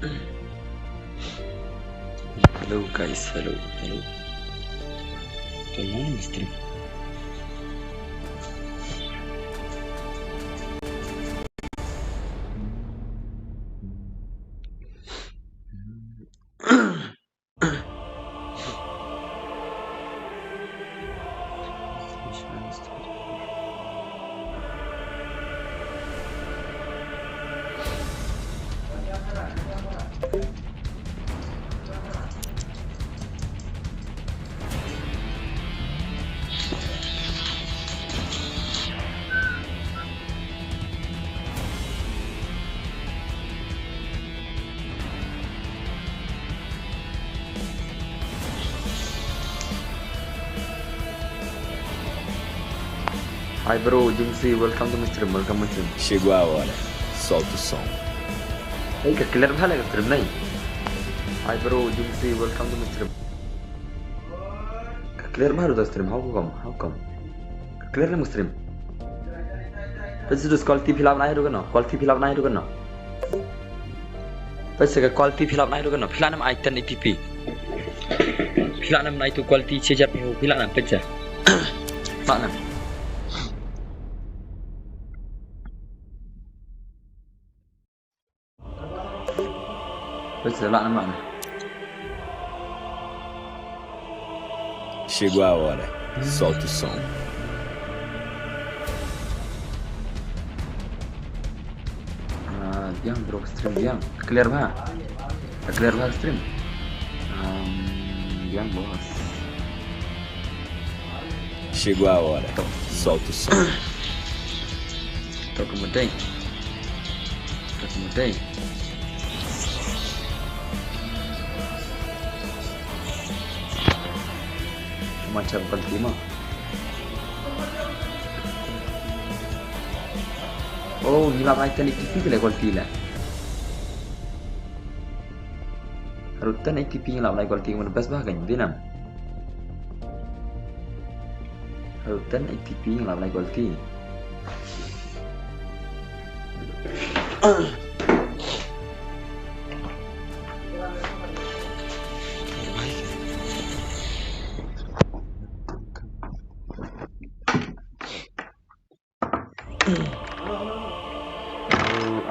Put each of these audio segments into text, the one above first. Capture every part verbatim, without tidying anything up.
Hello guys, hello, hello. Come on, mister. Hi bro, Jungsi, welcome to my stream, welcome my stream. Shigwa wale, salt to song. Hey, ka clear bha le ka stream nai. Hi bro, Jungsi, welcome to my stream. Ka clear bha ruh da stream, how come? How come? Ka clear ne stream. Peit sa quality phi lah ban ai ruh kano, quality phi lah ban ai ruh kano. Peit sa ka quality phi lah ban ai ruh kano. Phi lah ne em ai ten eighty p. Phi lah ne em ai tu quality shi hajar phi lah ne em, peit sa. Lah ne em. Peit sa, lah ne em, lah ne em. Shigwa wale, salt to song. Ah, biang bro, stream biang. Clear bha? Clear bha stream? Um, biang bos. Shigwa wale, salt to song. Tok kemudian. Tok kemudian. Macam quality mo. Oh, ngi lah ban ai ten eighty p te leh quality leh. Haduh ten eighty p ngi lah ban ai quality, ka mut best bha ka, dei ne em? Haduh ten eighty p ngi lah ban ai quality.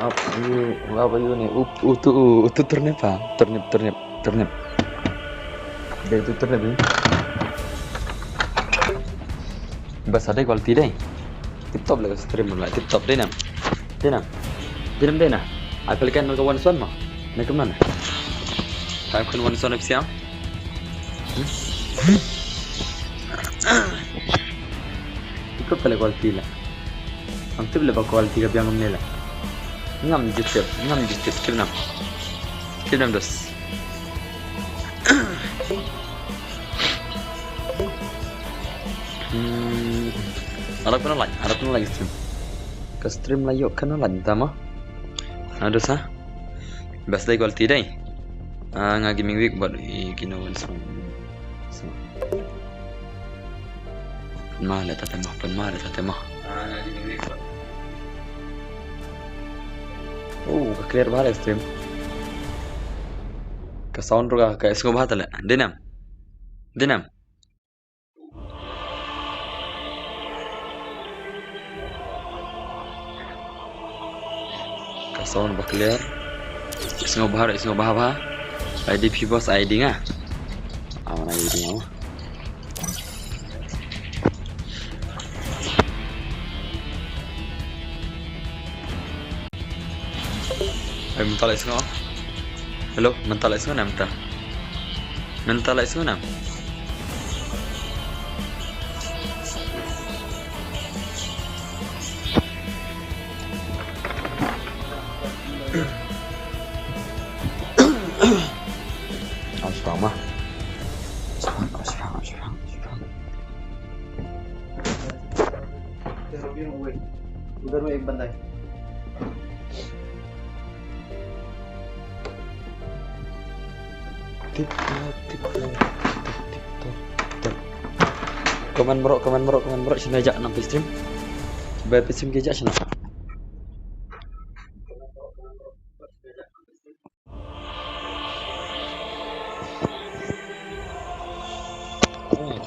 Ap, yu, ap, yu ni, u, utu, utu turnip ha, turnip, turnip, turnip. Dei utu turnip ni. Best, dei quality dei. Tip top leh ka stream leh, tip top, dei ne em? Dei ne em? Dei ne em, dei ne em? Ai pelikan ka one son mo. Ne kumno ne? Ai pelikan one son F C M. Iko pele quality la. Ngam tip leh ba quality ka biang kumne la. Ngam ju tip, ngam ju tip, skip ne em. Skip ne em dos. Hmm. Arap kano lait, arap kano lait stream. Ka stream la ïoh kano lait tama. Ado sa. Best dei quality dei. Ah, nga Gaming Week bad i kino wan song. Song. Pynma leh ta tema, pynma leh ta tema. Ah, nga Gaming Week bad. Oh, ka clear bha leh stream. Ka sound ruh ka, ka sngew bha ta leh. Dei ne em? Dei ne em? Ka sound ba clear. Isngo bahar, isngo bahar bah. I D P boss, I D nga. Awan I D nga. Ai, mynta la isngo. Hello, mynta la isngo ne mynta. Mynta la isngo ne. Ang shrang ma. Shrang, shrang, shrang, shrang. Udhar mein ek banda hai. Tip top, tip top, tip top, tip top, tip top. Comment bro, comment bro, comment bro, shano jah nang phi stream. Ba phi stream ki jah shano.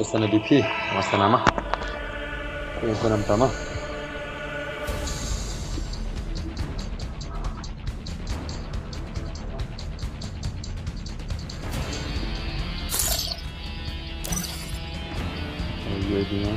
Sana D P, masana ma. Yang sana pertama. Oh, iya, iya.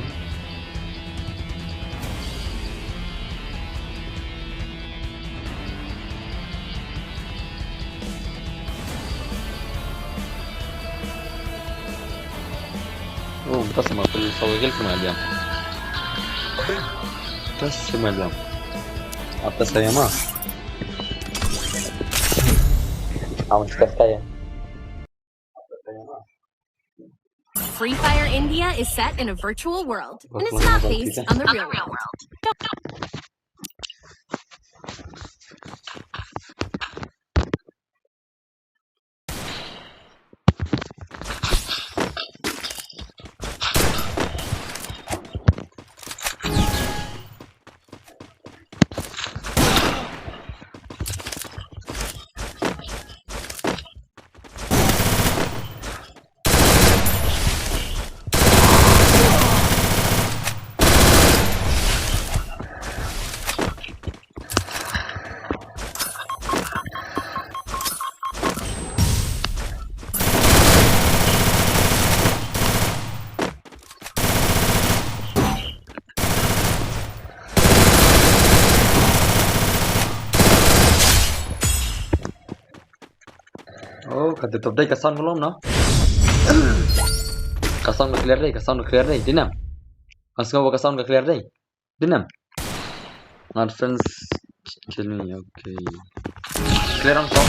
Oh, tas ma pil sawa gil sama jam. Tas sama jam. Atas saya mah. Awas tas saya. Free Fire India is set in a virtual world and is not based on the real world. Oh, ka tutup dei ka sound belum, no? Ka sound ka clear dei, ka sound ka clear dei, dinam. Ka sound ka clear dei, dinam. Not friends, kill me, okay. Clear on top.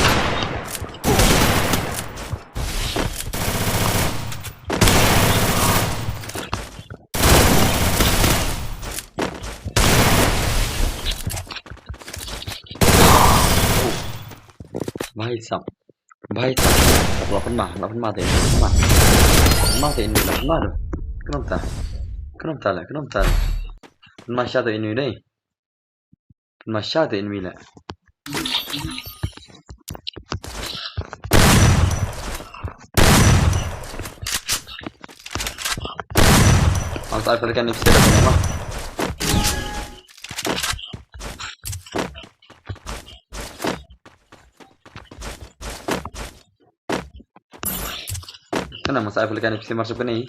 Bhai sab. Bhai sab. Lapun ma, lapun ma te, lapun ma. Lapun ma te ini, lapun ma tu. Kenapa tak? Kenapa tak lah? Kenapa tak lah? Lapun ma satu ini deh. Lapun ma satu ini lah. Masa aku kan ni kita dah kenapa? Kana masa ai pelikan ipsi masuk kini.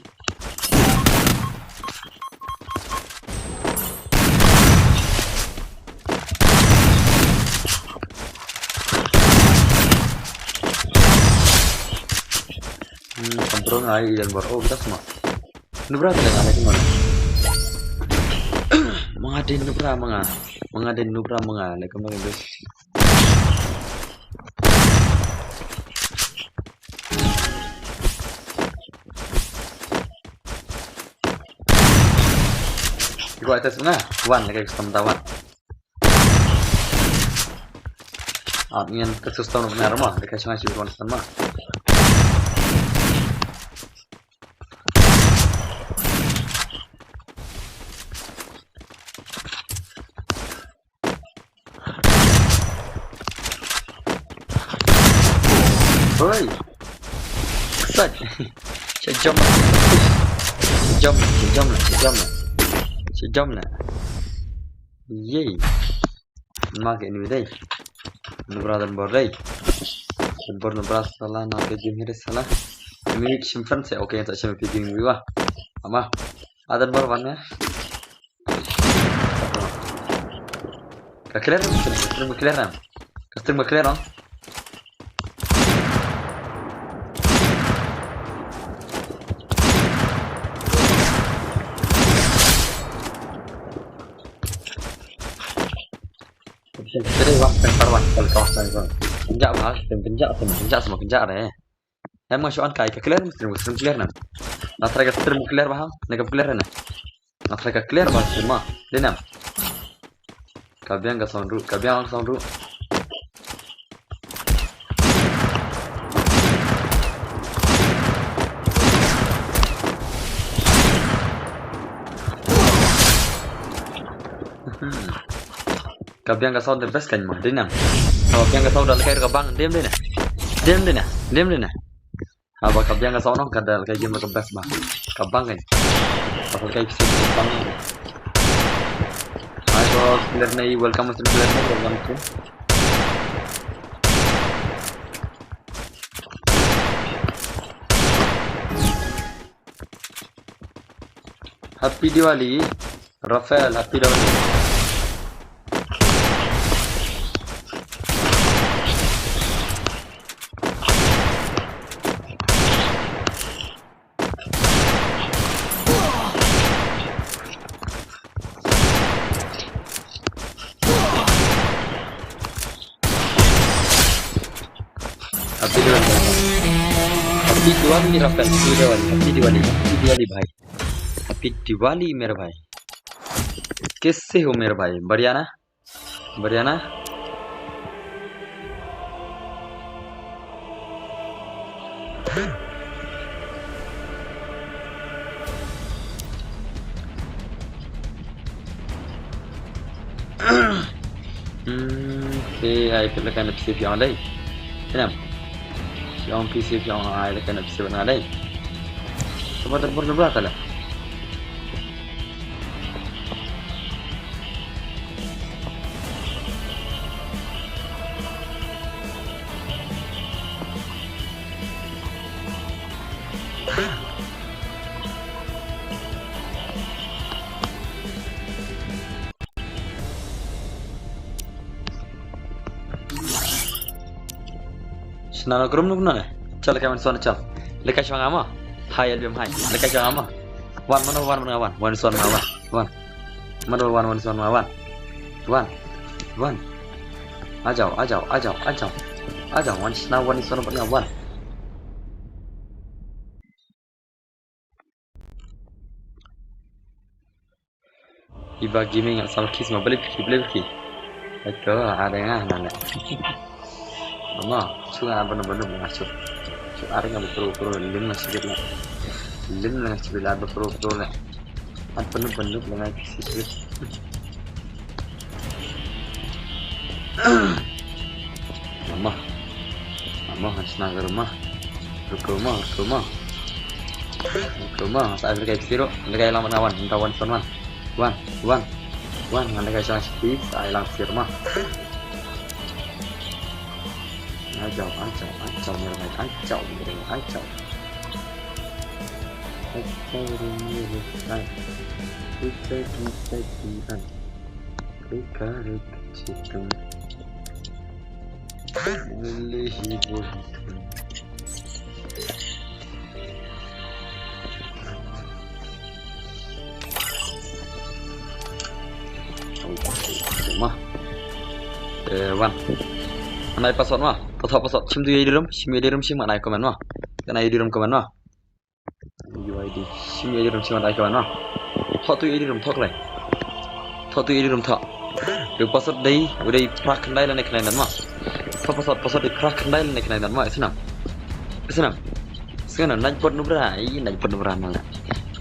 Hmm, kamprong ai ilan bor. Oh, kita semua. Nubra ka leng alai kumno. Manga din nubra manga. Manga din nubra manga lei kumno din. Go atas manga. Wan lagi custom tawan. Ah, ngin ka custom na ma. Dei ka shong ai shi wan stan ma. Oi. Sat. Sejam lah. Sejam lah, sejam lah, sejam lah. Sejam lah. Yay. Ma ke ini dei. Nubra dan bor dei. Bor nubra salah na ke jing hiri salah. Ini shim friend se, okay, tak shim video ini wah. Ama. Adan bor wan ya. Ka clear, ka stream ka clear na. Ka stream ka clear na. Option three, one, center one, kal kawas na ito. Kenjak ba, kenjak, kenjak, kenjak, semua kenjak deh. Em nga shu on kai ka clear, stream, stream clear na. Na try ka stream clear ba, ne ka clear na. Na try ka clear ba stream ma. Dei nam. Ka biang ka sound ruh, ka biang ka sound ruh. Ka biang ka sound the best kan ma, dei nam. Ka biang ka sound da ka bang, dei nam dei na. Dei nam dei na, dei nam dei na. Haba ka biang ka sound nong ka da ka game ka best ba. Ka bang kan. Ka bang kan. Hi boss, player nahi, welcome stream, player nahi, welcome stream. Happy Diwali, Rafael, Happy Diwali. Happy Diwali. Happy Diwali, Rafael. Happy Diwali. Happy Diwali. Happy Diwali, bhai. Happy Diwali, mere bhai. Kaise ho, mere bhai? Badhiya na? Badhiya na? Hmm, okay, ai phi la kan ap save ïa nga dei. Kenam? Save ïa nga, phi save ïa nga, ai la kan ap save ïa nga dei. Coba teleport sebelah kali. Shna na grum nuk na ne. Chal ka man son chal. Leka shwa nga ma. Hai, L B M hai. Leka shwa nga ma. Wan mano, wan mano, wan. Wan son ma, wan. Wan. Mano, wan, wan son ma, wan. Wan. Wan. Ajao, ajao, ajao, ajao. Ajao, wan shna, wan son ma, wan. Iba Gaming, ah, sama kisma, balik ki, balik ki. Ito, ada nga nane. Ama, chu nga banu banu nga chu. Chu ada nga bapro pro lim nga chibit nga. Lim nga chibit la bapro pro nga. At banu banu nga chibit. Mama. Mama, han sna ga mama. Ruko mama, ruko mama. Ruko mama, sa ai kai siro. Ai kai lang mana wan, wan son wan. Wan, wan. Wan, ngan ai kai sang spi, sa ai lang sir mama. Ajao, ajao, ajao, mere bhai, ajao, mere bhai, ajao. Ajao, mere bhai. Kita, kita, kita. Rika, rika, situ. Boleh, boleh. Ma. Eh, wan. Anai password ma. Thoh password. Shim tu ïa ïa di rum, shim ïa ïa di rum, shim anai comment ma. Anai ïa ïa di rum comment ma. U I D. Shim ïa ïa di rum, shim anai comment ma. Thoh tu ïa ïa di rum, thoh klei. Thoh tu ïa ïa di rum, thoh. U password dei, u dei phra khyndai lane khyndai nat ma. Thoh password, password dei phra khyndai lane khyndai nat ma, isnam. Isnam. Sngewna, nat bot nubra, i nat bot nubra na.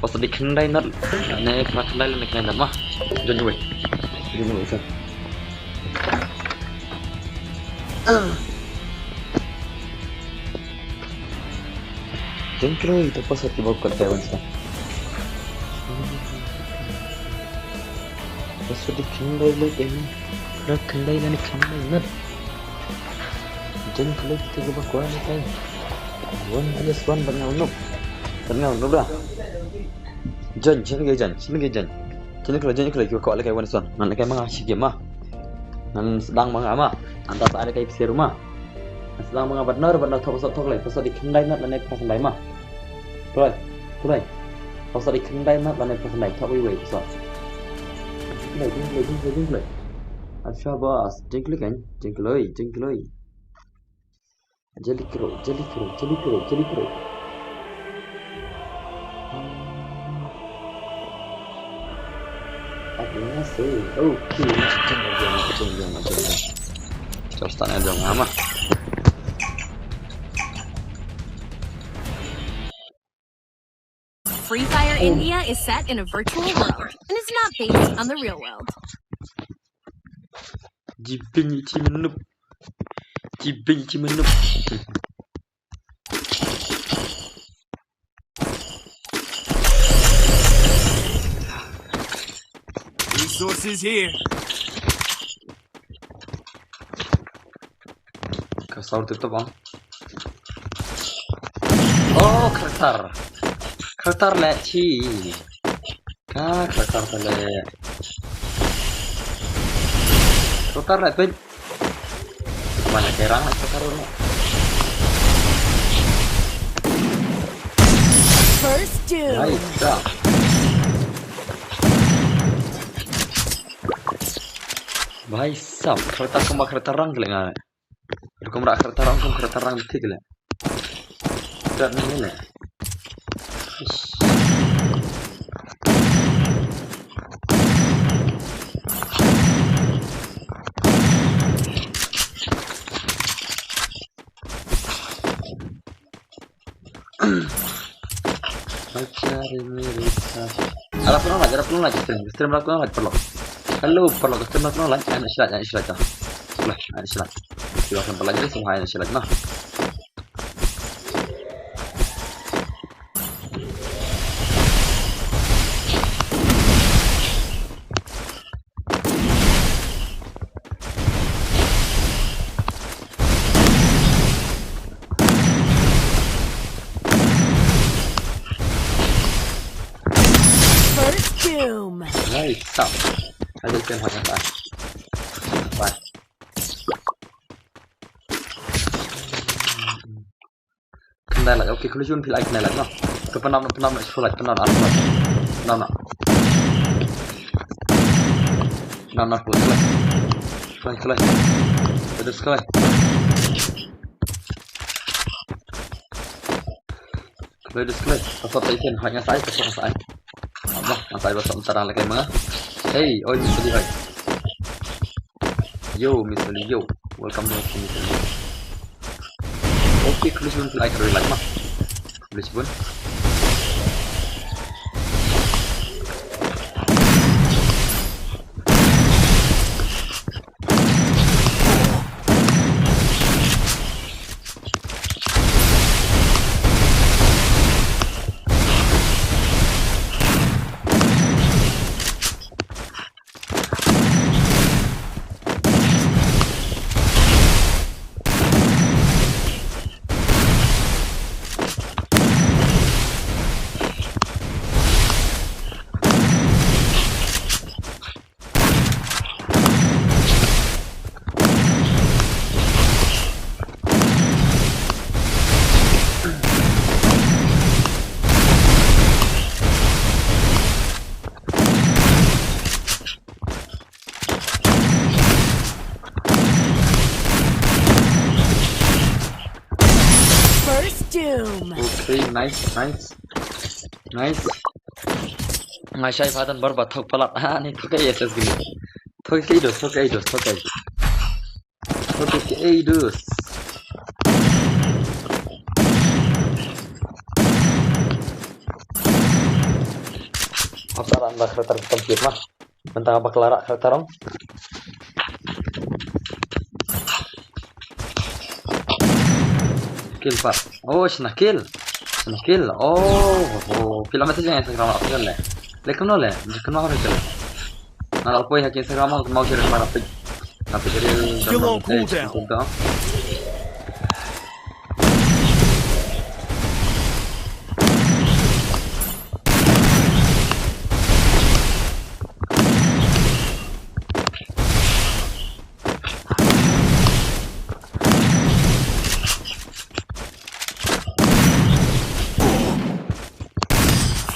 Password dei khyndai nat, ne phra khyndai lane khyndai nat ma. Jon wei. Jon wei sa. Jon kloi, to password ki bok kot kai wan sa. Password dei khyndai lane khyndai nat. Phra khyndai lane khyndai nat. Jon kloi kita ki bok wan kai. Wan alias wan ban ngau nup. Ban ngau nup da. Jon, jon ke jon, jon ke jon. Jon kloi, jon kloi, ki bok wan kai wan son. Ngan kai ma nga shi game ma. Ngan sdang ma nga ma. Anta sa ai kai psir ma. Sdang ma nga bad nar, bad nar thoh password thoh klei, password dei khyndai nat lane phra khyndai ma. Kloi, kloi. Password dei khyndai nat lane phra khyndai, thoh wei wei password. Kloi, jing kloi, jing kloi, jing kloi. Acha bas, jing kloi kan, jing kloi, jing kloi. Jali kro, jali kro, jali kro, jali kro. Apa yang ngasih? Okay, macam jom, macam jom, macam jom. Terus tanya jom, ama. Free Fire India is set in a virtual world and is not based on the real world. Jibin iti menuk. Jibin iti menuk. Resources here. Ka saur tip tip ang. Oh, karakter. Karakter leh chi. Ka karakter te leh. Karakter leh pin. Mana kerang leh karakter leh. First doom. Nice job. Bhai sab, karakter kumba karakter rang kele nga. Kumba karakter rang, kumba karakter rang thik kele. Kat ni le. Arap pynlong like, arap pynlong like stream. Stream arap pynlong like paralok. Hello paralok, stream arap pynlong like, and share, and share. Like, and share. Kita akan pynlong like, semua and share, nah. First doom. Nice stop. Ada yang hot apa? Apa? Khyndai lait, okay, khlem jun phi lait khyndai lait, no. Ka pynam, pynam, pynam lait, pynam lait, pynam lait. Pynam lait, pynam lait. Khlem, khlem. Khlem, khlem. Khlem, khlem. Ka sot tai ken, ha, nga sai, ka sot nga sai. Abah, nga sai, ba sot tarang lagi mah. Hey, oi, Mister Lee, oi. Yo, Mister Lee, yo. Welcome back to Mister Lee. Okay, khublei shibun, like, like, ma. Khublei shibun. First doom. Okay, nice, nice. Nice. Nga shai patan bar ba thok palat. Ah, ni thok ai S S gini. Thok ai dos, thok ai dos, thok ai. Thok ai dos. Apsara anda kereta komplit mah. Mynta nga bakla rah ka tarong. Kill pat. Oh, shna kill. Shna kill. Oh, oh, oh. Phi la message ha Instagram, phi la le. Le kumno le, kumno ha phi le. Nga la poi ha ki Instagram, kumno ki le, kumno phi. Nga phi le. Kill on cooldown.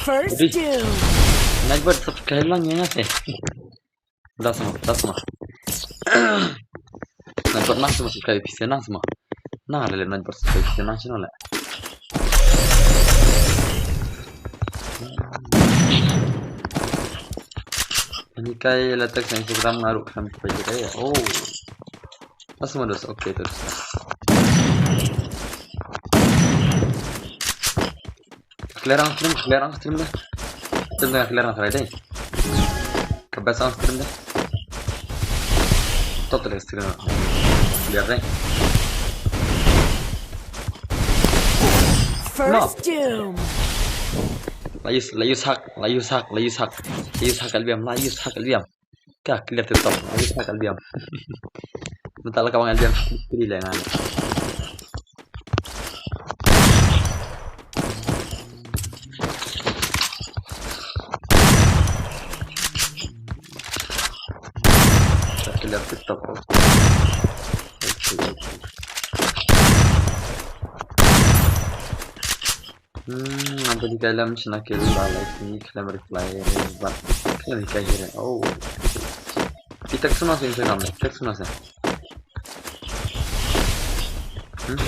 First doom. Nagbat subscribe lang ïa nga te. Dah sama, dah sama. Nagbat nang sama subscribe, pisa nang sama. Nang ada le nagbat subscribe, pisa nang channel le. Ini kai letak sa Instagram naruh kan page kai. Oh. Dah sama dos, okay terus. Clear ang stream, clear ang stream dah. Stream dah clear ang sarai deh. Ka best ang stream dah. Top tadi stream. Clear deh. First doom. La use, la use hack, la use hack, la use hack. La use hack albiam, la use hack albiam. Ka clear TikTok. Ai ka ka biam. Mynta la ka bang biam. Free le ngan. Ka clear TikTok. Okay, okay. Hmm, apa di dalam channel ke la like ni kalian reply ba kalian ka hire. Oh. Kita ke sana sih Instagram, kita ke sana sih. Hmm?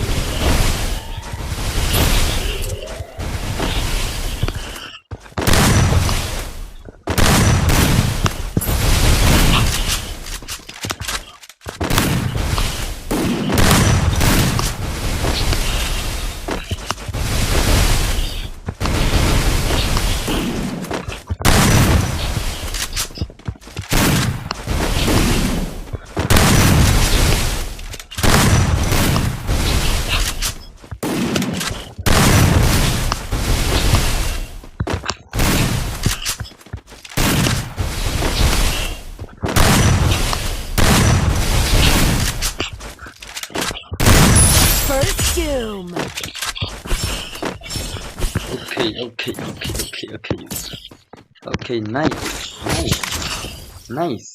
First doom. Okay, okay, okay, okay, okay. Okay, nice, nice, nice.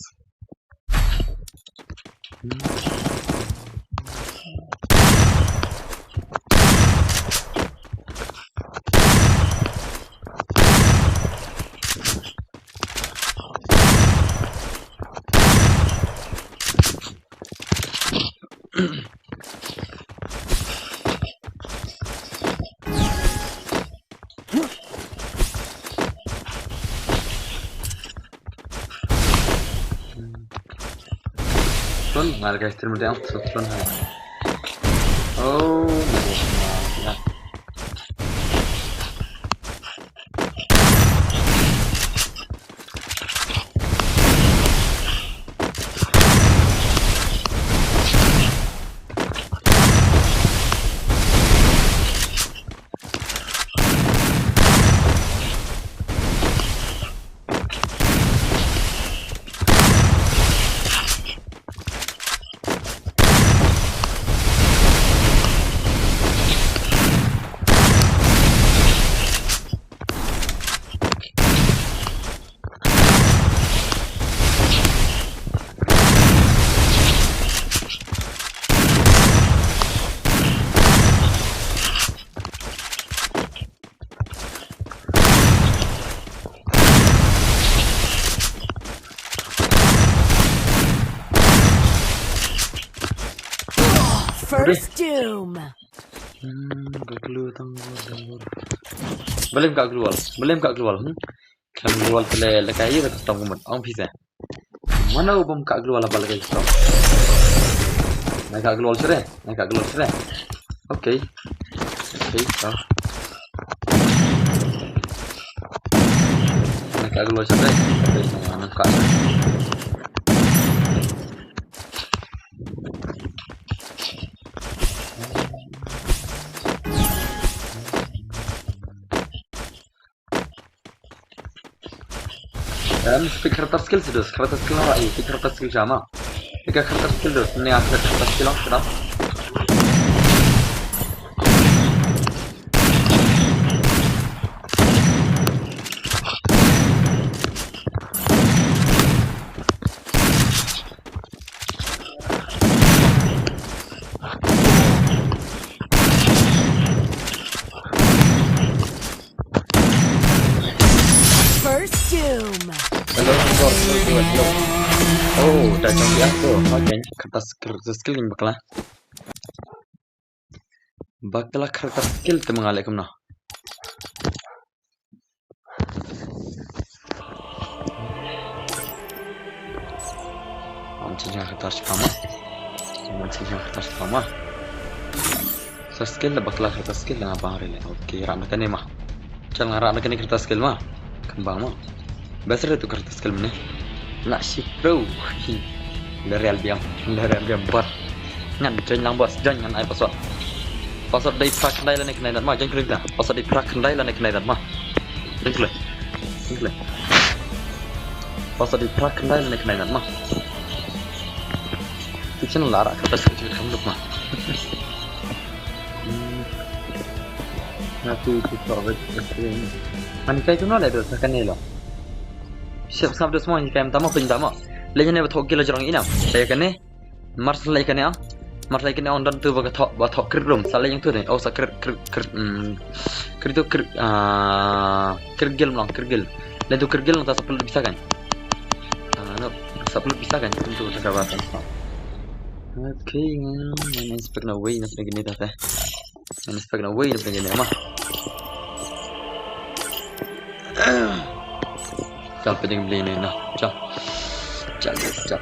Tun, nga lagi stream dia, so tun hai. Oh, ya. First doom. Hmm, ka glue tang, tang. Balem ka glue wall. Balem ka glue wall. Hmm. Kan glue wall pele lekai ïa ka tang kumut. Ong pisa. Mano bom ka glue wall ba lekai tang. Nai ka glue wall sere. Nai ka glue wall sere. Okay. Okay, so. Nai ka glue wall sere. Okay, so, nai ka. Em, pick character skill sih, dus. Character skill apa? Ih, pick character skill sama. Pick character skill, dus. Ini aku character skill, sudah. First doom. Hello, hello, hello, hello. Oh, da jong ïa tu. Okay, kata skill, skill ni bakla. Bakla kata skill tu mengalih kumno. Am chin jang kata spama. Am chin jang kata spama. Sa skill la bakla kata skill la bang rele. Okay, rap na kane ma. Chal nga rap na kane kata skill ma. Kan bang ma. Best re tu kata skill mane. Na shi pro. Hi. Le real biam. Le real biam bot. Ngan join lang bos. Join ngan ai password. Password dei phra khyndai lane khyndai nat ma. Join klik da. Password dei phra khyndai lane khyndai nat ma. Join klik. Join klik. Pas di prak kendai lane kendai nat ma. Tu channel lara kata sku channel kam duk ma. Na tu tu tu awet. Ani kai tu na le do sakane lo. Siap sab dos mo ni kai tama pin tama. Le ne ba thok kilo jrong ina. Saya kane. Mar sa lei kane ah. Mar sa lei kane ah, don tu ba ka thok, ba thok krik rum. Sa lei yang tu ne. Oh, sa krik, krik, krik, hmm. Krik tu krik, ah, krik gil mlang, krik gil. Lei tu krik gil ta sa pelut bisa kan. Ah, no. Sa pelut bisa kan. Tu tu ka ba kan. Okay, ngan inspect na wei na gini ta. Ngan inspect na wei na gini ma. Chal, pynïeng blei ne na. Chal. Chal, chal.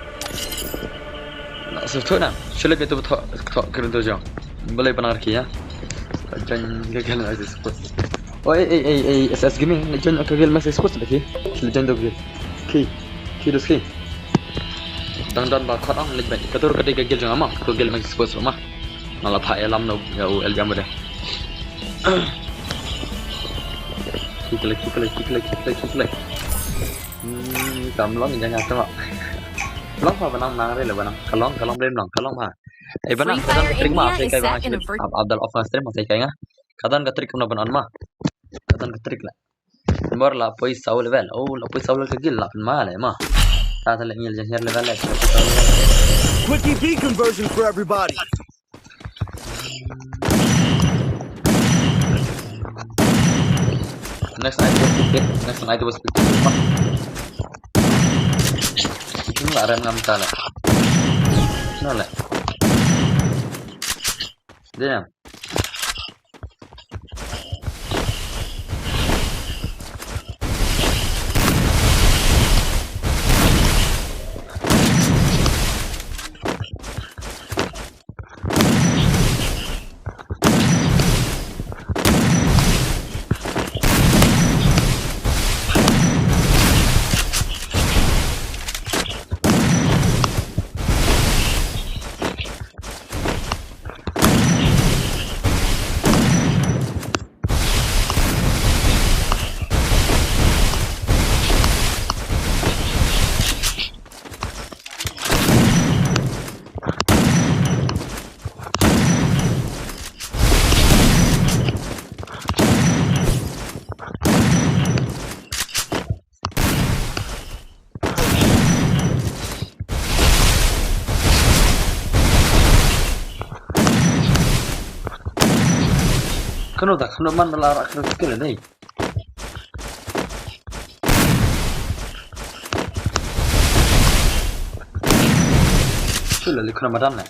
Na, shu tu na. Shu leit tu thok, thok kren tu jong. Balei ba nang rkhie ïa. Join ka guild Max Esports. Oi, ei, ei, ei, S S Gaming, leit join ka guild Max Esports lagi. Leit join tu guild. Ki. Ki dos ki. Dang don ba khot ong leit beit. Ka tur ka dei ka guild jong nga ma. Ka guild Max Esports ma. Nga la phah ïalam na u, ïa u L B M de. Kik lei, kik lei, kik lei, kik lei, kik lei. Hmm, kam long ïa nga tama. Long pha ba nang nang re le ba nang. Ka long, ka long blei long, ka long pha. Ei ba nang, ka don ka trick ma, sa kai ba nang. Ab-, Abdul off stream ma sa kai nga. Ka don ka trick kumno ban on ma. Ka don ka trick la. Mor la poi saw level. Oh, la poi saw level ka guild la pynma le ma. Ta ta le ngil jahir level le. Quickie B conversion for everybody. Next item was picked. Next item was picked. Ini la rem ngam ta le. No le. Damn. Kano da, kano man da la rak kano skill nei. Sula li kano madan ne.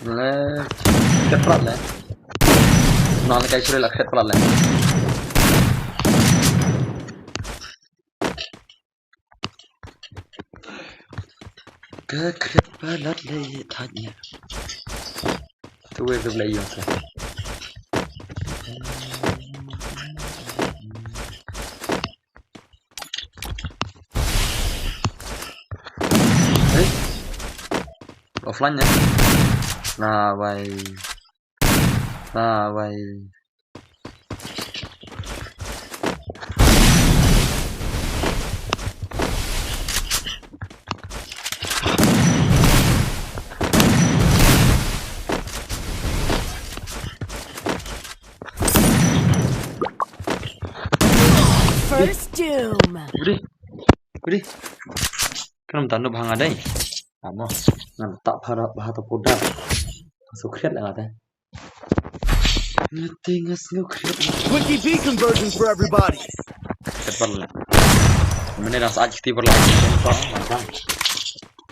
Le, khet prat le. Na le kai sure la khet prat le. Ka khet palat le thait ne. Tu we tu le yong sa. Hey. Offline ne. Na wai. Na wai. First doom. Gudi. Gudi. Kan tanu bhang adai. Amo. Ngan tak phara bhata poda. Sukriat la ngate. Nothing is no crap. Quickie B conversion for everybody. Khet pala. Mane ras aj kiti pala.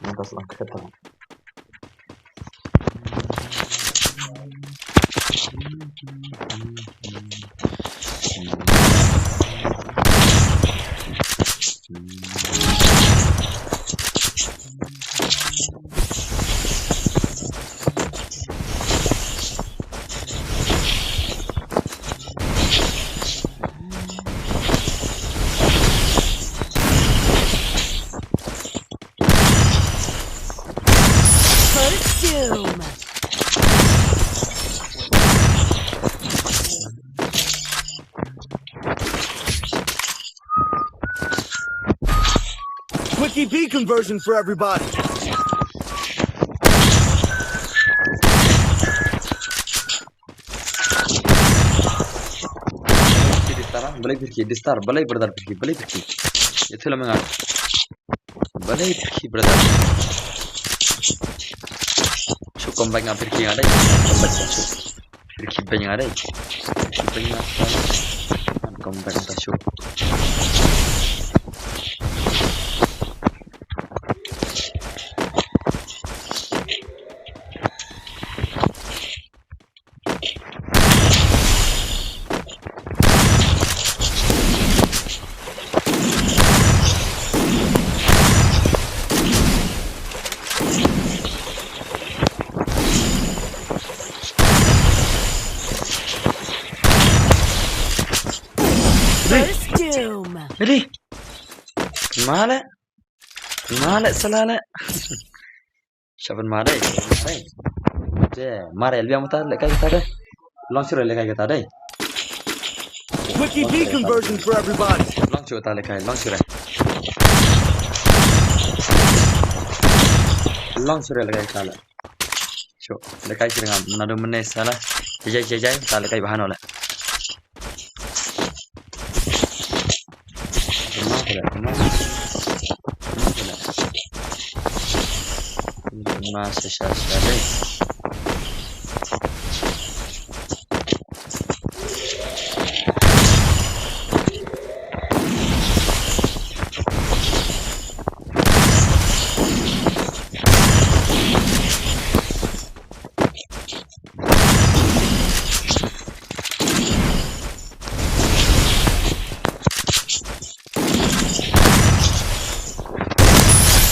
Mane ras lang khet pala. E P conversion for everybody. Balei pyrkhi, distar, balei pyrkhi, distar, balei brother pyrkhi, balei pyrkhi. Ïathuh lem nga. Balei pyrkhi brother. Shu comeback nga pyrkhi nga dei. Comeback nga shu. Pyrkhi beiñ nga dei. Pyrkhi beiñ nga. Comeback nga shu. First doom. Ready? Male. Male salale. Shaban mare, mare. Je, mare, elbiang mata, lekai kita dei. Long sure lekai kita dei. Quick E P conversion for everybody. Long sure ta lekai, long sure. Long sure lekai kita le. Sure, lekai sure ngam, nadu mene sala. Jai, jai, jai, ta lekai bahano le.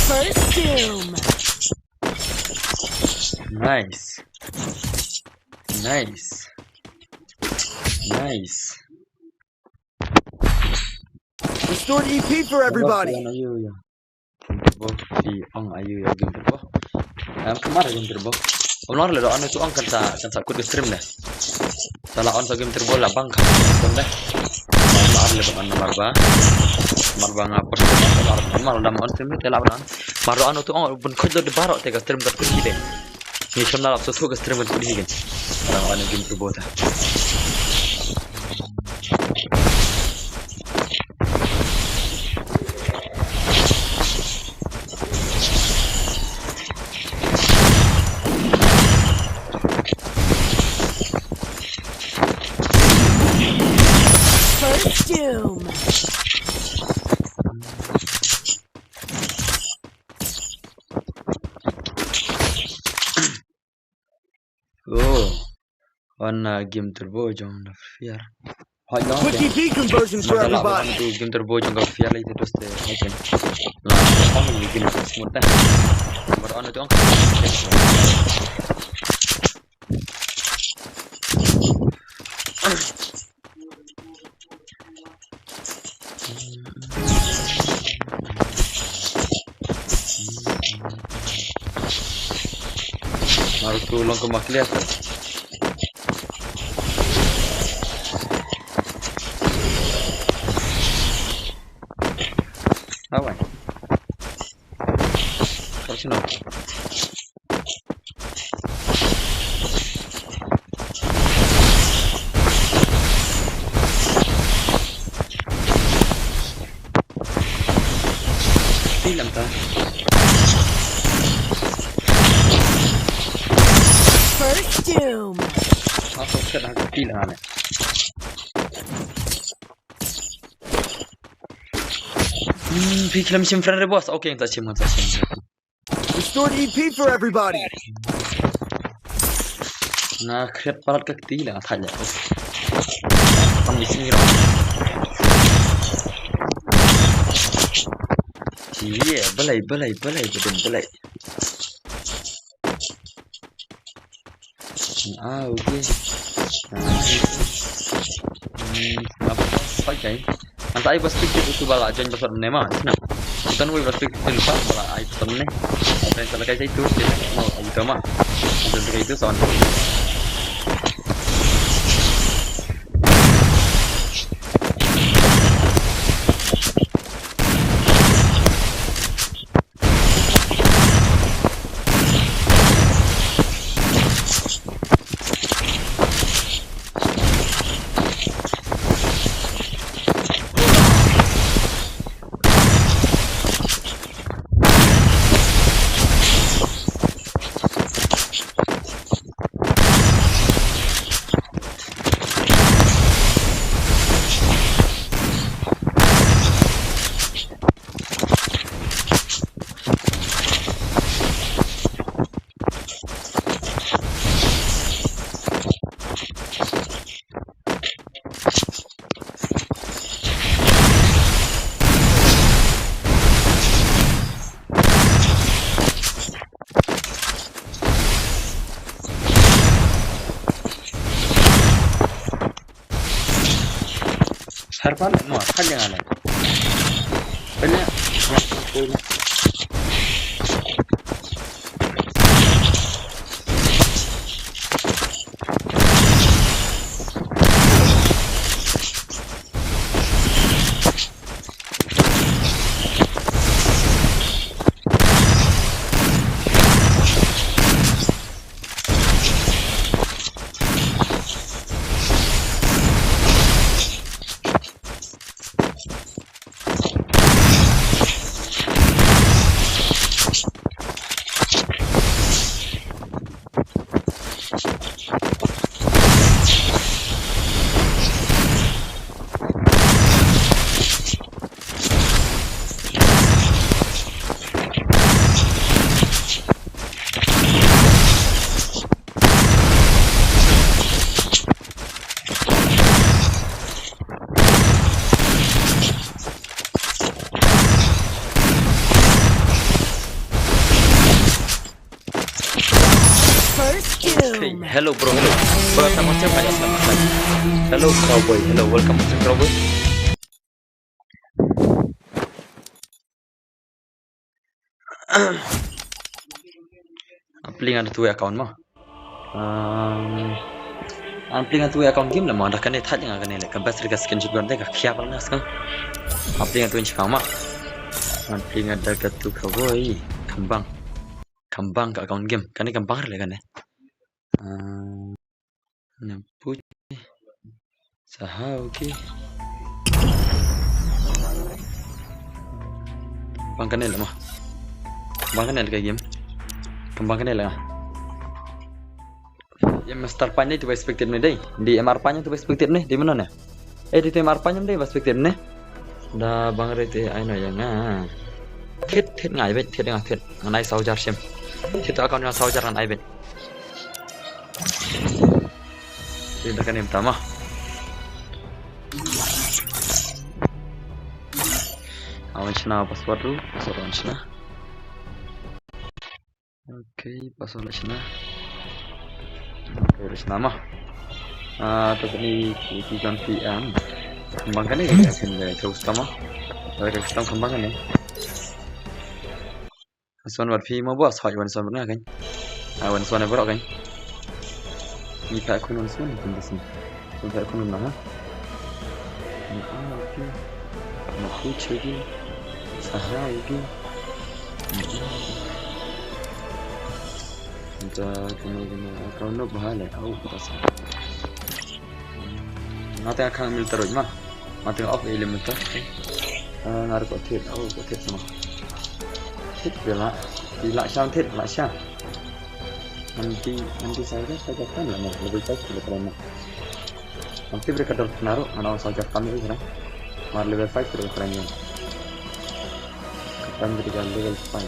First doom. Nice. Nice. Nice. Restore E P for everybody. Ayu ya. Game Turbo, phi ong ayu ya Game Turbo. Em, kemar Game Turbo. Om nor le do anu tu ong kan sa, kan sa kut ke stream deh. Sa la on sa Game Turbo la bang kan stream deh. Mar ba ar le ban on mar ba. Mar ba nga post mar ba, mar ba dam on stream te la ban on. Mar do anu tu ong bun kut do de baro te ka stream kan kut deh. Ni kam na lap so tu ka stream kan kut deh kan. Ora wan Game Turbo ta. First doom. Oh. Wan, uh, Game Turbo jong na fiar. Hoi, no. Quick E P conversion for everybody. Game Turbo jong ka fiar lai te dos te. Okay. Na, on ni game smooth ta. Mar on tu ong. Mar tu long ka ma clear ta. Awan. Kar sino. Tilam ta. First doom. Apa kita dah tilam ni? Hmm, phi khlem shim friend re boss. Okay, ta shim, ta shim. Restored E P for everybody. Na kret palat ka kti la thai la. Kam di sini ro. Ye, belai, belai, belai, belai, belai. Ah, okay. Ah, okay. Hmm, apa, apa, apa, apa? Anta ai ba stick itu bala join ba sot ne ma, sna. Tan wei ba stick itu lupa bala ai sot ne. Apa yang salah kai itu? Mau ai itu ma. Ada kai itu sound. Tarpan mo, kan jangan lagi. Banyak. First kill. Okay, hello bro, hello. Bro, tama siya kaya sa mga. Hello Cowboy, hello, welcome to Cowboy. Playing on the two account mo. Um, I'm playing on two account game la mo, da kane thaj nga kane le, ka best ka skin shotgun te ka khia pal nga skang. I'm playing on two inch kama. I'm playing on the two Cowboy. Kambang. Kambang ka account game. Kane kambang le kane. Ah, na puch. Sahau ki. Bang kane le mo. Bang kane le ka game. Kambang kane le nga. Em Star Pine dei tu expected ne dei. Di M R Pine tu expected ne di mana ne? Eh, di tu M R Pine dei expected ne? Da bang re te ai no ya nga. Thit thit ngai bet thit nga thit. Ngan ai saujar sim. Thit tu account nga saujar ngan ai bet. Ini dah kan yang pertama. Awan shna password tu, password awan shna. Okay, password la shna. Okay, la shna mo. Ah, tu ni ki jon P M. Kembang kane ya, kan ya, terus sama. Dari custom kembang kane. Suan wat phi mo boss, hoi wan suan bad nga kan. Ah, wan suan bad kan. Ni pa kun wan suan kan di sini. Ni pa kun na ha. Ni ah, okay. Na ku chegi. Saha igi. Ni ah. Nta kena kena kau no bahale. Au, kita sa. Nga te nga khang mil taruh ma. Nga te nga off element ta. Ah, nga ruh ko thit, oh, ko thit ma. Thit bela. Di la shang thit, la shang. Nanti, nanti saya kan saya kan lah, level five sudah pernah. Nanti mereka dah naruh, mana saya kan itu kan. Mar level five sudah pernah. Kapan ketika level five.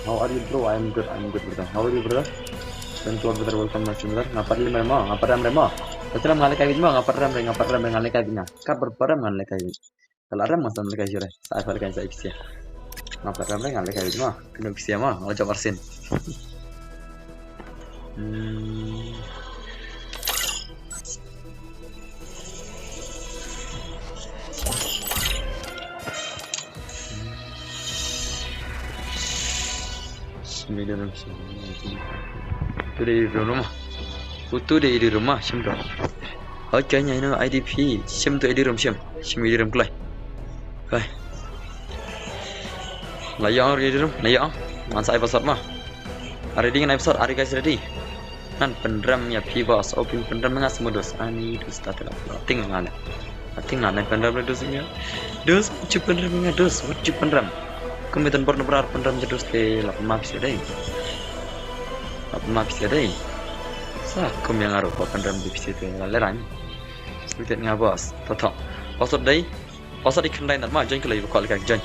How are you, bro? I'm good, I'm good, brother. How are you, brother? Thank you, brother. Welcome back, brother. Nga pat rim mo, nga pat rim mo. Pat rim nga le kai mo, nga pat rim, nga pat rim, nga le kai nga. Ka pat rim nga le kai. Kala rim nga sam le kai jure. Sa pat le kai sa ipsia. Nga pat rim nga le kai mo. Kena ipsia mo, nga jawab arsin. Hmm. Simi da rum simi. Tu dei di rum. Utu dei di rum, shim do. Okay, nya ino I D P. Shim tu di rum shim. Shim di rum klai. Klai. La ïong di rum, la ïong. Man sa ai password ma. Are ready ngan ai password, are guys ready. Ngan pynrem ïa phi boss, oh phin pynrem nga smu dos. Ani dos ta tela. Ting nga ne. Ting nga ne pynrem le dos nga. Dos, chu pynrem nga dos, wat chu pynrem. Kum iton bor nubrar pynrem ja dos te la pynma phi dei. La pynma phi dei. Sa kum ïa nga ruh pynrem di phi te la leran. Expected nga boss. Toto. Password dei. Password i khyndai nar ma, join ka lai ba kwah lekai join.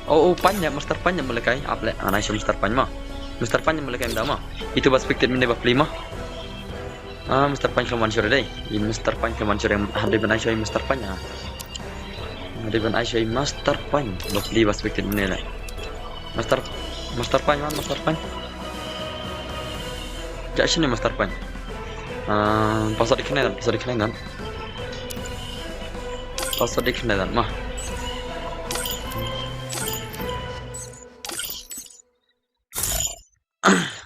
Oh, oh, Pine ïa, Mister Pine ïa ma lekai, ap le, anai shu Mister Pine ma. Mister Pine ïa ma lekai mda ma. Itu ba expected mynne ba pli ma. Ah, Mister Pine khlem wan shuh dei. I Mister Pine khlem wan shuh dei, hadei ban ai shuh i Mister Pine ah. Hadei ban ai shuh i Mister Pine ba pli ba expected mynne le. Mister, Mister Pine ma, Mister Pine. Ja shini Mister Pine. Ah, password i khyndai nar, password i khyndai nar. Password dik ne dan ma.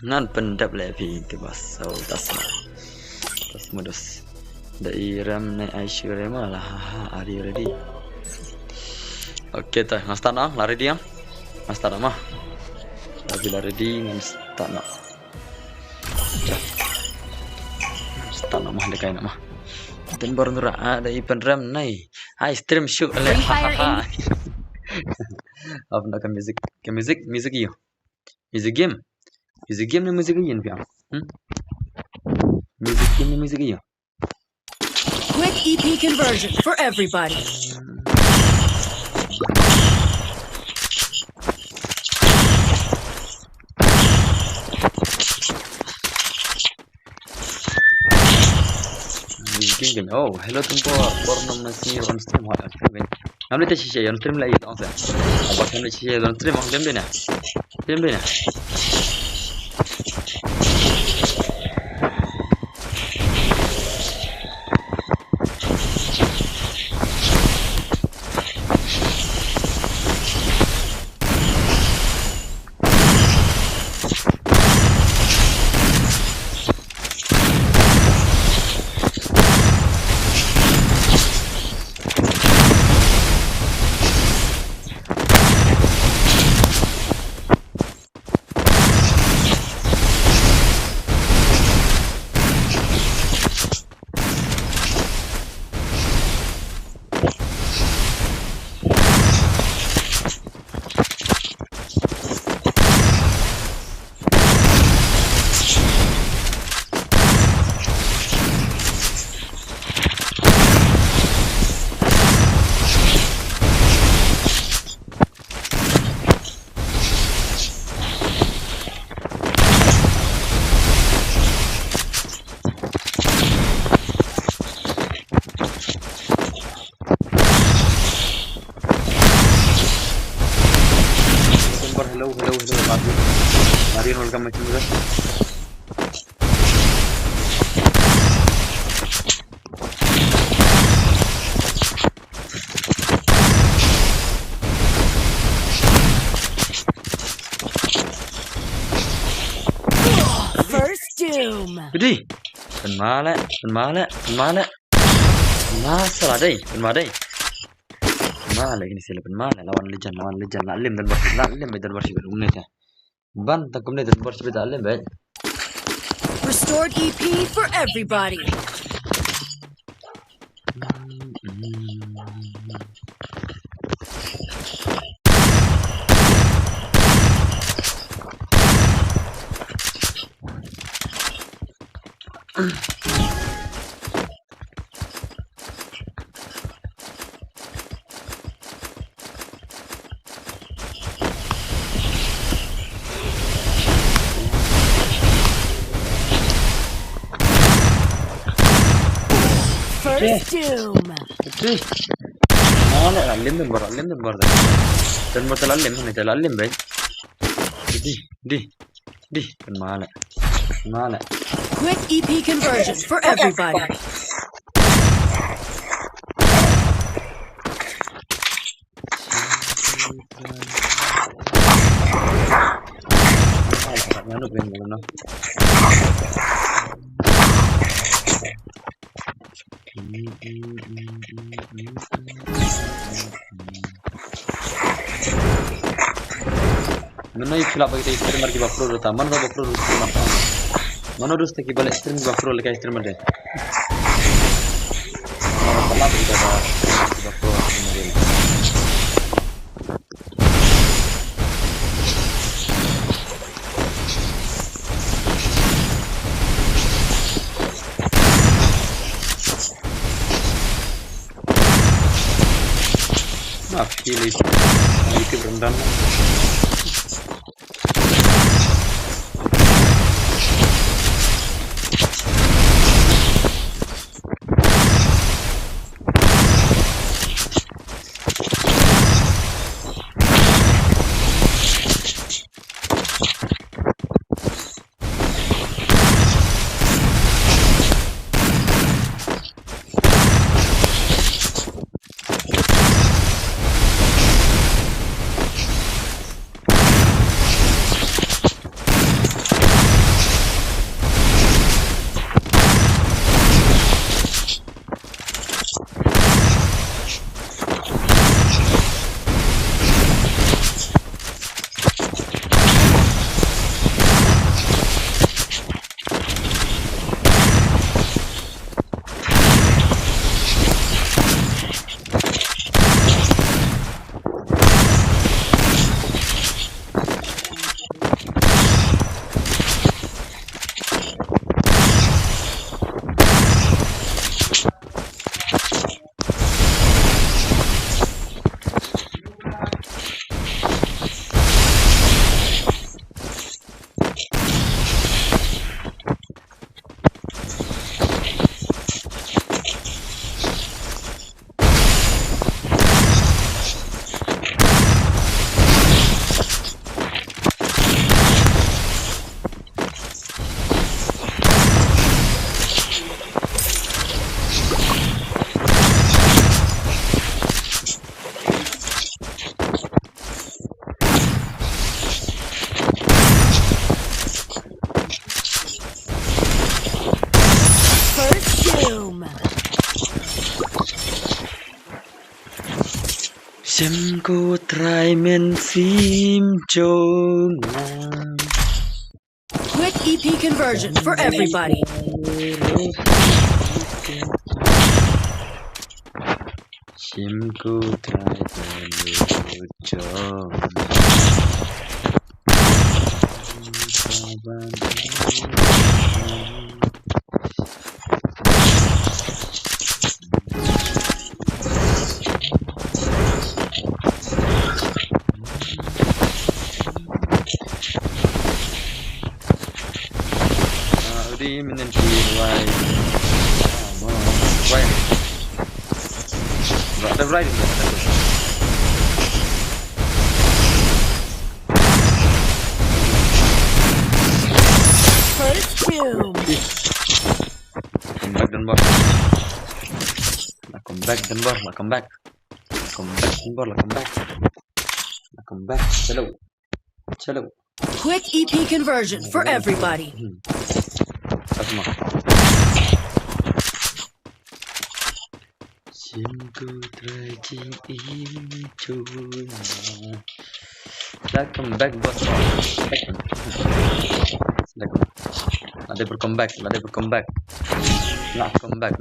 Ngan pyndep leh phi te bas. So that's not. That's modus. Da i rem ne ai shu rem la ha ha, are you ready? Okay, ta nga start na, la ready ya. Nga start na ma. La bila ready ngan start na. Start na ma, da kai na ma. Dan baru nura a da i pynrem nai. Ai stream shoot le. Free Fire ha ha ha. Apa nak ke music? Ke music, music iyo. Music game. Music game ni music game piang. Hmm? Music game ni music game. Quick E P conversion for everybody. Game, game. Oh, hello, tum por, por nom nasi on stream, on stream, game. Ngam leh te shisha on stream la i tong sa. Abang ngam leh shisha on stream, on game deh na. Game deh na. Hello, hello, hello, Martin. Martin, welcome, my channel. First Doom. Gidi. Pynmale, pynmale, pynmale. Pynmale sala dei, pynmale dei. Pynmale kini sila pynmale. Lawan legend, lawan legend. La lim dan bersih, la lim dan bersih. Ban ta kumne dan bersih, la lim, bet. Restored E P for everybody. First Doom. Okay. Mana la lim, lim bar, lim bar. Dan bar la lim, ne la lim, bai. Di, di, di. Pynmale. Pynmale. Quick E P conversion for everybody. Mano i khilap bagi streamer ki ba pro dota. Mano ba pro dota streamer. Mano dost ki ba leh stream ki ba pro leh ka streamer de. Mano ba leh bagi ba pro streamer de. Ah, phi lei. Iti berendam. Shim ko Trai mynsiem jong nga. Quick E P conversion for everybody. Shim ko Trai mynsiem jong nga. Ah, udi menen ki wai. Ah, mo, wai. Right, right. First kill. Come back, Dunbar. Come back, Dunbar. Come back. Come back, Dunbar. Come back. Come back. Chalo. Chalo. Quick E P conversion for everybody. Hmm. Asma. Shim ko Trai jingim jong nga. Welcome back, boss. Welcome. Lada ber come back, lada ber come back. Welcome back.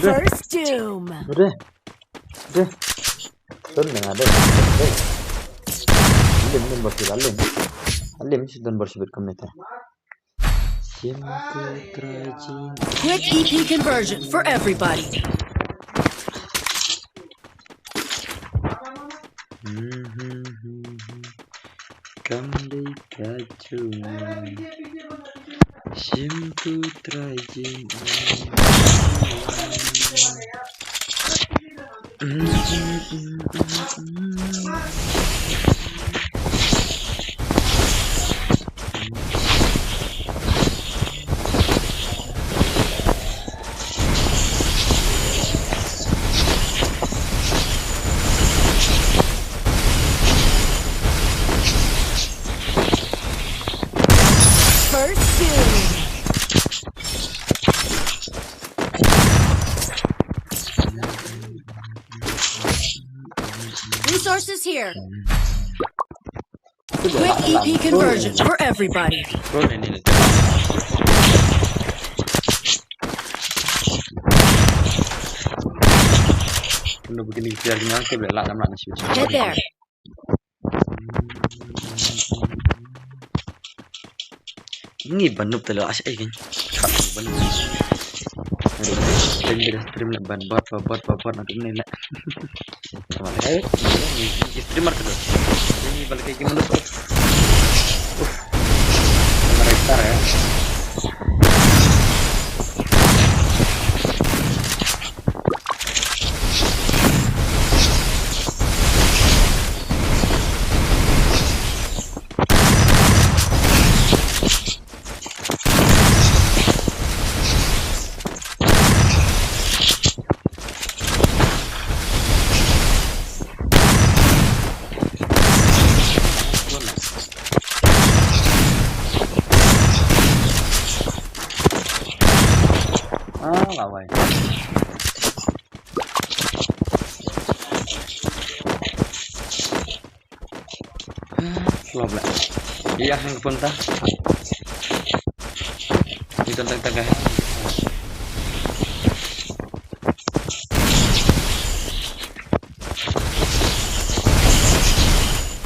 First doom. Udah. Udah. Don na nga don. Don. Alim, don bor shibit, alim. Alim, si don bor shibit kumne te. Shim ko Trai jingim. Quick E P conversion for everybody. Kam dei ka jong nga. Shim ko Trai jingim. First doom. Resources here. Quick E P conversion for everybody. Head there. Ngi ban nup talo as ai kan. Khat ban nup. Stream, stream le ban bot, bot, bot, bot, na kum ne le. Sama le. Ngi streamer tu. Ngi balik ke menurut. Uf. Mereka ya. Ah, lawai. Flop lah. Iya, hang pun ta. Itu tentang tengah.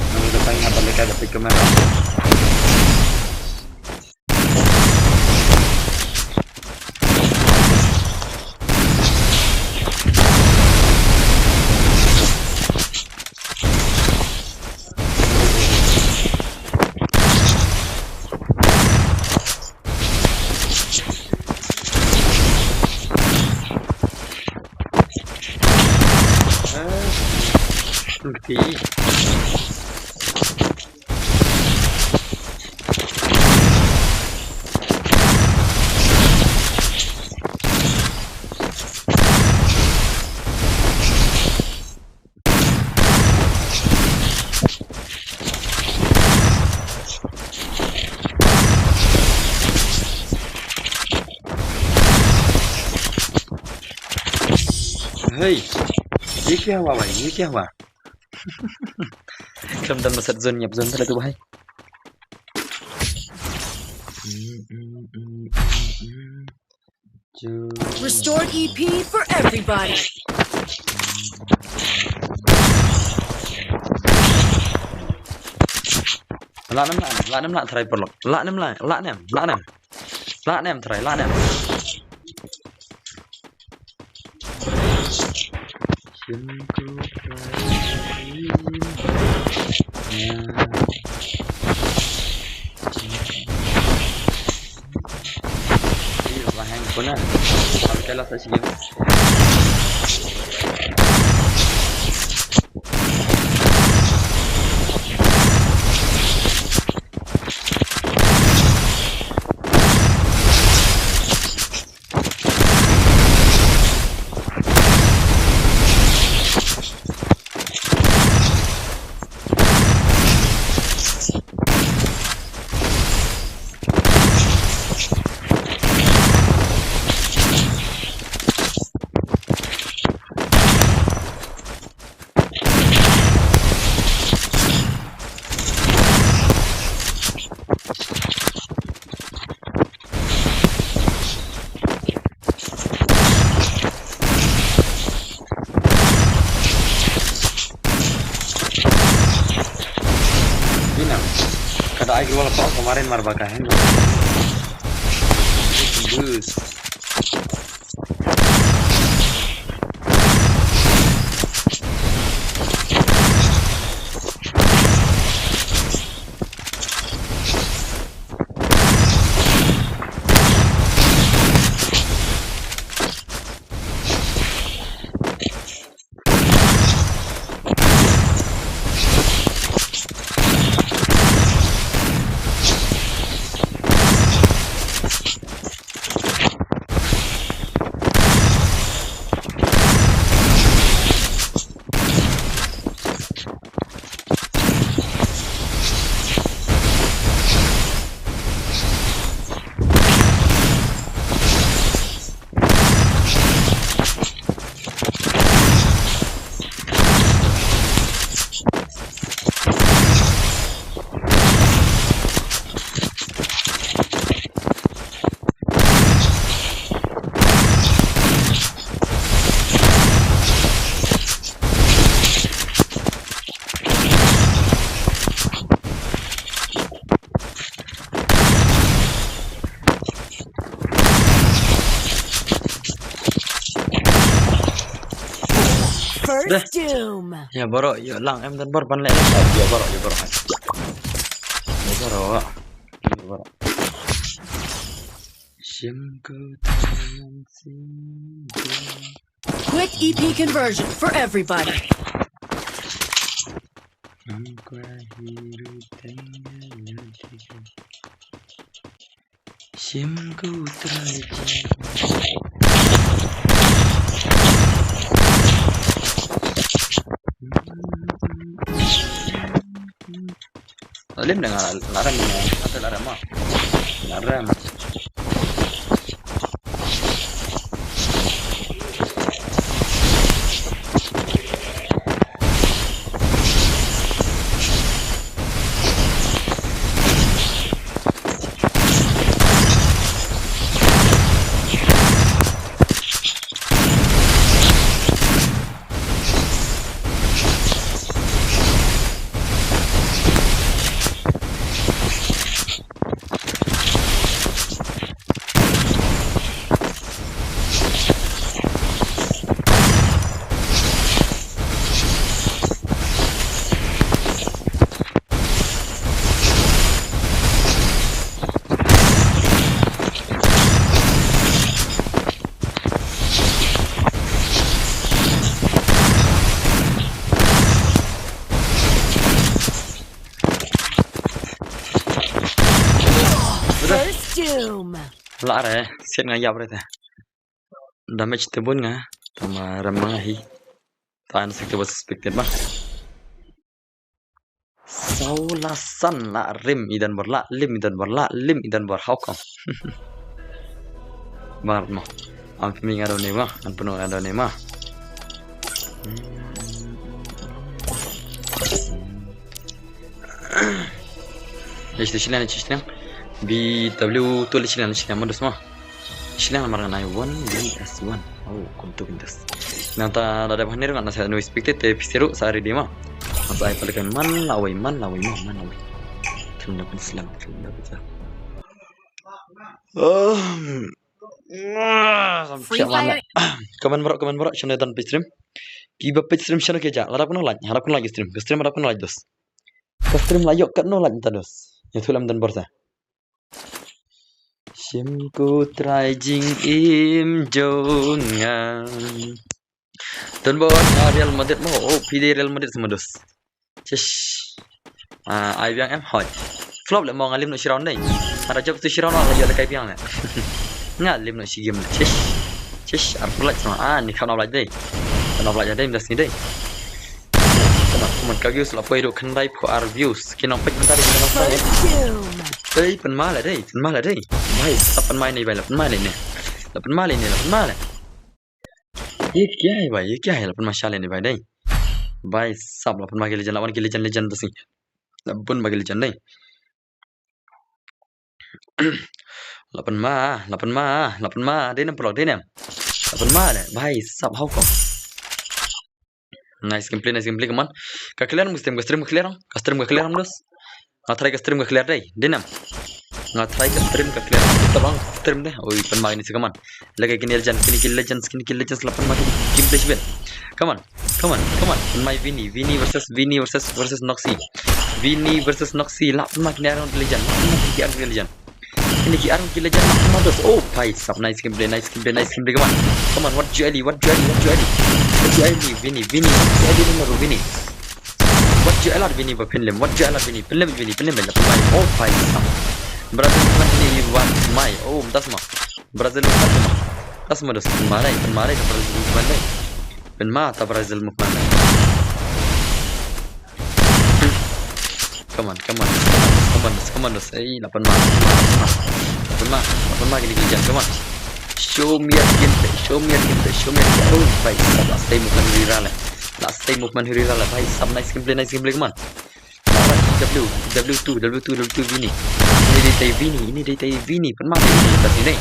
Nang depan apa mereka dapat kamera. phi. Hey, ये क्या हुआ भाई, ये क्या हुआ? Khlem don ba set zone, ïap zone te la tu, bhai. Restore E P for everybody. Lah nem, lah nem, lah nem, lah try perlok. Lah nem, lah, lah nem, lah nem. Lah nem try, lah nem. Bina. Kada ai gol apa kemarin, mar baka hen. Bus. First doom. Ïa baroh, ïa lang em don bor ban leh. Ïa baroh, ïa baroh. Ïa baroh. Ïa baroh. Shim ko tang sing. Quick E P conversion for everybody. Shim ko trai. Alim dengan larang ni, ada larang mah. Larang. Doom. La re, siat nga ïap re te. Damage te bun nga, tama ram nga hi. Ta an sik te ba suspected ba. Saw la san la rim i don bor la lim i don bor la lim i don bor, how come? Bar mo. Am pynmih nga don ne ma, an pynmih nga don ne ma. Ish, ish, ish, ish. B W two, ish, ish, ish, ma dos ma. Shiliang mar ngan ai one B S one. Oh, kum tu kintas. Nangta da da bahani ngan sa no expected te pisiru sa ready ma. Ngan sa ai pala kan man la wai, man la wai, man, man la wai. Tunda pun slam, tunda pun slam. Um, ah, sam Free siap mana. Fire. Comment bro, comment bro, shano don page stream. Kiba page stream shano ke ja, la da pun like, la da pun like stream, stream la da pun like dos. Ka stream la yok kat no like ta dos. Ya tu lam don bor sa. Shim ko trai jingim jong nga. Don bor nga Real Madrid mo, oh, phi dei Real Madrid sa ma dos. Chish. Ah, ai biang em hoi. Flop le mo nga lim no shi round dei. Hara jop tu shi round la ïoh le kai biang le. Nga lim no shi game le. Chish. Chish, ar pulak sama. Ah, ni kham na blai dei. Kham na blai dei, mdas ni dei. Come on, come on, ka views la poi ruh khyndai phew ar views. Ki nong peit mynta dei, ki nong peit. First kill. Dei, pynma la dei, pynma la dei. Bhai, sap pynma ni bhai, la pynma ni ne. La pynma ni ne, la pynma la. Ye kya hai bhai, ye kya hai, la pynma sha le ni bhai dei. Bhai, sap la pynma ki legend, la wan ki legend, legend ta si. La pynma ki legend dei. La pynma, la pynma, la pynma, dei nem paralok, dei nem. La pynma le, bhai, sap how come. Nice gameplay, nice gameplay, come on. Ka clear mo stream, ka stream ka clear, ka stream ka clear mo dos. Nga try ka stream ka clear dei, dei nem. Nga try ka stream ka clear. Tabang stream dei. Oi, pynma ini si, come on. Lagi kini legend, kini ki legends, kini ki legends, la pynma kini gameplay shibit. Come on. Come on, come on. Pynma Vini, Vini versus, Vini versus, versus Noxy. Vini versus Noxy. La pynma kini arung ki legend. La pynma kini arung ki legend. Kini ki arung ki legend, la pynma dos. Oh, bhai sab, nice gameplay, nice gameplay, nice gameplay. Come on. Come on, what J L E, what J L E, what J L E. What J L E, Vini, Vini, what J L E, no, Vini. What J L E, Vini, ba pynlem, what J L E, Vini, pynlem, Vini, pynlem, la pynma. Oh, bhai sab. Brazil pynma kini, what my. Oh, das ma. Brazil movement. Tas mo dos, pynma dei, pynma dei, ta Brazil movement dei. Pynma ta Brazil movement dei. Come on, come on, come on, come on, come on, dos. Ei, la pynma, la pynma, la pynma, la pynma kini ki legend, come on. Show me your gameplay, show me your gameplay, show me your gameplay. Oh, bhai sab, la stay movement huri ra le. La stay movement huri ra le, bhai sab, nice gameplay, nice gameplay, come on. Lawan W, W two, W two, W two Vini. Ini dei tai Vini, ini dei tai Vini. Pynma Vini, tas ini dei.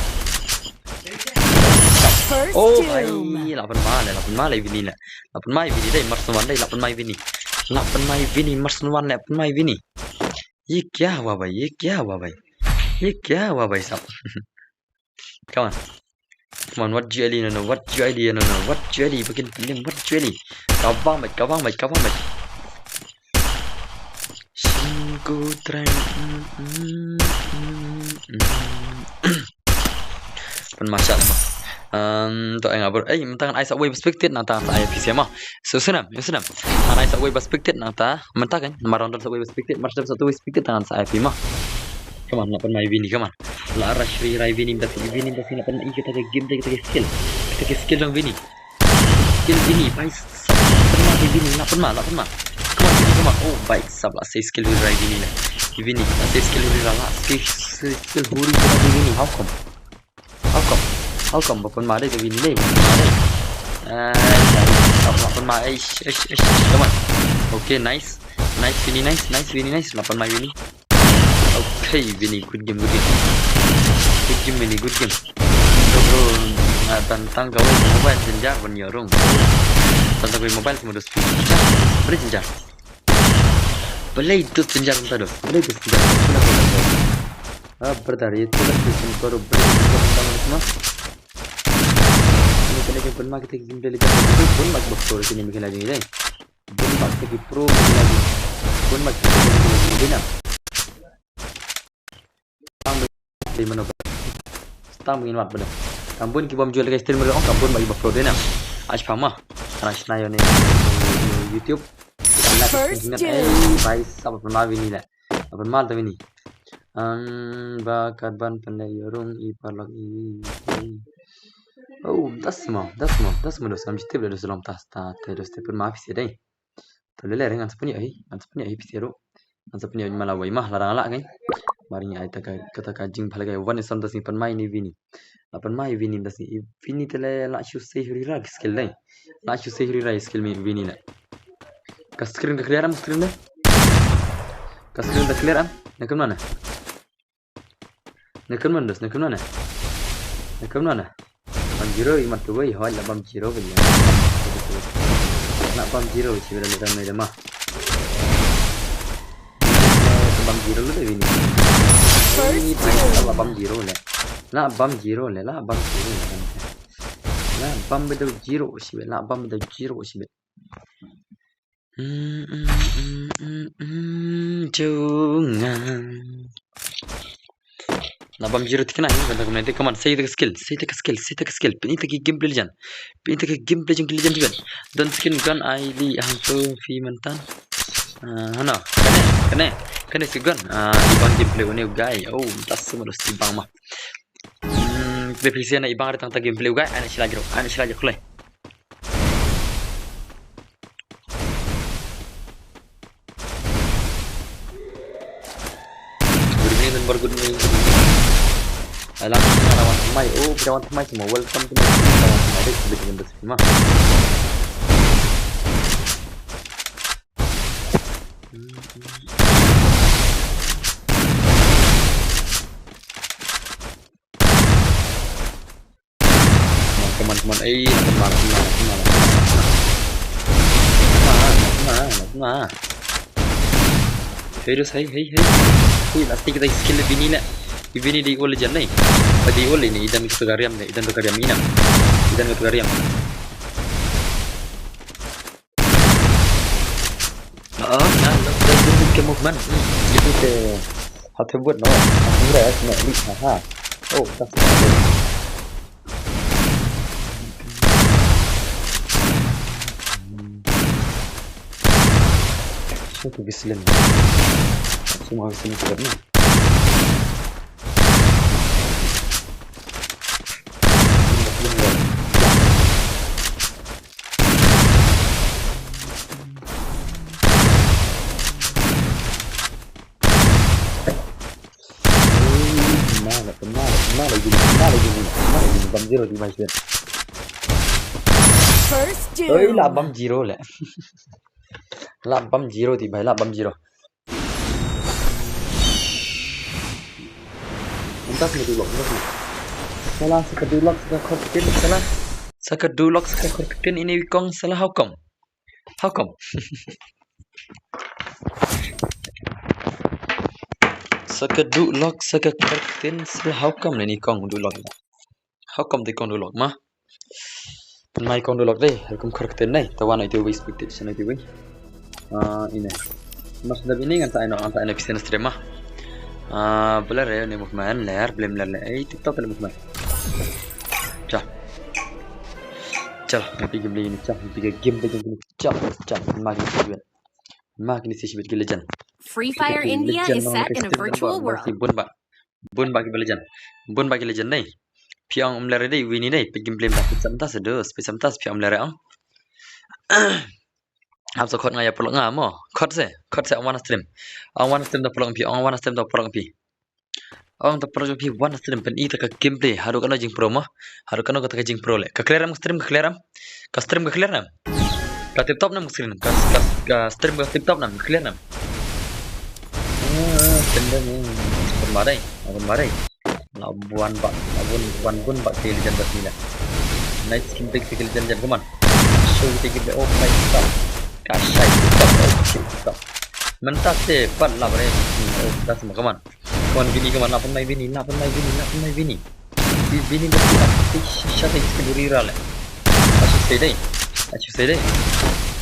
First doom. Oh, bhai, la pynma le, la pynma le Vini le. La pynma Vini dei, Marson wan dei, la pynma Vini. La pynma Vini, Marson wan le, pynma Vini. Ye kya hua bhai, ye kya hua bhai? Ye kya hua bhai sab? Come on. Come on, what J L E, no, no, what J L E, no, no, what J L E, bikin film, what J L E. Kabang, mate, kabang, mate, kabang, mate. Singko train. Pynma sha ma. Um, to ai nga bor. Eh, mynta ngan ai sa wei perspective nangta sa ai P C ma. So, snam, snam. Ngan ai sa wei perspective nangta. Mynta kan, mar round sa wei perspective, mar sa wei perspective ngan sa ai P C ma. Come on, la pynma Vini, come on. La rush ri rai Vini, mynta Vini, mynta la pynma i kita ke game, kita ke skill. Kita ke skill jong Vini. Skill Vini, bhai sab, pynma Vini, la pynma, la pynma. Come on, Vini, come on. Oh, bhai sab, la sei skill huri rai Vini le. Vini, la sei skill huri rai, la sei skill huri rai Vini. How come? How come? How come? Ba pynma dei, Vini dei, ba pynma dei. Ai, bhai sab, la pynma, eish, eish, eish, come on. Okay, nice. Nice, Vini, nice, nice, Vini, nice. La pynma Vini. Okay, Vini, good game, good game. Good game, Vini, good game. Bro, bro, nga tang tang kawei mobile jynjar ban ïoh rung. Tang tang kawei mobile semua dos. Beri jynjar. Beli dos jynjar, entah dos. Beli dos jynjar. Ah, brother, itu lah tulisan baru. Beli dos jynjar, entah dos semua. Ini kena jumpa mak kita jumpa lagi. Pun mak bos tu sini bikin lagi ni. Bun bak tegi pro ni lagi. Bun bak tegi pro ni lagi. Tang bagi mano. Tang bagi wat benda. Kam bun ki bom jual lagi stream ong kam bun bagi pro dina. Ash pama. Ash nayo ni YouTube. First doom. Bhai sab, la pynma Vini le. La pynma Vini. Ang ba kat ban pynleh ïa rung i paralok i. Oh, das mo, das mo, das mo, dos. Ngam ju tip da dos long tas ta te dos te pynmai phi dei. To lele ring ngan sa pynïoh hi, ngan sa pynïoh hi phi ruh. Ngan sa pynïoh ma la wei ma la dang lah kai. Mar ngi ai ta ka, kata ka jingpynleh kai wan i son das ngi pynmai ni Vini. La pynmai Vini das ngi, Vini te le la shu sei hri ra ki skill dei. La shu sei hri ra ki skill mi Vini le. Ka screen ka clear am screen dei. Ka screen ka clear am. Na kumno na? Na kumno dos, na kumno na? Na kumno na? Bam zero i mat tu wei, hoi la bam zero wei. La bam zero wei, shi bela le tang na ma. Bam zero le Vini. First kill. La bam zero le. La bam zero le, la bam zero le. La bam bedau zero shi be, la bam bedau zero shi be. Mm, mm, mm, mm, mm, jong nga. Na bam zero tikna hi, benda kumne te, come on, sei ta ka skill, sei ta ka skill, sei ta ka skill. Pynta ki gameplay legend. Pynta ki gameplay jong ki legend ban. Don skin gun ai li hang tu fi mentan. Ah, hana, kane, kane, kane si gun. Ah, ibang gameplay une guy. Oh, das semua dos ibang mah. Hmm, play physique na ibang ada tang ta gameplay guy. Ana sila jero, ana sila jero kulai. Good evening, number, good evening, good evening. Alang, alang wan thymmai. Oh, phi wan thymmai semua. Welcome to my channel. Alang wan thymmai. Dei, dei, dei, dei, dei, dei. Come on, come on. Ei, na kena, na kena, na kena, na kena. Na kena, na kena. Hey, dos, hey, hey, hey. Hey, last kita skill Vini la. Vini dei ol jan ni. Dei ol ini, idan kita gariam ni, idan kita gariam ina. Idan kita gariam. Ah, na, na, na, na, na, movement. Hmm, itu te, hatu buat no. Hatu rest, no, ni, ha, ha. Oh, that's nice. Satu gislin. Semua gislin kuat ni. Pynmai la, pynmai la, pynmai la, pynmai la, pynmai la, pynmai la, bam zero di bai sien. First doom. Oi, la bam zero le. La bam zero di bai, la bam zero. Entas me dulok, entas me. Salah, sa ka dulok, sa ka khor ktien, salah. Sa ka dulok, sa ka khor ktien, ini wikong, salah, how come? How come? Sa ka dulok, sa ka khor ktien, salah, how come, ini kong dulok. How come te kong dulok ma? Mai kong dulok dei, rukom khor ktien dei. Tawan ai te wei expectation ai te wei. Ah, ine. Mas da bini ngan sa ai no, ngan sa ai no pisen stream ma. Ah, bela re ne movement ler, blem ler le. Ei, TikTok le movement. Cha. Chal, ngan phi game le ni, chal, ngan phi game le ni. Chal, chal, ma ki sibit. Ma ki ni sibit ki legend. Free Fire India is set in a virtual world. Bun ba. Bun ba ki ba legend. Bun ba ki legend dei. Phi ong um le ready, Vini dei. Phi game blame ta, phi sam ta se dos, phi sam ta se phi ong um le re ong. Hap sa khot nga ïa paralok nga mo. Khot se, khot se ong wan stream. Ong wan stream da paralok phi, ong wan stream da paralok phi. Ong ta paralok phi wan stream pyn-i ta ka gameplay. Haduh kano jingpro mo. Haduh kano kata ka jingpro le. Ka clear em ka stream, ka clear em. Ka stream ka clear em. Ka tip top nam ka screen. Ka, ka, ka stream ka tip top nam ka clear nam. Ah, tenda ni. Pynmai dei, pynmai dei. La bun ba, la bun, bun, bun ba te legend ba ni la. Nice skin pick te legend jan, come on. Show te ki, oh my god. Ka shai, stop, oh shit, stop. Mynta te pat la bare. Oh, that's my, come on. Come on, Vini, come on. La pynmai Vini, la pynmai Vini, la pynmai Vini. Vi-, Vini ba ki la. Shut it, ki duri ra le. Achu sei dei. Achu sei dei.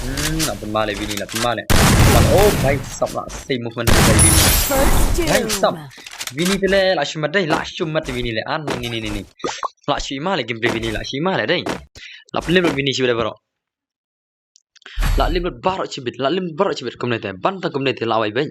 Hmm, la pynmai le Vini, la pynmai le. Come on, oh, bhai sab la sei movement bai Vini. First doom. Bhai sab. Vini te le la shu mat dei, la shu mat Vini le. An ni, ni, ni, ni. La shu i ma le gameplay Vini, la shu i ma le dei. La pynlip Vini shu dei baroh. La lim lut baroh chibit, la lim baroh chibit kumne te. Ban ta kumne te la wai beit.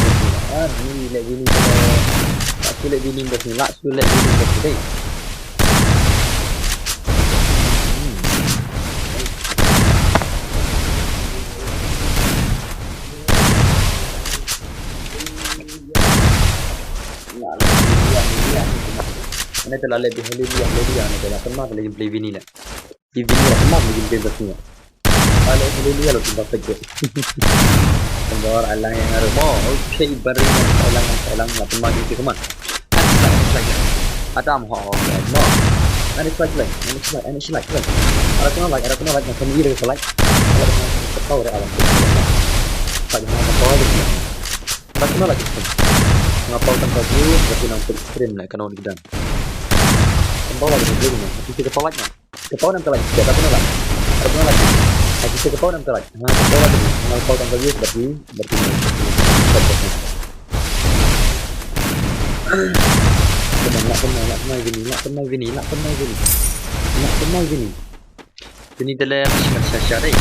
Ani leh bini te. Lah shu leh bini bas ni, lah shu leh bini bas ni dei. Hmm. Ane te la leh bi haleluya, haleluya, ane te la pynmah te la ïa play bini la. Ïa bini la pynmah, ïa bini bas ni. Haleluya, lo pynmah pynmah. Pynmah alang ïa nga ruh mo. Okay, bari nga alang, nga alang, nga pynmah ïa bini, come on. Ane slide, ane slide. Adam ho, ho, ho, no. Ane slide, slide, ane slide, ane slide, slide. Ada kena like, ada kena like, nga kena ïa ka like. Ada kena like, ada kena like. Slide, nga kena like. Ada kena like. Nga pau tang ka view, berarti nang peit stream na ka nong di dan. Kena pau lagi ni, ni. Kita kena pau lagi ni. Kena pau enam kali. Kita kena lagi. Kena pau lagi. Kita kena pau enam kali. Ha, kena pau lagi ni. Kena pau tang ka view, berarti, berarti ni. Kena, nak kena, nak kena gini, nak kena gini, nak kena gini. Nak kena gini. Vini te le, shimet sha sha dei.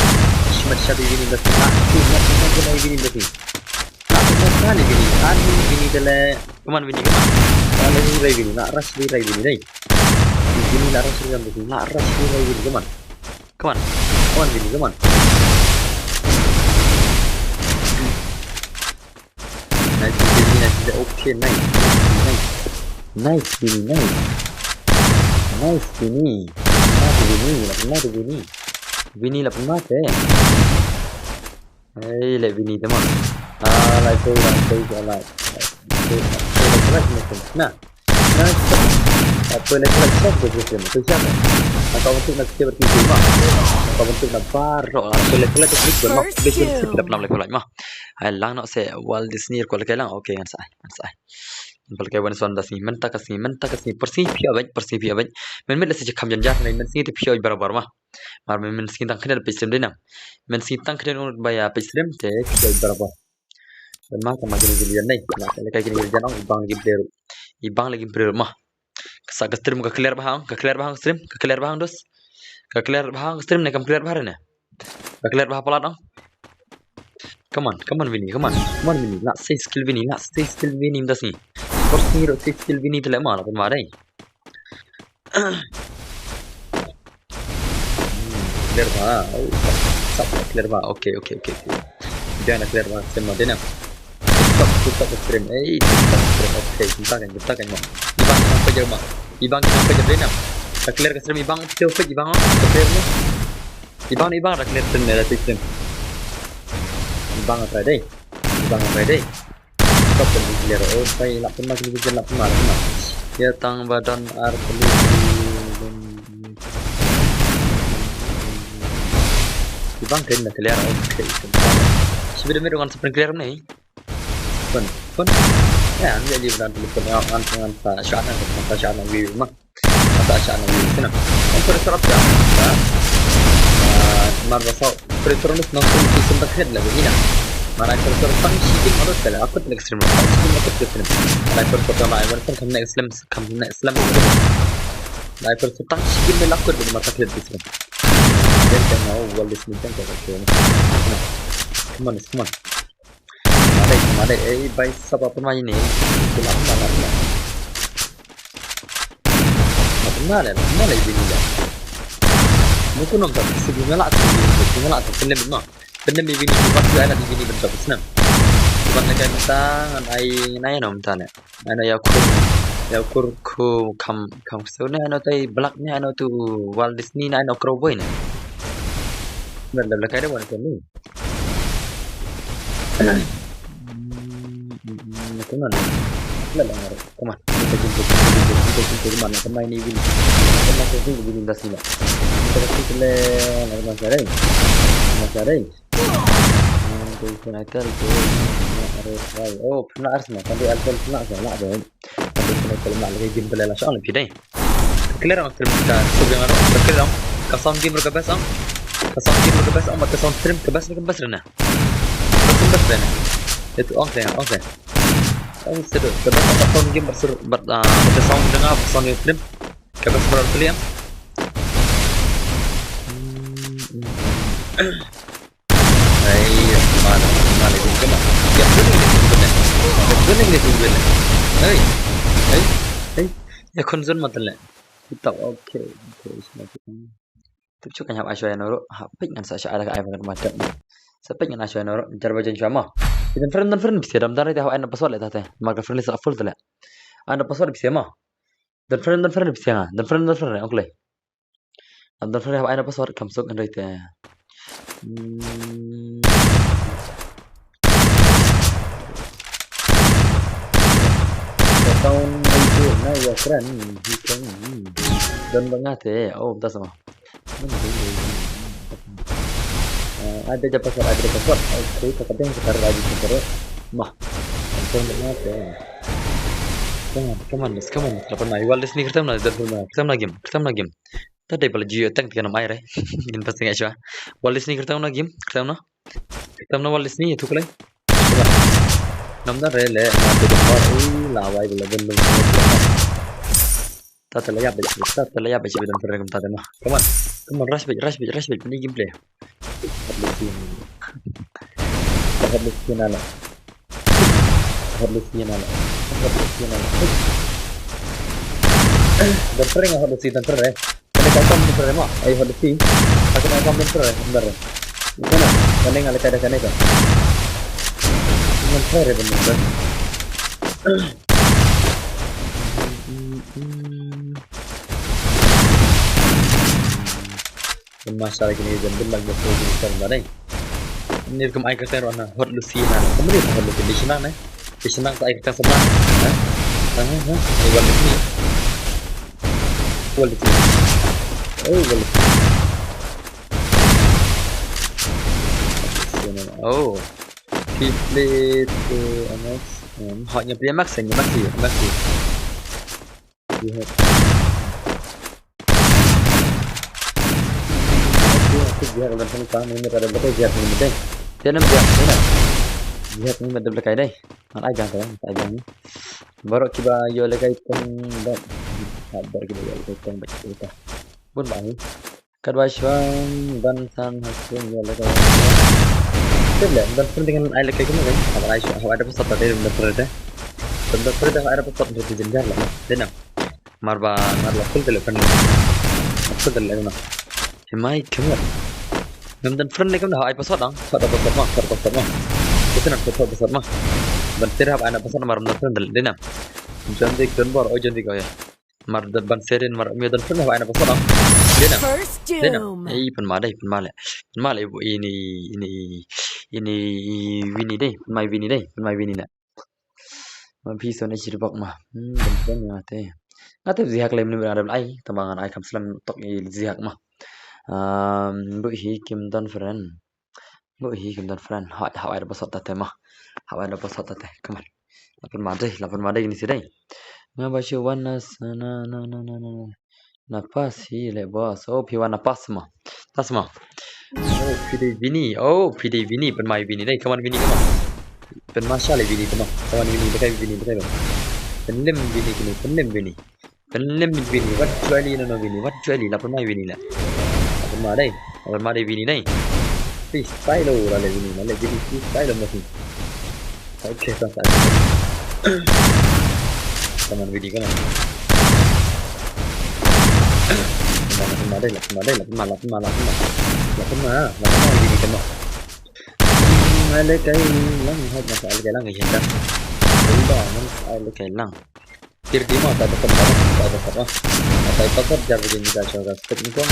Shimet sha dei vini bas. Nak, nak, nak, nak, vini bas. Nak, nak, nak, vini. Ani, vini te le. Come on, vini, come on. Nak, rush, rush, rush, vini dei. Vini, nak, rush, rush, vini. Nak, rush, rush, vini. Come on. Come on. Come on, vini, come on. Nice, Vini, nice, nice. Okay, nice. Nice. Nice, Vini, nice. Nice, Vini. Nice, Vini. La pynmah te Vini. Vini la pynmah te. Hey, leh Vini te ma. Ah, la tu, la tu, la tu. Na. Nice. Apa leh tu, la tu, tu, tu, tu, tu, tu. Ang kau untuk nak skip tu, tu, ma. Ang kau untuk nak baroh. Apa leh tu, la tu, tu, tu, ma. First kill. Kita pernah leh tu, ma. Ai lang noh seh, wal di sngi ko leh kai lang. Okay, ngan sa ai, ngan sa ai. Ngan pynleh kai wan son da sngi, mynta ka sngi, mynta ka sngi, pyrsngi phi ïa beit, pyrsngi phi ïa beit. Mynmiet leh sa jaka kham jan jan, mynmiet sngi te phi ïa beit barabor ma. Mar mynmiet sngi tang khyndiat peit stream dei nang. Mynmiet sngi tang khyndiat un ba ïa peit stream te phi ïa beit barabor. Ban ma ka ma kine ki lian nei, ma ka leh kai kine ki lian ong, ibang lagi player. Ibang lagi player ma. Ka sa ka stream ka clear bha ong, ka clear bha ong stream, ka clear bha ong dos. Ka clear bha ong stream ne kam clear bha ne. Ka clear bha palat ong. Come on, come on Vini, come on. Come on Vini, la sei skill Vini, la sei skill Vini mynta sngi. Por sngi ruh sei skill Vini te leh ma la pynmah dei. Hmm, clear bha. Oh, sap, sap, clear bha. Okay, okay, okay, okay. Jangan clear bha, stream ma dei na. Stop, stop, stop stream. Eh, stop stream. Okay, kita kan, kita kan ma. Ibang ki nang peit ma. Ibang ki nang peit dei na. Ka clear ka stream ibang, peit ibang, ka clear ni. Ibang, ibang, ka clear stream ni, da stream. Ibang apa dei? Ibang apa dei? Pynmah clear. Oh, pai, lah pynmah, kini bijan lah pynmah, lah pynmah. Ïa tang ba don ar kali. Ki bang kein la clear. Okay. Shi bit da mid ngan sa pyn clear ne. Pyn, pyn. Ïa, ngan ïa li ban pyn ngan, ngan sa shot ngan sa shot ngan wi ma. Ata sha na wi sina. Ang pressure up ya. Ah, mar ba sa pressure nus nang pun di senta khed la begini na. Mar ai pressure tang shi game alot kala. Akut next stream. Tang shi game akut next stream. Mar ai pressure tang ai wan kan next slam, kan next slam. Mar ai pressure tang shi game la akut di mata khed di slam. Then tang au wal di sini tang kala. Come on, come on. Madai, madai, eh, bai sapa pun mai ni. Kula mana mana. Mana mana mana ini dah. Mungkin nonton si bunga lah, si bunga lah, si bunga lah, si bunga lah. Pynlem ïa bini ki wan ïa na bini ban jop snam. Ki wan lehkai mynta ngan ai ngan ai noh mynta ne. Ai noh ïa u kur, ïa u kur ku kham kham ksew ne, ai noh tai blak ne, ai noh tu wal disni ne, ai noh crow boy ne. Ban lehkai da wan kani. Hmm, hmm, hmm, come on. Lah, lah, lah. Come on. Kita jumpa, kita jumpa, kita jumpa, come on. Come on, ini win. Come on, kita jumpa, win dah sini. Kita kasih ke le, nak masuk ring. Masuk ring. Hmm, tu sniper tu. Ada try. Oh, pernah Arsenal. Tadi Arsenal pernah Arsenal. Ada. Tadi sniper nak lagi game pala lah soal pidai. Clear ang stream ka sub yang aro. Clear ang. Ka sound game ka best ang. Ka sound game ka best ang. Ka sound stream ka best ka best rena. Ka best rena. Itu ang saya, ang saya. Ang sedo. Ka best ang ka sound game bersur ber ah, ka sound dengar, ka sound game stream. Ka best bersur clear. Hmm, hmm. Ai, mana, mana lagi kena. Ya, bening ni benar. Ya, bening ni benar. Hei, hei, hei. Ya, khun zon matan le. Kita okay, okay. Tip chu kan hap ai shwa noro, hap pik ngan sa sha ala ka ai ban matan. Sa pik ngan ai shwa noro, jar ba jan shwa mo. Idan friend, dan friend bisa dam dare te hap ai na password le tate. Marka friend le sa full te le. Ai na password bisa mo. Dan friend, dan friend bisa nga. Dan friend, dan friend, okay. Am dan friend hap ai na password kam suk ngan rei te. Hmm. Account itu na ya friend. Hi kan. Dan banga te. Oh, tas mo. Ah, ada je password, ada password. Okay, tak ada yang sekarang lagi sekarang. Mah. Dan banga te. Come on, come on, come on. Lapan na. Iwal disni kertam na, dan banga. Kertam na game. Kertam na game. Ta dei bala jiyo tang tikan mai re. Gin pas tengah shwa. Wal disni kertam na game, kertam na. Kertam na wal disni itu kelai. Nam da re le, na tu gambar. Ui, lawai bala bendung. Ta ta layap bej, ta ta layap bej bidang pernah kum ta ma. Come on. Come on, rush bej, rush bej, rush bej, ni gameplay. Hot lucky na la. Hot lucky na la. Hot lucky na la. Dan pernah hot lucky dan pernah. Kane ka kam pernah ma. Ai hot lucky. Aku nak kam pernah. Bentar. Ini mana? Kane ngalai kada kane ka. Bentar ya bentar. Masha Allah, kini jan bin lang betul betul sana deh. Ini kum ai kertas warna hot lucky na. Kamu ni hot lucky di sana ne. Di sana ai kertas sama. Ha? Ha ha ha. Ai wal lucky. Wal lucky. Oh, wal lucky. Oh. He played to M X. Hmm, hot nya play M X, nya M X, M X. Jihad. Aku, aku jihad dalam sini kan, ini pada betul jihad ini betul. Dia nam jihad ni lah. Jihad ni betul betul deh. Nak aja kan, aja ni. Baru kita yo lekai pun dah. Baru kita yo lekai pun betul kita. Pun bang. Kadwa shwang ban san hasung yo lekai. Tip le, dan pun dengan ai lekai kena kan. Apa ai shwang, apa ada pasal tadi dan pun ada. Dan pun ada ada pasal tadi jenjar lah. Denam. Marba ngar la full telephone. Full telephone. Himai kemar. Ngam dan friend lekam dah ai password dang. Thot password ma, thot password ma. Kita nak thot password ma. Ban sir hap ai na password mar dan friend dal. Dina. Jon dik don bor, oh jon dik oh ya. Mar dan ban serin mar mi dan friend hap ai na password dang. Dina. First Dina. Doom. Eh, pen ma dai, pen ma le. Pen ma le ini ini ini Winnie dai, pen ma Winnie dai, pen ma Winnie na. Ma phi son ai shi bok ma. Hmm, ben ben nga te. Nga te zihak lem ni ben ada ai, tama ngan ai kam slam tok i zihak ma. Um, bu hi kim don friend. Bu hi kim don friend. Hawai, hawai da pasot ta te ma. Hawai da pasot ta te. Come on. Lapan ma dei, lapan ma dei ni si dei. Nga ba shi wan na sa na, na, na, na, na. Na pas hi le boss. Oh, phi wan na pas ma. Tas ma. Oh, phi dei Vini. Oh, phi dei Vini. Pen mai Vini dei. Come on Vini, come on. Pen ma sha le Vini, come on. Come on Vini, dekai Vini, dekai Vini. Pen lem Vini kini, pen lem Vini. Pen lem Vini, wat juali no no Vini, wat juali, lapan mai Vini la. Lapan ma dei, lapan ma dei Vini dei. Freestyle lo la le Vini, la le Vini freestyle lo mesti. Okay, sa sa. Come on Vini, come on. Lapan ma, lapan ma dei, lapan ma dei, lapan ma, lapan ma, lapan ma. Lapan ma, lapan ma Vini, come on. Hmm, ai le kai lang, hai masa ai le kai lang, hai dah. Dah, masa ai le kai lang. Tir di ma, tai pasot ma, tai pasot ma. Tai pasot jar bagi ni dah, jar bagi ni dah.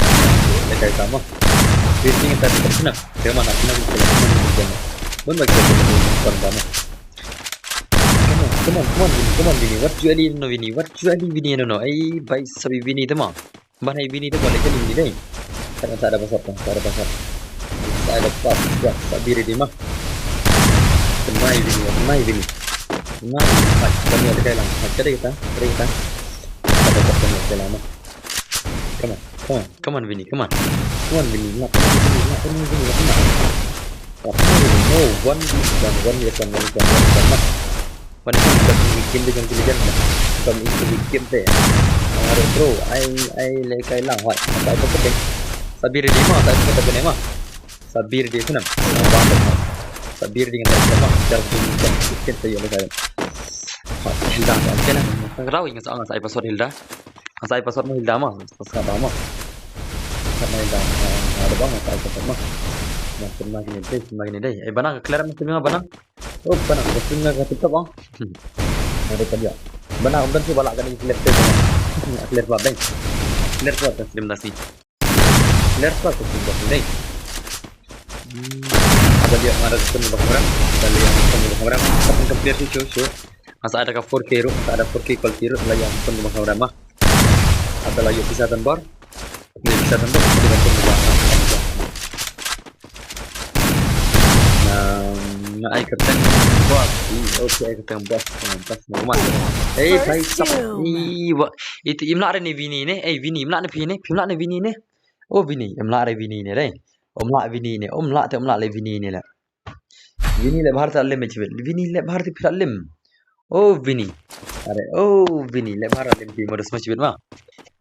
Tir di ma, tai pasot ma. Dia mana, mana kita, mana kita. Mana kita, mana kita. Come on, come on, come on, Vini, come on, Vini. Wat juali no, Vini. Wat juali Vini no, no. Ai, bai sabi Vini tu ma. Ban hai Vini tu boleh jadi Vini dei. Kan tak ada pasot, tak ada pasot. Tak ada pas, tak ada bir di ma. Kenai Vini, kenai Vini. Kenai Vini. Hai, kami ada kai lang. Hai, kedai kita, kedai kita. Tak ada pasot, kami ada kai lang ma. Come on, come on, come on Vini, come on. Come on Vini, nak, come on Vini, nak, come on Vini, nak, come on. Tak ada Vini. No, one v one, one v one, one v one, one v one. Mana pun kita bikin dia jangan kena jangan. Kami itu bikin deh. Aduh bro, ai ai le kai lang hoi. Apa apa kete. Sabir di ma, apa apa kete ne ma. Sabir di sana. Sabir di ngata sama. Jar di ngata. Bikin saya le kai. Hoi, Hilda, apa kena. Ngarau ingat soal ngasai pasot Hilda. Ngasai pasot ma Hilda ma. Pas kata ma. Sama Hilda. Ada bang ngasai pasot ma. Makin makin deh, makin deh. Eh, bana clear makin bana. Oh, bana, dah tengah kat TikTok bang. Hmm. Ada kerja. Bana, udah sih balak kali clear tu bana. Clear plat deh. Clear plat dah stream dah sih. Clear plat dah stream dah sih deh. Hmm. Ada dia mana dah stream dah kamera. Ada dia stream dah kamera. Kapan ke clear sih, show show. Masa ada ke four K ru, masa ada four K quality ru, lah yang stream dah kamera mah. Ada lah yuk bisa tambor. Ni bisa tambor, kita stream dah kamera. Nga ai kyrteng boss. I, okay, ai kyrteng boss. Boss Muhammad. Eh, bhai sap. I, wa, itu im lah re ni Vini ne. Eh, Vini, im lah ne Vini ne. Im lah ne Vini ne. Oh, Vini, im lah re Vini ne re. Im lah Vini ne. Im lah te im lah le Vini ne le. Vini le bahar ta lem chibit. Vini le bahar te phi la lem. Oh, Vini. Are, oh, Vini. Le bahar lem phi modus ma chibit ma.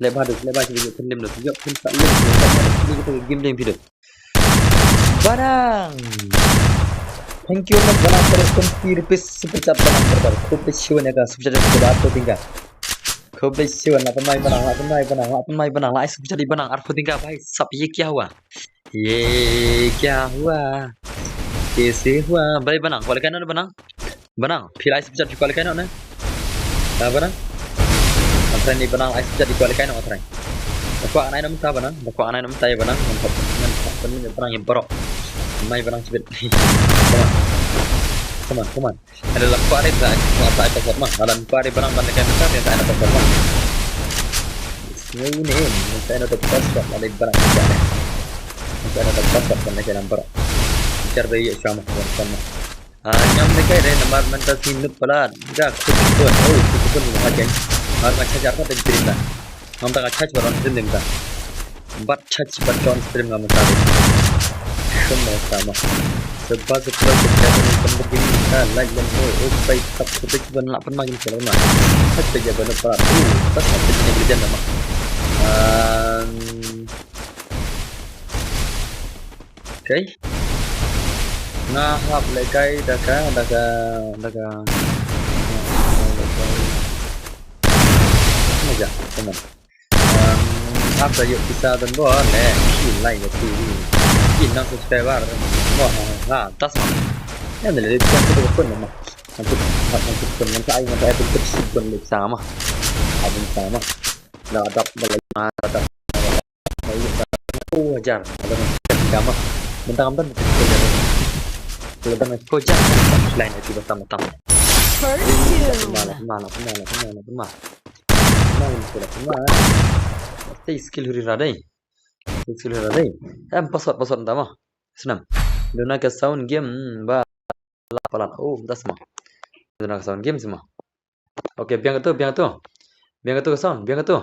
Le bahar, le bahar chibit phin lem dos. Jok phin sa lem. Ni kita game lem phi dos. Banang. Thank you, Banang, for the twenty rupees super chat, Banang, brother. Khublei shibun ïa ka super chat ka arphew tyngka. Khublei shibun, la pynmai Banang, la pynmai Banang, la pynmai Banang, la ai super chat ïa Banang, arphew tyngka, bhai sab, ye kya hua? Ye kya hua? Kaise hua? Bhai Banang, kwah leh kai noh Banang? Banang, phi la ai super chat phi kwah leh kai noh ne? Ha Banang? Nga trai ni Banang la ai super chat phi kwah leh kai noh nga trai. Nga kwah nai noh mynta Banang, nga kwah nai noh mynta ïa Banang, ngan hap, ngan hap pynmih ïa Banang ïa baroh. Mai Banang chibit. Come on. Come on, come on. Ada la kwah ri sa, sa ai password ma. Ada la kwah ri Banang ban leh kai mynta, sa ai password ma. Sngewbha ne em, mynta ai password, ada Banang sa. Mynta ai password ban leh kai number. Jar ba ïa sama, sama. Ah, ngam leh kai re namar mynta sien lut palat. Nga khut khut. Oh, khut khut ni ha ken. Mar nga charge artat dei stream na. Ngam ta nga charge bad on stream dei mynta. Bad charge bad on stream ngam mynta dei. Khum mo sama. Seba sepuluh sepuluh ni pembegini ka like dan oh, oh, baik tak khut khut ban la pynmai ni selamat. Charge dei ban palat. Oh, tak khut khut ni legend nama. Um, Okay. Nga hap leh kai da ka, da ka, da ka. Nga hap leh kai. Nga ja, come on. Um, hap da ïoh pisa don bor leh. Ki like ïa ki. Ki non subscriber. Wah, ha, ha, tas ma. Ïa, da leh pisa tu pun ma. Nanti, nanti pun, nanti ai, nanti ai pun pisa pun leh sama. Abin sama. Da dap da leh ma da. Oh, hajar. Ada nama. Bentang apa? Bentang ko jar. Lain itu bersama tam. First doom. La pynma, la pynma, la pynma, la pynma. La pynma, la pynma. Stay skill huri ra dei. Stay skill huri ra dei. Em, password, password nta ma. Snam. Duna ka sound game, hmm, ba la palat. Oh, das ma. Duna ka sound game sima. Okay, biang tu, biang tu. Biang tu ka sound, biang tu.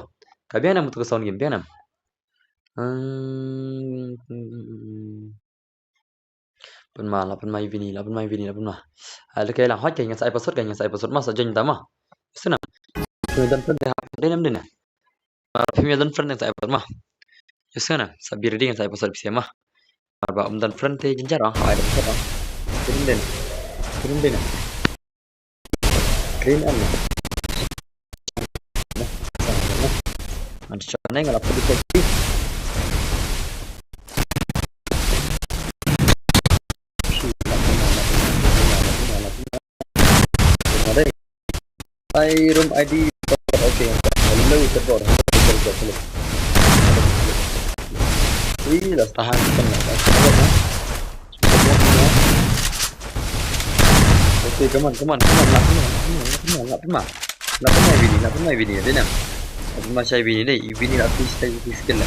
Ka biang nam tu ka sound game, biang nam. Hmm. Pynma, la pynma i Vini, la pynma i Vini, la pynma. Ai, lehkai lang hot kai, ngan sa ai password kai, ngan sa ai password ma, sa join ta ma. Snam. Dei nam dei na. Ah, phim ïa don friend ngan sa ai password ma. Ïa sngewna, sa be ready ngan sa ai password phi ma. Mar ba ym don friend te jynjar ah, ai don friend ah. Green den. Green den. Green an. An shot ne ngala pudi pudi. Ai, room I D. Okay. Hello, terbor. Terbor, terbor. Ih, la tahan. Okay, come on, come on, come on. La pynma, la pynma, la pynma. La pynma i Vini, la pynma i Vini, dei nam. La pynma shai Vini dei, i Vini la pynma shai skill la.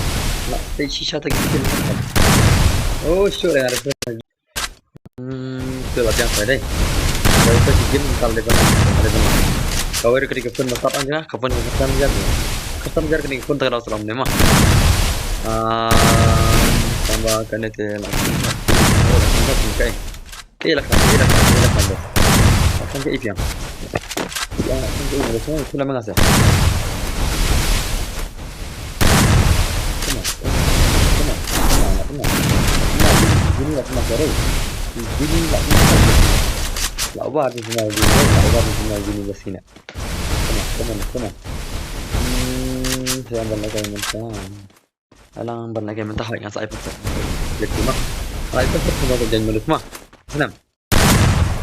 La pynma shisha ta skill. Oh, sure, ada. Hmm, tu la biang sai dei. Ada tu si game tal dei bana, tal dei bana. Kawei ka dei ka phone masat anja, ka phone ka custom jar. Ka custom jar ka dei ka phone ta ka dau salam ne ma. Ah, tamba kane te la. Kai. Kai la kan, kai la kan, kai la kan. La kan kai piang. Piang la kan kai piang. Semua tu la mengasah. Tenang, tenang, tenang, tenang, tenang. Tenang, Vini, Vini la pynma shai. Vini la pynma shai. La war di sini, Vini, la war di sini, Vini, di sini. Tenang, tenang, tenang. Hmm, saya ambil lagi yang mentah. Alang ban lagi mentah, ngan sa ai password. Klik tu ma. Ai password sama tu jangan menus ma. Snam.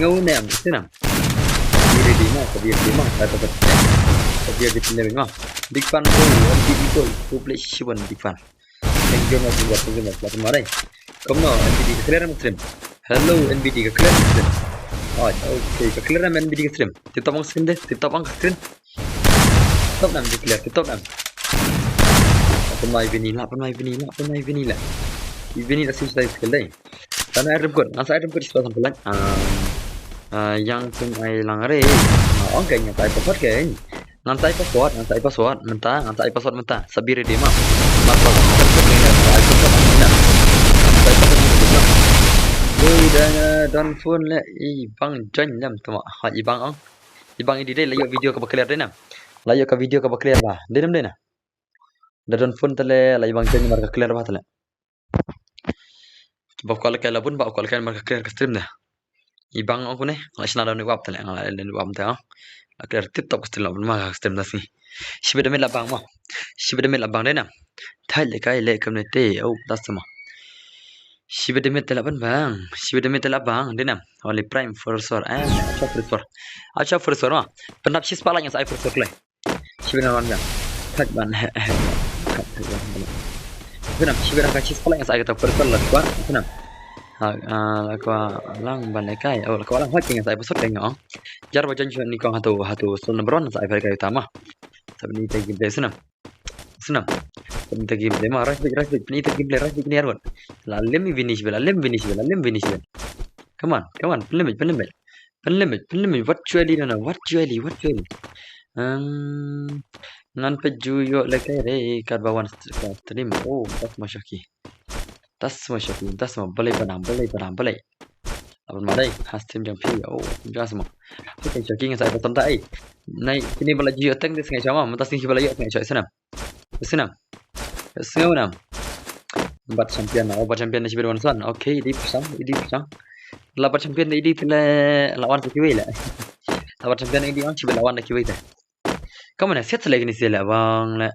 Ngau nem, snam. Diri di ma, ka diri di ma, ai password. Ka diri di ma. Big fan bro, N B D bro, publish one big fan. Thank you much, thank you much, la pynma dei. Kumno, N B D ka clear em stream. Hello, N B D ka clear em stream. Oh, okay, ka clear em N B D ka stream. Tip top on screen dei, tip top on screen. Top nam di clear, tip top nam. La pynma i Vini, la pynma i Vini, la pynma i Vini la. I Vini la sim slide skill dei. Tana ai rem kot, ngan sa ai rem kot shisha sample lang. Ah, ah, yang tung ai lang re. Ah, okay, ngan sa ai password ke. Ngan sa ai password, ngan sa ai password, mynta, ngan sa ai password mynta. Sa be ready ma. Password, ngan sa ai password mynta. Ngan sa ai password mynta. Oi, da, don phone le, i bang join nam tu ma. Ha, i bang ong. I bang i dei dei la ïoh video kaba clear dei nam. La ïoh ka video kaba clear ba. Dei nam dei na. Da don phone tale la i bang join mar ka clear ba tale. Ba kwal kai la bun ba kwal kai mar ka clear ka stream da. I bang ong kune, la shna da ni wap tale, la ni wap tale. La clear tip top ka stream la bun ma ka stream da sini. Shibe da mit la bang ma. Shibe da mit la bang dei nam. Thai le kai le kam ne te, oh, das ma. Shibe da mit la ban bang. Shibe da mit la bang dei nam. Only prime for sure. Ah, acha for sure. Acha for sure ma. Pendap shispah la ngan sa ai for sure klei. Shibe na wan ya. Thak ban he he. Thak thak ban. Shibe na shibe na ka shispah la ngan sa ai ka ta for sure la kwa. Shibe na. Ha, ah, la kwa lang ban le kai. Oh, la kwa lang hot ngan sa ai for sure kai ngong. Jar ba jan shibe ni kong hatu hatu soul number one sa ai for kai ta ma. Sa ni ta game play snam. Snam. Pynta game play ma, right click, right click, pynta game play, right click ni arwat. La lem i Vini shibe, la lem Vini shibe, la lem Vini shibe. Come on, come on, pynlem, pynlem. Pynlem, pynlem, what you ali nana, what you ali, what you ali. Um, ngan pe ju yo le kai re, kat ba wan st-, kat stream. Oh, that's my shocky. That's my shocky, that's my balai padang, balai padang, balai. Aban ma dei, ha stream jong phi, oh, jong sa ma. Phi kan shoki ngan sa ai password ta ai. Nai, kini ba la ju ïoh teng dei sngai sha ma, mynta sngi ba la ïoh sngai sha snam. Snam. Snam nam. Bat champion, oh, bat champion na shibe wan san. Okay, idi psang, idi psang. La bat champion idi tele la wan sa kiwei la. La bat champion idi wan shibe la wan da kiwei te. Ka mane set le kini sele bang le.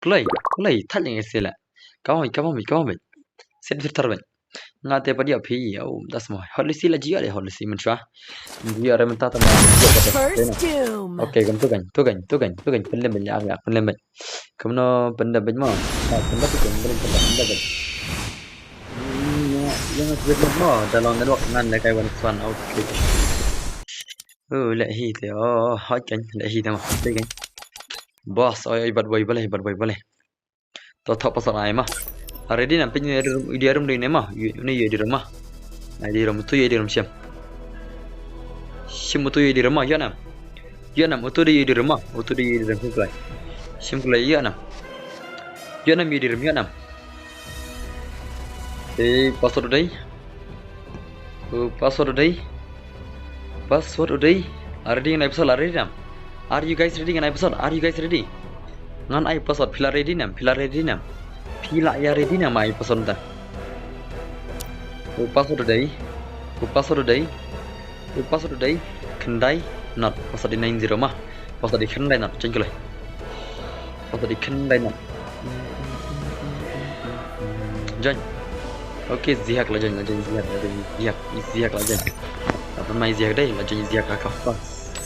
Kloi, kloi, thal ngi sele. Ka bang, ka bang, ka bang. Set sir tar bang. Nga te padi api, oh, das mo. Hot lisi la jia le, hot lisi men shwa. Jia re menta tama. First doom. Okay, kam tu kan, tu kan, tu kan, tu kan. Pynlem bang ya, pynlem bang. Kamno pynlem bang mo. Ha, pynlem tu kan, pynlem, pynlem, pynlem bang. Hmm, ya, ya ngat bang mo. Dalam network ngan le kai wan swan. Okay. Oh, leh hi te. Oh, hot kan, leh hi te ma. Te kan. Boss, oi, oi, bad boy, balei, bad boy, balei. To, to, password ai ma. Ready nam, pin, ready room, ready room dei ne ma. Yu, ne ready room ma. Ready room, tu ready room siam. Siam tu ready room ma, ïa nam. Ïa nam, utu dei ïa dei rema, utu dei ïa dei rema, shim kloi. Shim kloi ïa nam. Ïa nam ïa dei rema, ïa nam. Eh, password u dei. Oh, password u dei. Password u dei. Are ready ngan ai password, are ready nam? Are you guys ready ngan ai password? Are you guys ready? Ngan ai password, phi la ready nam, phi la ready nam. Phi la ïa ready nam ai password ta. Oh, password u dei. Oh, password u dei. Password u dei khyndai not. Password u dei nine zero ma. Password u dei khyndai not. Join kloi. Password u dei khyndai not. Join. Okay, Zihak la join, la join Zihak, la join Zihak, Zihak la join. Lah pynmai Zihak dei, la join Zihak ha ka fast.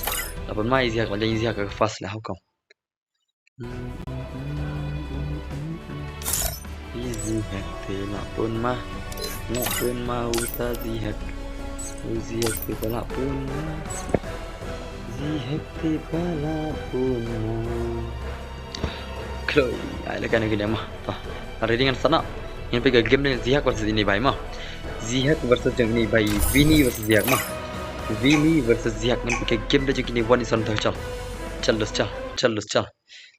Lah pynmai Zihak, la join Zihak ha ka fast la, how come? Zihak te lah pun ma. Lah pun ma uta Zihak. Zihak te lah pun ma. Zihak te lah pun ma. Kloi, ai la kan kine ma. To, ready ngan sna. Ngin peit ka game ne Zihak versus ini bai ma. Zihak versus jong ini bai. Vini versus Zihak ma. Vini versus Zihak, ngin peit ka game de jong kine wan ison ta chal. Chal dus chal, chal dus chal.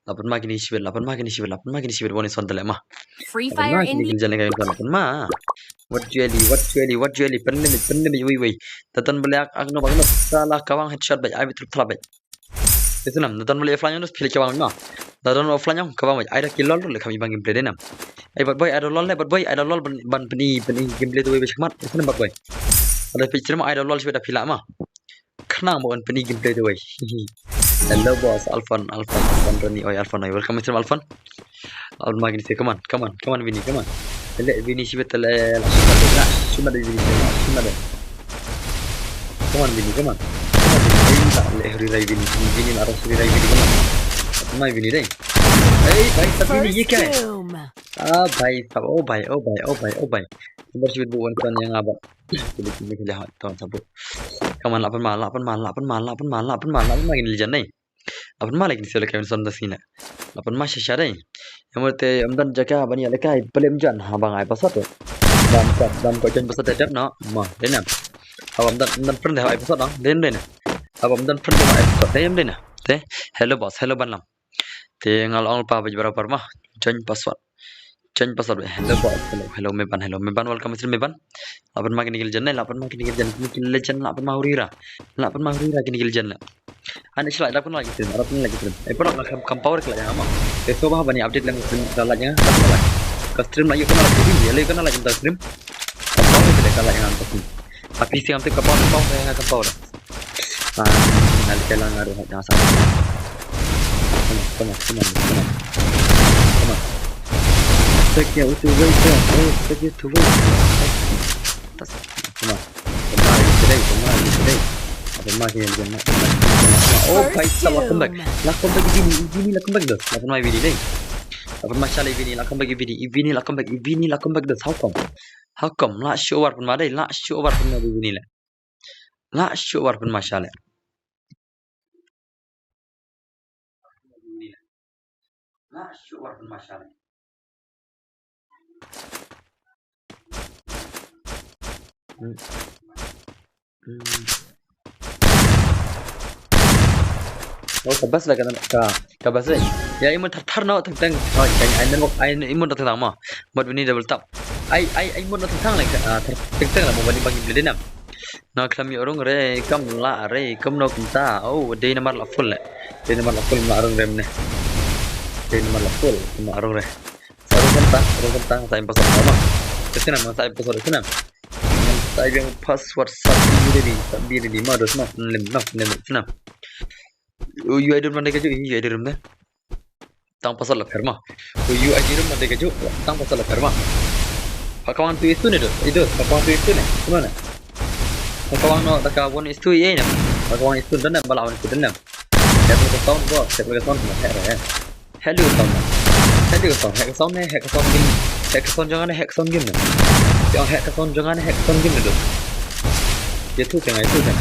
Lah pynma kine shibit, lah pynma kine shibit, lah pynma kine shibit, wan ison ta leh ma. Free Fire Indie. Lah pynma kine shibit, lah pynma. What really, what really, what really, pyndem, pyndem, wei, wei. Tatan beliak, ak no, ak no, salah kawang headshot bai, ai betul salah bai. Itu nam, tatan beliak flank, phi leh kawang no. Tatan beliak flank, kawang bai, ai da kill lol, leh kami bang gameplay de nam. Ai bad boy, ai da lol, leh bad boy, ai da lol, ban, ban pyni, pyni gameplay tu wei bai shakmat, itu nam bad boy. Ada picture ma, ai da lol shibit da phi la ma. Khnang ba un pyni gameplay te wei. Hello boss, Alfon, Alfon, Alfon Rani, oi Alfon, oi. Welcome stream Alfon. Alfon ma kine se, come on, come on, come on Vini, come on. Te leh Vini shibit te leh, la shima de, la shima de Vini, la shima de. Come on Vini, come on. Come on Vini, la leh huri rai Vini, Vini la ras huri rai Vini, come on. Mai Vini dei. Hey, bhai sab Vini, ye kya hai? Ah, bhai sab, oh bhai, oh bhai, oh bhai, oh bhai. Number shibit bu wan kan yang abang. Kili, kili, kili, ha, ton sabu. Come on, lah pynma, lah pynma, lah pynma, lah pynma, lah pynma, lah pynma kine legend dei. Lah pynma leh kine sele kine son da sine. Lah pynma shisha dei. Em te em don jaka ban ïa lehkai, pynlem jan ha bang ai password. Bam sat, bam ko jan password te dep no. Ma, dei nam. Abam don, don friend de ai password no. Dei, dei na. Abam don friend de ai password. Dei, dei na. Te, hello boss, hello ban lam. Te nga la ong lypa bad barabar ma. Change password. Change password. Hello boss. Hello, hello Meban. Hello Meban. Welcome stream Meban. Lah pynma kine ki legend, lah pynma kine ki legend, kine ki legend, lah pynma huri ra. Lah pynma huri ra kine ki legend la. Ani shlai, lah pynma ki stream, lah pynma ki stream. Eh, pynma kam, kam power ka la ïa ma. Eh, so ba bani update lang stream ka la ïa. Ka stream la ïa, ka la ïa stream. Ka power ka la ïa stream. Api siang tu ka power, ka power, ka power. Ah, nalika lang aru hak jasa. Come on, come on, come on, come on. Come on. Take your two way, come on. Oh, take your two way. Come on. Come on, you today, come on, you today. Come on, you today. Oh, bhai, sa welcome back. Welcome back, Vini, Vini, welcome back, dos. Welcome back, Vini, dei. Welcome back, Charlie, Vini, welcome back, Vini, Vini, welcome back, Vini, welcome back, dos. How come? How come? Lah shu war pynma dei, lah shu war pynma dei Vini leh. Lah shu war pynma sha leh. Lah shu war pynma sha leh. Hmm. Hmm. Oh, ka bas la ka, ka, ka bas la. Ïa, i mut thar thar no tang tang. Oh, ka, ai, network, ai, i mut thar thar ma. Bad Vini double tap. Ai, ai, i mut thar thar la ka, ah, thar tang tang la mo bani bagi beli nam. Na klam ïa rung re, kam la re, kam no kumta. Oh, dei namar la full le. Dei namar la full la rung re mne. Dei namar la full la rung re. Sa rung kumta, rung kumta, sa im password ma. Sa im password, sa im. Sa im password, sa bi de di, sa bi de di, ma dos ma, lim, no, lim, sa im. U, u ai dum nang dei ka ju, u ai dum ne. Tang password la pher ma. U, u ai dum nang dei ka ju, tang password la pher ma. Ha kawang tu itu ne do, itu, ha kawang tu itu ne, kumno ne. Ha kawang no, da ka one is two ye ne. Ha kawang is two dan ne, ba la one is two dan ne. Step like a sound, bro, step like a sound, ma, pher, eh. Hello sound. Hello sound. Hack sound ne, hack sound game. Hack sound jong nga ne, hack sound game ne. Jong hack sound jong nga ne, hack sound game ne tu. Ïa tu teng, ïa tu teng.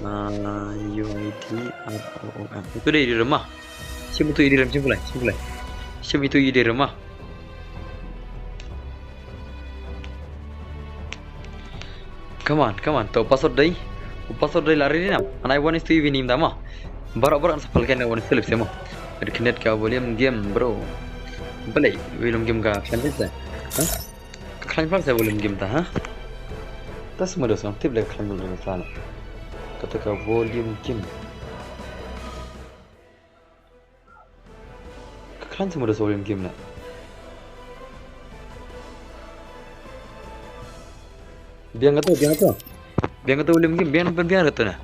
Ah, U I D R O O M. Itu dei Idirom ma. Shim itu Idirom, shim pulai, shim pulai. Shim itu Idirom ma. Come on, come on. To password dei. Password dei la ready nam. Anai one is to Vini mynta ma. Baroh baroh sa pal kan one is to lip se ma. Red connect ka volume game, bro. Balei volume game ka kan se. Ha? Ka khlaiñ plang sa volume game ta, ha? Ta sma dos ngam tip le ka khlaiñ volume game ta la. Kata ka volume game. Ka khlaiñ sma dos volume game na. Biang kata, biang kata. Biang kata volume game, biang, biang, biang kata na.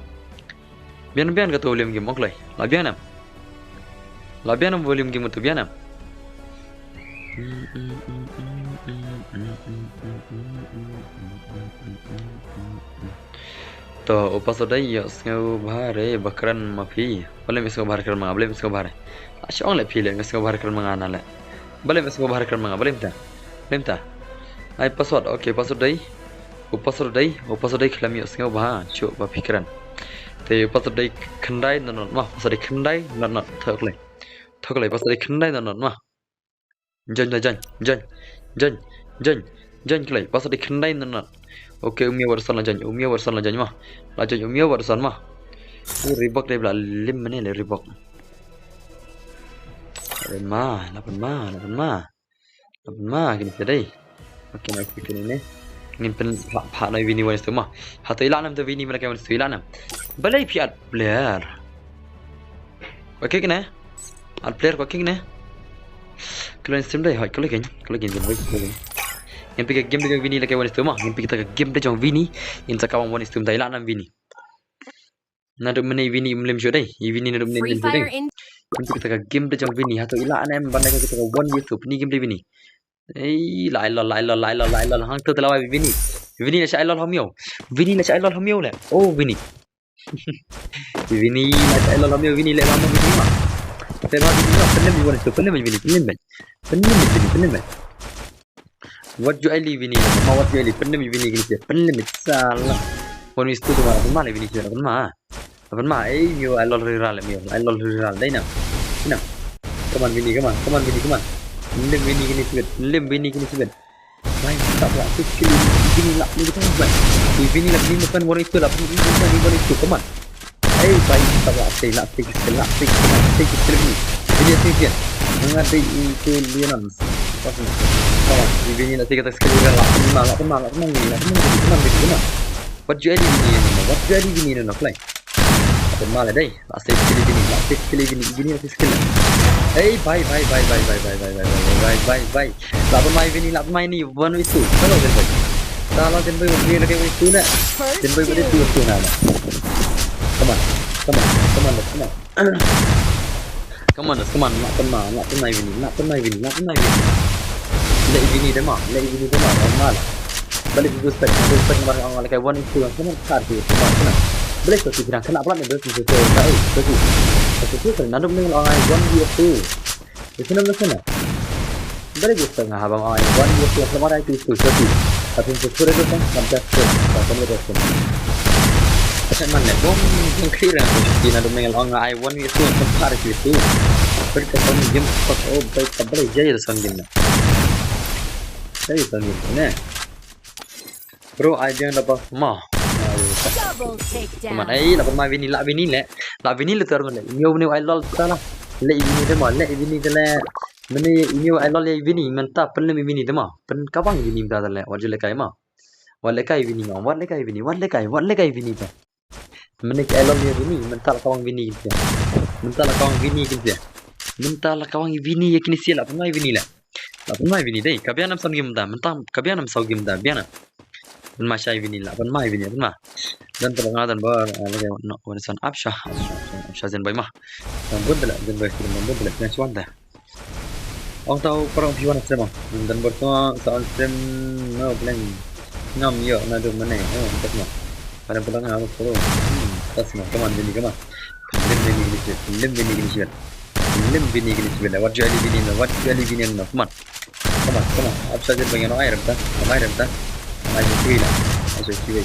Biang, biang kata volume game, ok lai. La biang nam. La biang nam volume game tu biang nam. To, u password dei ïohsngew bha re ba kren ma phi. Balei ym ïohsngew bha re kren ma nga, balei ym ïohsngew bha re. Ash ong le phi le ym ïohsngew bha re kren ma nga na le. Balei ym ïohsngew bha re kren ma nga, balei mynta. Balei mynta. Ai password, ok, password dei. U password dei, u password dei khlem ïohsngew bha, shuh ba phi kren. Te u password dei khyndai not not ma, password dei khyndai not not, thok lei. Thok lei, password dei khyndai not not ma. Join, join, join, join, join, join, join, klei, password dei khyndai not not. Ok, u Mia Watson la join, u Mia Watson la join ma. La join u Mia Watson ma. U Reebok dei bla lim mane le Reebok. La pynma, la pynma, la pynma. La pynma kine sa dei. Ok, ma kine ne. Ngin pynphah, phah na Vini one is to ma. Hato i la nam to Vini mynta ka one is to i la nam. Balei phi add player. Ko kik ne? Add player ko kik ne? Kalo in stream dei hoi, kalo kin, kalo kin, kalo kin. Ngin pika game dei jong Vini la ka one is to ma. Ngin pika ka game dei jong Vini. Ngin sa kawang one is to mynta i la nam Vini. Naduh mynne i Vini im lem shuh dei. I Vini naduh mynne im lem shuh dei. Ngin pika ka game dei jong Vini. Hato i la nam ban da ka one v two. Pynne game dei Vini. Ei, la ai lol, la ai lol, la ai lol, la ai lol. Hangto te la wai Vini. Vini la sha ai lol ha u miaw. Vini la sha ai lol ha u miaw le. Oh, Vini. Vini la sha ai lol ha u miaw, Vini le ma Vini ma. Te ma Vini ma, pynlem Vini, pynlem Vini, pynlem Vini. Pynlem Vini, pynlem Vini. Wat ju ai li Vini, ma wat ju ai li, pynlem Vini kine, pynlem sala. One is to ma, ma le Vini sila, ma. Aban ma, ei, miaw, ai lol ri ral, miaw, ai lol ri ral, dei nam. Nam. Come on, Vini, come on, come on, Vini, come on. Pynlem Vini kine sibit, pynlem Vini kine sibit. Bai, stop la, sik kili, Vini la, ni kita bai. Vini la, ni bukan one is to la, Vini bukan one is to, come on. Ei, bai, stop la, sei, la, sei, sei, la, sei, sei, Vini. Vini, sei, sei. Ngadei itu Lianan. Come on, Vini la, sei, kita sekali la, la, la, la, la, Vini, la, Vini, la, Vini, la. Wat ju ai li Vini, no, wat ju ai li Vini, no, no, play. Apa malah dei. La save skill Vini, la save skill Vini, Vini la save skill. Ei, bai, bai, bai. La pynmai Vini, la pynmai ni, one v two. Hello, Zenboy. Hello, Zenboy, one v two na. Zenboy, one v two na. Come on, come on, come on, come on. Come on, come on, la pynmai, la pynmai Vini, la pynmai Vini, la pynmai Vini. Leh Vini dei ma, leh Vini dei ma, la pynmai. Balei ki gu spek, gu spek namar nga ong lehkai one v two, nga khlem khat ki, khlem khat. Balei soti phi dang khynnah palat ne, balei soti phi dang, eh, soti. Soti phi dang, naduh mynne nga ong ai one v two. Di sini, di sini. Balei gu spek nga haba ong ai one v two, khlem khat ki, soti. Tapi soti phi dang, khlem khat ki, khlem khat ki. Khlem man ne, bom, bom clear nga soti, naduh mynne nga ong ai one v two, khlem khat ki, soti. Balei ka song game, oh, balei ka balei jai da song game ne. Jai da song game ne. Bro, ai biang da ba ma. Double takedown. Come on, ei, la pynmai Vini, la Vini le. La Vini le tar le. Miaw ne ai lol ta la. Leh Vini de ma, leh Vini de le. Mynne miaw ai lol ïa Vini, mynta pynlem Vini de ma. Pyn kawang Vini mynta de le. Wat ju lehkai ma. Wat lehkai Vini ma. Wat lehkai Vini, wat lehkai, wat lehkai Vini de. Mynne ki ai lol ïa Vini, mynta la kawang Vini kine. Mynta la kawang Vini kine. Mynta la kawang Vini ïa kine sila, pynmai Vini la. La pynmai Vini dei, ka biang nam song game da, mynta ka biang nam song game da, biang nam. Pynmai shai Vini la, pynmai Vini, pynmai. Dan pynmai, dan ba, ah, lagi, no, wan san up sha, up sha, up sha Zenboy ma. Dan bun da la, Zenboy, dan bun da la, biang shuan da. Ong tau parang phi wan stream ah. Dan bor tong sa on stream no plang. Ngam ïoh naduh mynne. Oh, tas ma. Pada plang ngam follow. Hmm, tas ma. Come on, Vini, come on. Pynlem Vini kine sibit. Pynlem Vini kine sibit. Pynlem Vini kine sibit. Wat ju ai li Vini no. Wat ju ai li Vini no. Come on. Come on, come on. Up sha Zenboy, no ai rem ta. No ai rem ta. Ai ju kiwi la. Ai ju kiwi.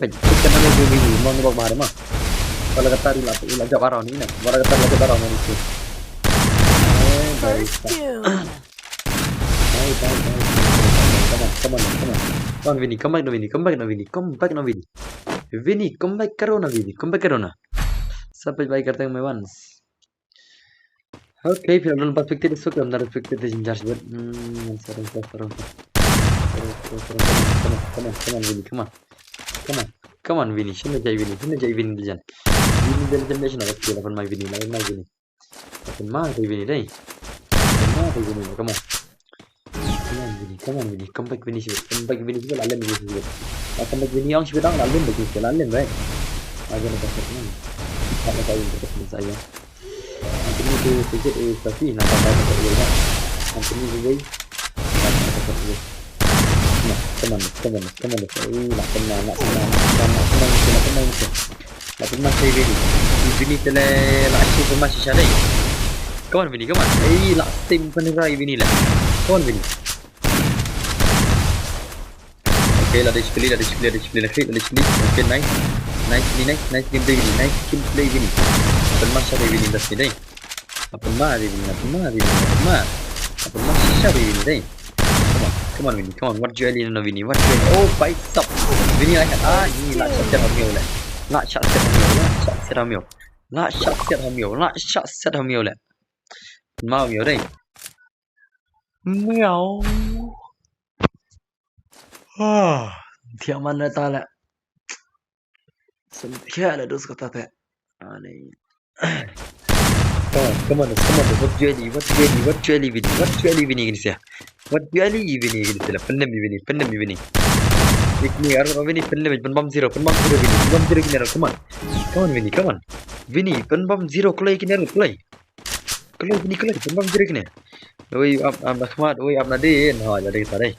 peit. Peit ka na me Vini, mo ni bok bahar ma. Wala ka tari la, la jab arau ni na. Wala ka tari la jab arau ni tu. Eh, bhai. First doom. Bhai, bhai, bhai. Come on, come on, come on. Come on, Vini, come back na Vini, come back na Vini, come back na Vini. Vini, come back karo na Vini, come back karo na. Sa peit bhai kar teng me once. Okay, phi la don perspective, so kam da perspective de jinjar sibet. Hmm, sarong, sarong, sarong. Sarong, sarong, sarong. Come on, come on, come on, Vini, come on. Come on, come on, Vini. Shim jai Vini, shim jai Vini de jan. Vini de jan de shim na, okay, la pun mai Vini, la pun mai Vini. La pun mai Vini dei. La pun mai Vini, come on. Come on, Vini, come on, Vini. Come back, Vini, sibet. Come back, Vini, sibet. La lem, Vini, sibet. La come back, Vini, ong sibet, la lem, Vini, sibet. La lem, right? La lem, Vini, sibet. La lem, Vini, sibet. Itu sikit, eh, tapi nak pakai pakai dulu, eh. Yang ini dulu. Pakai pakai dulu. Nah, come on, come on, come on. Eh, nak kena, nak kena, nak kena, nak kena, nak kena, nak kena. Lah pynmah sha i Vini. I Vini te le lah shu pynmah shisha dei. Come on Vini, come on. Ei, lah stem pynra i Vini le. Come on Vini. Okay, lah dei shipli, lah dei shipli, lah dei shipli, lah dei shipli. Okay, nice. Nice Vini, nice, nice gameplay Vini, nice gameplay Vini. Lah pynmah sha i Vini, lah stem dei. Lah pynmah i Vini, lah pynmah i Vini, lah pynmah. Lah pynmah shisha i Vini dei. Come on, come on Vini, come on. Wat ju ai lei noh Vini, wat ju ai lei. Oh, bhai sab. Vini lah, ah, ni lah shah set ha miaw le. Lah shah set ha miaw, lah shah set ha miaw. Lah shah set ha miaw, lah shah set ha miaw le. Pynmah ha miaw dei. Miaw. Ah, thiah man le ta le. Sngewthiah la dus kata te. Ani. Come on, come on, come on, wat ju ai lei, wat ju ai lei, wat ju ai lei Vini, wat ju ai lei Vini kine sha. Wat ju ai lei Vini kine sha, la pyndem i Vini, pyndem i Vini. Ikni ar Vini, pyndem, pynbam zero, pynbam zero Vini, pynbam zero kine ar, come on. Come on Vini, come on. Vini, pynbam zero kloi kine ar, kloi. Kloi Vini, kloi, pynbam zero kine. Oi, ap, ap na khmat, oi, ap na din, ha, la dei ta dei.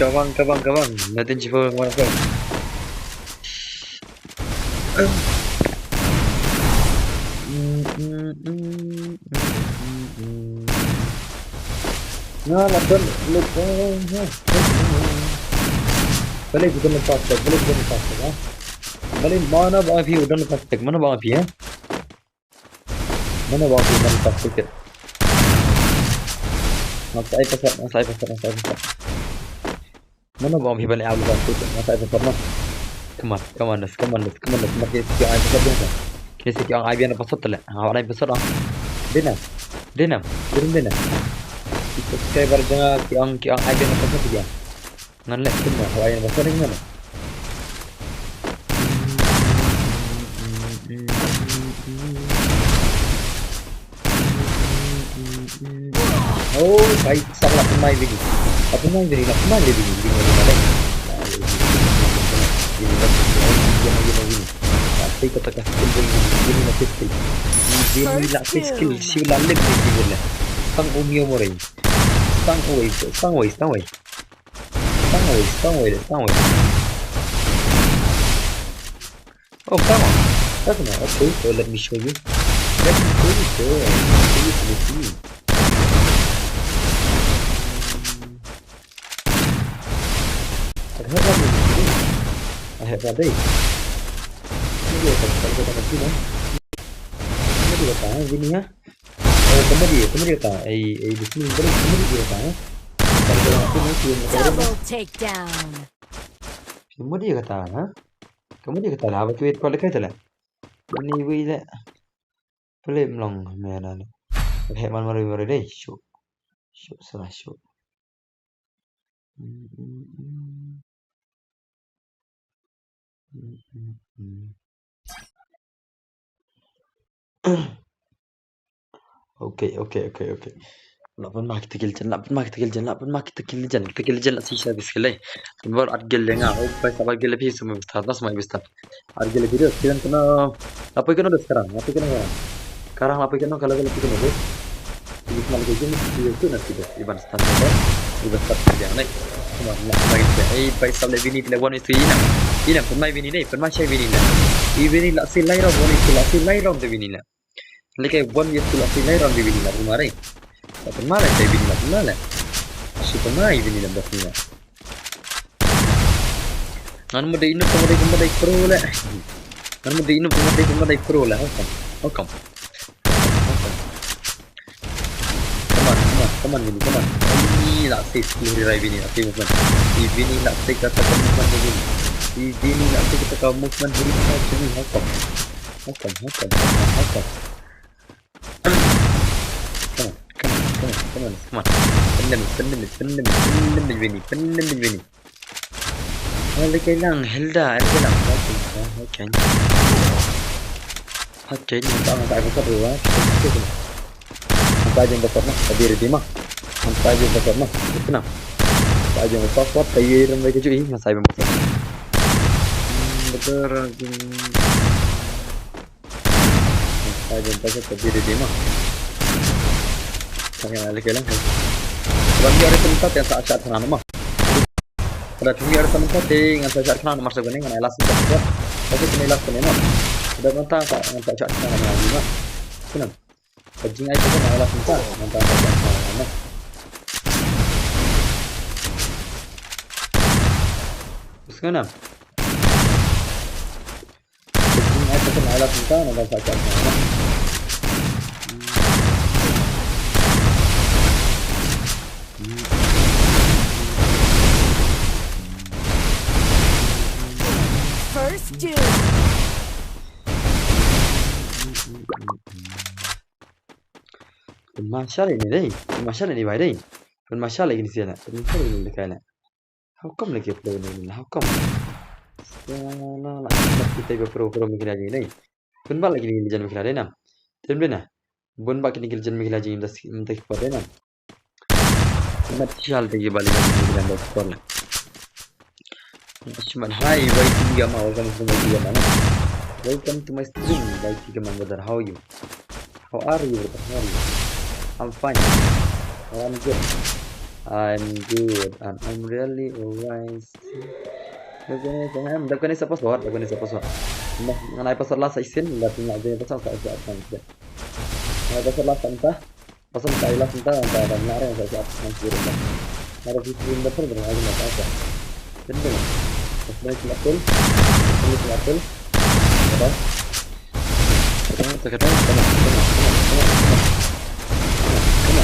Kabang, kabang, kabang. Nothing to fall, kabang, kabang. Nga la don look, oh, ha. Balei u don fast track, balei u don fast track, ha? Balei mano ba phi u don fast track, mano ba phi, ha? Mano ba phi u don fast track? Nga sa ai password, nga sa ai password, nga sa ai password. Mano ba phi ban ai password, nga sa ai password, no. Come on, come on, come on, come on, come on, kine ki ong ai password, kine ki ong ai biang password te le. Nga ai password, ah. Dei nam, dei nam, dei nam, dei nam. Ki subscriber jong nga ki ong, ki ong ai biang password te. Ngan leh kumno, hawai na basa ding ngan. Oh, bhai, sang la pynmai Vini. La pynmai Vini, la pynmai Vini, Vini, Vini, Vini. Vini, Vini, Vini. Tapi kata ka skill Vini, Vini na skill. Vini la skill, si la lip ni Vini la. Sang u miaw mo ring. Sang wei, sang wei, sang wei. Sang wei, sang wei, sang wei. Oh, come on. That's not okay. So let me show you. Let me show you, sir. Let me show you, sir. I have one. I have one. Maybe I can try to get a few more. Maybe I can, Vini, ha? Oh, ka mut ïa, ka mut ïa kata. Ai, ai, di sini ka mut ïa kata, eh. Double takedown. Ka mut ïa kata, ha? Ka mut ïa kata la, ba ki wei pat lehkai te la. Ani wei la. Pynlong me na la. Heh man mari mari dei, shu. Shu, salah shu. Okay, okay, okay, okay. La pynmah kita kill jan, la pynmah kita kill jan, la pynmah kita kill jan, kita kill jan la shisha ki skill ei. Pynbor at kill ïa nga, oh, pai sa ba kill phi sumai bista, tas mai bista. Ar gila video, kiran kena, la poi kano des karang, la poi kano karang. Karang la poi kano, kala kala poi kano des. Ini kena lagi jenis video tu nanti des. Iban start saja, iban start saja, nek. Come on, nak main saja. Eh, pai sab le Vini, le one is to Ina. Ina, pynmai Vini ne, pynmai shai Vini ne. I Vini la si lai round, one is to la si lai round te Vini ne. Leke one is to la si lai round te Vini ne, pynmai re. La pynmai re, te Vini la pynmai le. Asu pynmai Vini ne, bos ni ne. Ngan mut dei inu pynmai dei pynmai dei pro le. Ngan mut dei inu pynmai dei pynmai dei pro le. How come? How come? How come? Come on, come on, come on, Vini, come on. Ai, la save skill ri rai Vini, la save movement. I Vini la save kata ka movement Vini. I Vini la save kata ka movement Vini. How come? How come? How come? How come? How come? Come on, come on, come on, come on, come on. Pyndem, pyndem, pyndem, pyndem Vini, pyndem Vini. Wala kai lang, Hilda, ada kai lang. Okay, okay. Okay, ni tak nak tak ikut dulu, eh. Hantar je backup mah, tadi ready mah. Hantar je backup mah, itu senang. Hantar je backup, tadi rem lagi cuy, masa yang backup. Hmm, betul, hmm. Ai, jumpa sa ka diri di ma. Tang ïa leh kelang. Ban ïa re tang ta sa shat khana ma. Kada tang ïa re tang ta te ngan sa shat khana mar sa kane ngan ai last ta. Tapi kane last kane ma. Kada tang ta ngan sa shat khana ma. Kena. Ka jingai ka ngan ai last ta ngan sa shat khana ma. Terus kena. First June. Pynmashal ini dei, pynmashal ini bai dei, pynmashal ini siana, pynmashal ini dekai na. How come lagi pro ni? How come? Sialalala, kita iba pro pro mikir aja ni. Pynbal lagi ni jan mikir aja na. Tem deh na. Bun ba kini jan mikir aja ni das minta kipa deh na. Mat sial lagi balik lagi jan das kipa na. Shimon, hi, Y T Gamer, welcome to my T Gamer. Welcome to my stream, Y T Gamer brother. How are you? How are you, brother? How are you? I'm fine. Oh, I'm good. I'm good. And I'm really alright. Dak kane sa password, dak kane sa password. Ngan ai password last session, dak kane sa password, sa password. Ngan ai password last session. Password ka ila senta anta dan nare sa sa sa sira. Nare di sini dapat berada di mata apa? Benar. Password semakin. Password semakin. Ada. Ada, tak ada. Kena, kena, kena, kena, kena. Kena.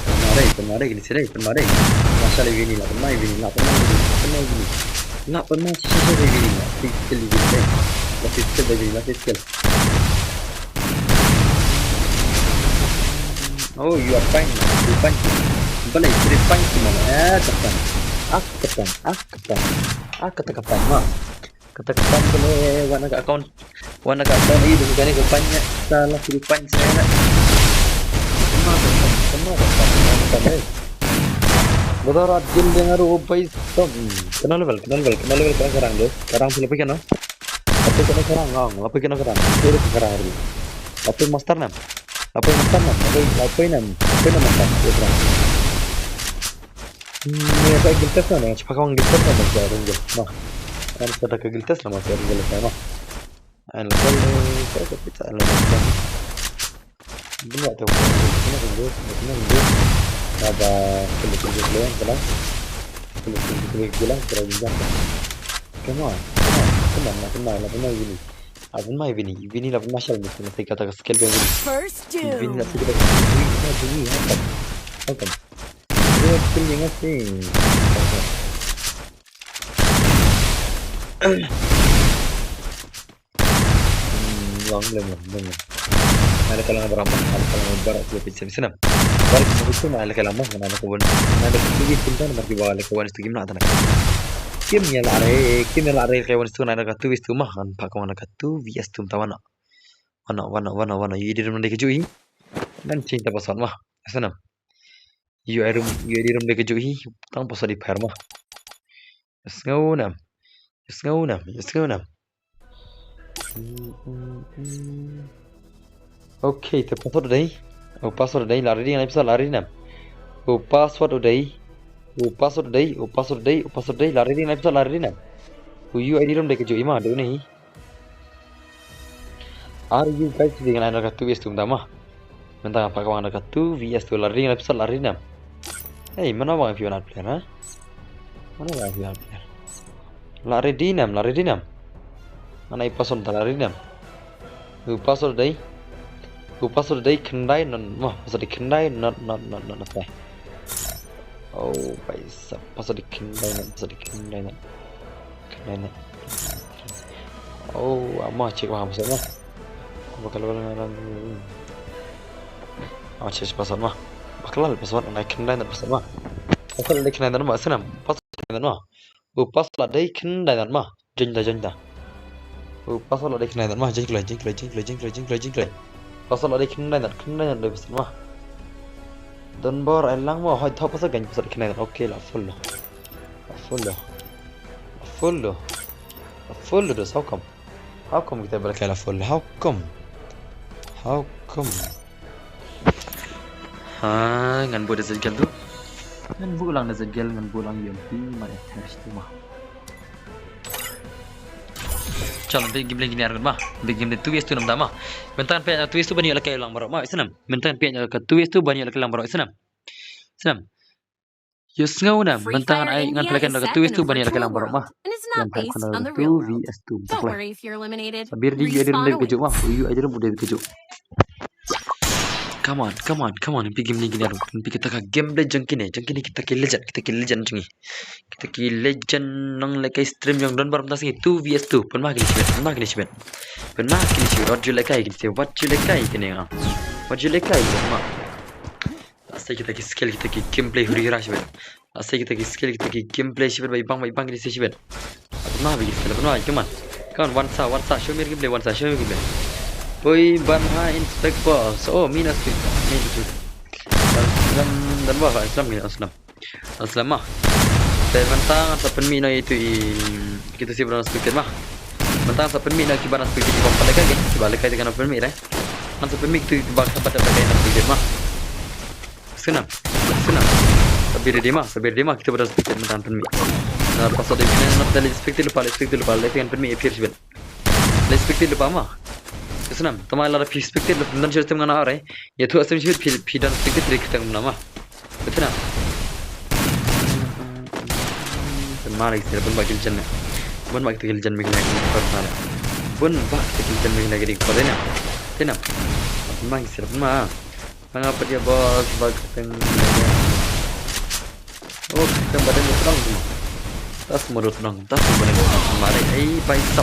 Kena, dai, kena, dai, kena, dai, kena, dai. Masa lagi ni lah, kena, ini lah, kena, ini lah, kena, ini. Lah, kena, sisa lagi ni lah. Pistol lagi ni, dai. Lah, pistol lagi ni, lah, pistol. Oh, you are fine. You fine. Balai, you fine, man. Ah, kapan. Ah, kapan. Ah, kapan. Ah, kata kapan, ma. Kata kapan, balai, wana ka account. Wana ka account, ih, bukan ni kapan, ya. Salah, you fine, saya nak. Kena, kena, kena, kena, kena, kena, eh. Brother, at gil dengar, oh, bhai, sab. Kena level, kena level, kena level, kena serang, guys. Sekarang, sila pergi, no? Apa kena serang, ah? Apa kena serang? Itu dia sekarang hari. Apa master nam? Apa master nam? Apa, apa nam? Apa nam master? Dia serang. Hmm, ni apa guild test nam? Cepat kau guild test nam, dia serang je. Nah. Kan sudah ke guild test nama, saya guild test nama. An level ni, saya tak pita level kan. Benda tu pun, kena tunggu, kena tunggu. Ada kena tunggu dulu yang kena. Kena tunggu dulu yang kena, kena. Come on, come on, come on, lah, kena, lah, kena gini. Lah, kena gini, gini lah, kena shell ni, kena tiga tak skill dia gini. First doom. Gini lah, tiga tak skill, gini, gini, gini, apa? Apa? Dia skill dia ngasih. Hmm, long, long, long, long. Ada kalang berapa? Ada kalang berapa? Dua puluh sembilan. Baru kita itu, ada kalang mah, mana ada kawan, mana ada kawan itu kan, marki bawa ada kawan itu gimana tanah. Kim ya lare, kim ya lare kawan itu, mana ada katu itu mah kan, pak kawan ada katu, V S tu tawana. Wana, wana, wana, wana, yu di rum de kejui. Nan cinta pasan mah, sana. Yu di rum, yu di rum de kejui, tang pasan di per mah. Sngew nam. Sngew nam, sngew nam. Okay, te password dei. Oh, password dei, la ready, ngai password la ready nam. Oh, password dei. Oh, password dei, oh, password dei, oh, password dei, la ready, ngai password la ready nam. Oh, yu di rum de kejui ma, de ni. Are you guys ready? Ngan ai na ka two V S two mynta ma. Mynta nga phah ka wang na ka two V S two, la ready nam, la ready nam. Hey, mano ba nga phi wan player, ha? Mano ba nga phi wan player? La ready nam, la ready nam. Ngan ai password, la ready nam. U password dei. U password dei khyndai not, mo, password dei khyndai not, not, not, not, not. Oh, bhai sahab, password dei khyndai not, password dei khyndai not. Khyndai not. Oh, ama check ba password mo. Ba ka level ngan. Ama check password mo. Ba ka level password ngan khyndai not password mo. Password dei khyndai not mo, snam. Password khyndai not mo. U password la dei khyndai not mo. Join da, join da. U password la dei khyndai not mo. Join kloi, join kloi, join kloi, join kloi, join kloi, join kloi. Password la dei khyndai not, khyndai not dei password mo. Don bor ai lang mo, hoi thok password gan password khyndai not. Okay, la full lo. La full lo. La full lo. La full lo, dos, how come? How come kita berkai la full? How come? How come? Ha, ngan buh da Zed Gel tu. Ngan buh lang da Zed Gel, ngan buh lang U M P, ma e thirst tu ma. Chal, ngan peit game lane kine arngut ma. Ngan peit game lane two vs two namar ma. Mynta ngan peit two vs two ban ïoh lehkai lang baroh ma, isnam. Mynta ngan peit ka two vs two ban ïoh lehkai lang baroh, isnam. Isnam. Ïohsngew ne, mynta ngan ai, ngan pynlehkai ka two vs two ban ïalehkai lang baroh ma. Ngan pynlehkai ka two vs two. Sa bir di ïa di ruh dei ka juh ma. Ïoh ai di ruh dei ka juh. Come on, come on, come on. Peit game lane kine ruh. Peit kita ka gameplay jong kine, jong kine kita ki legend, kita ki legend jong ngi. Kita ki legend nonglehkai stream jong don baroh mynta sngi two vs two. Pynma kine shibit, pynma kine shibit. Pynma kine shibit. Wat ju lehkai kine shibit, wat ju lehkai kine nga. Wat ju lehkai kine ma. Lehse kita ki skill, kita ki gameplay huri hura shibit. Lehse kita ki skill, kita ki gameplay shibit, bai bang, bai bang kine shibit. Pynma, bai kine shibit, pynma, come on. Come on, one sa, one sa, show me gameplay, one sa, show me gameplay. Oi, ban ha inspect boss. Oh, mina skill, mina skill. Aslam, dan bah, Aslam, mina Aslam. Aslam ma. Te mynta ngan sa pynmih noh ïa itu i, kita shibit ban spectate ma. Mynta ngan sa pynmih noh kiba ban spectate, kiba ym pat lehkai, kiba lehkai te ngan pynmih re. Ngan sa pynmih itu kiba, kiba ym pat lehkai ngan pynmih ma. Snam, snam. Sa bir di ma, sa bir di ma, kita ba don spectate mynta ngan pynmih. Na, pas ada kena nak dah spectate, lupa, spectate, lupa, lehkai ngan pynmih ïa phi shibit. Lehkai spectate, lupa ma. Snam, tama lada phi spectate, lupa, ngan shibit ngan ore. Ïathuh asem shibit phi, phi don spectate, kita ngan ma. Betul na? Pynma lagi sila, pynma ki legend ne. Pynma kita ki legend me kane ki por na. Pynma kita ki legend me kane ki por na. Tena. Pynma lagi sila, pynma. Pynma pat ïa boss ba ka teng. Oh, ka teng ba teng ba teng. Tas mo dot nong, tas mo dot nong. Pynma lagi, ai, bhai sab.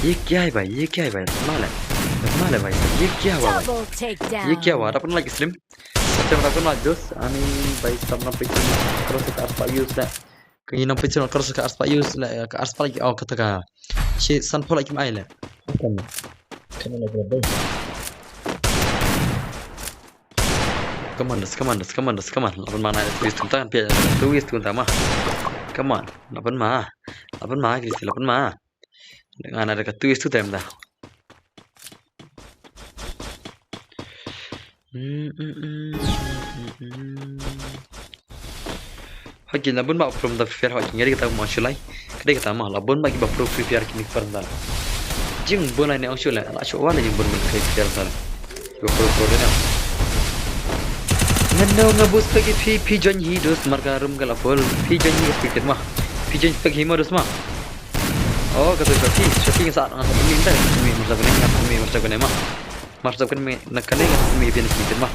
Ye kya hai bhai, ye kya hai bhai? Pynma lagi. Pynma lagi bhai sab. Ye kya hai bhai? Double takedown. Ye kya hai? Dapat lagi slim. Macam ragu nak jus, ani bai stop nampi cun cross ka arspah views la. Kini nampi cun cross ka arspah views la, ka arspah lagi, oh, kata ka. Shi sanphew lagi mai la. Come on, come on, come on, come on. Laban mana twist tu kan pia, twist tu kan ma. Come on, laban ma. Laban ma, kini laban ma. Dengan ada ka twist tu time dah. Haki, la bun ba pro da Free Fire haki, nga dei kata ma shu lai. Ka dei kata ma, la bun ba kiba pro Free Fire kini kpar da. Jing bun lai ne ong shu lai, la shu wa lai jing bun bun Free Fire da. Kiba pro pro da na. Ngan no nga boost pagi phi, phi join hi dus marka room ka la full. Phi join hi ka speaker ma. Phi join pagi ma dus ma. Oh, kata Shakti, Shakti ngan sa, ngan sa pynmih mynta, ngan sa pynmih, ngan sa pynmih, ngan sa pynmih, ngan sa pynmih ma. Ngan sa pynmih, na kane ngan sa pynmih phi na phi ma.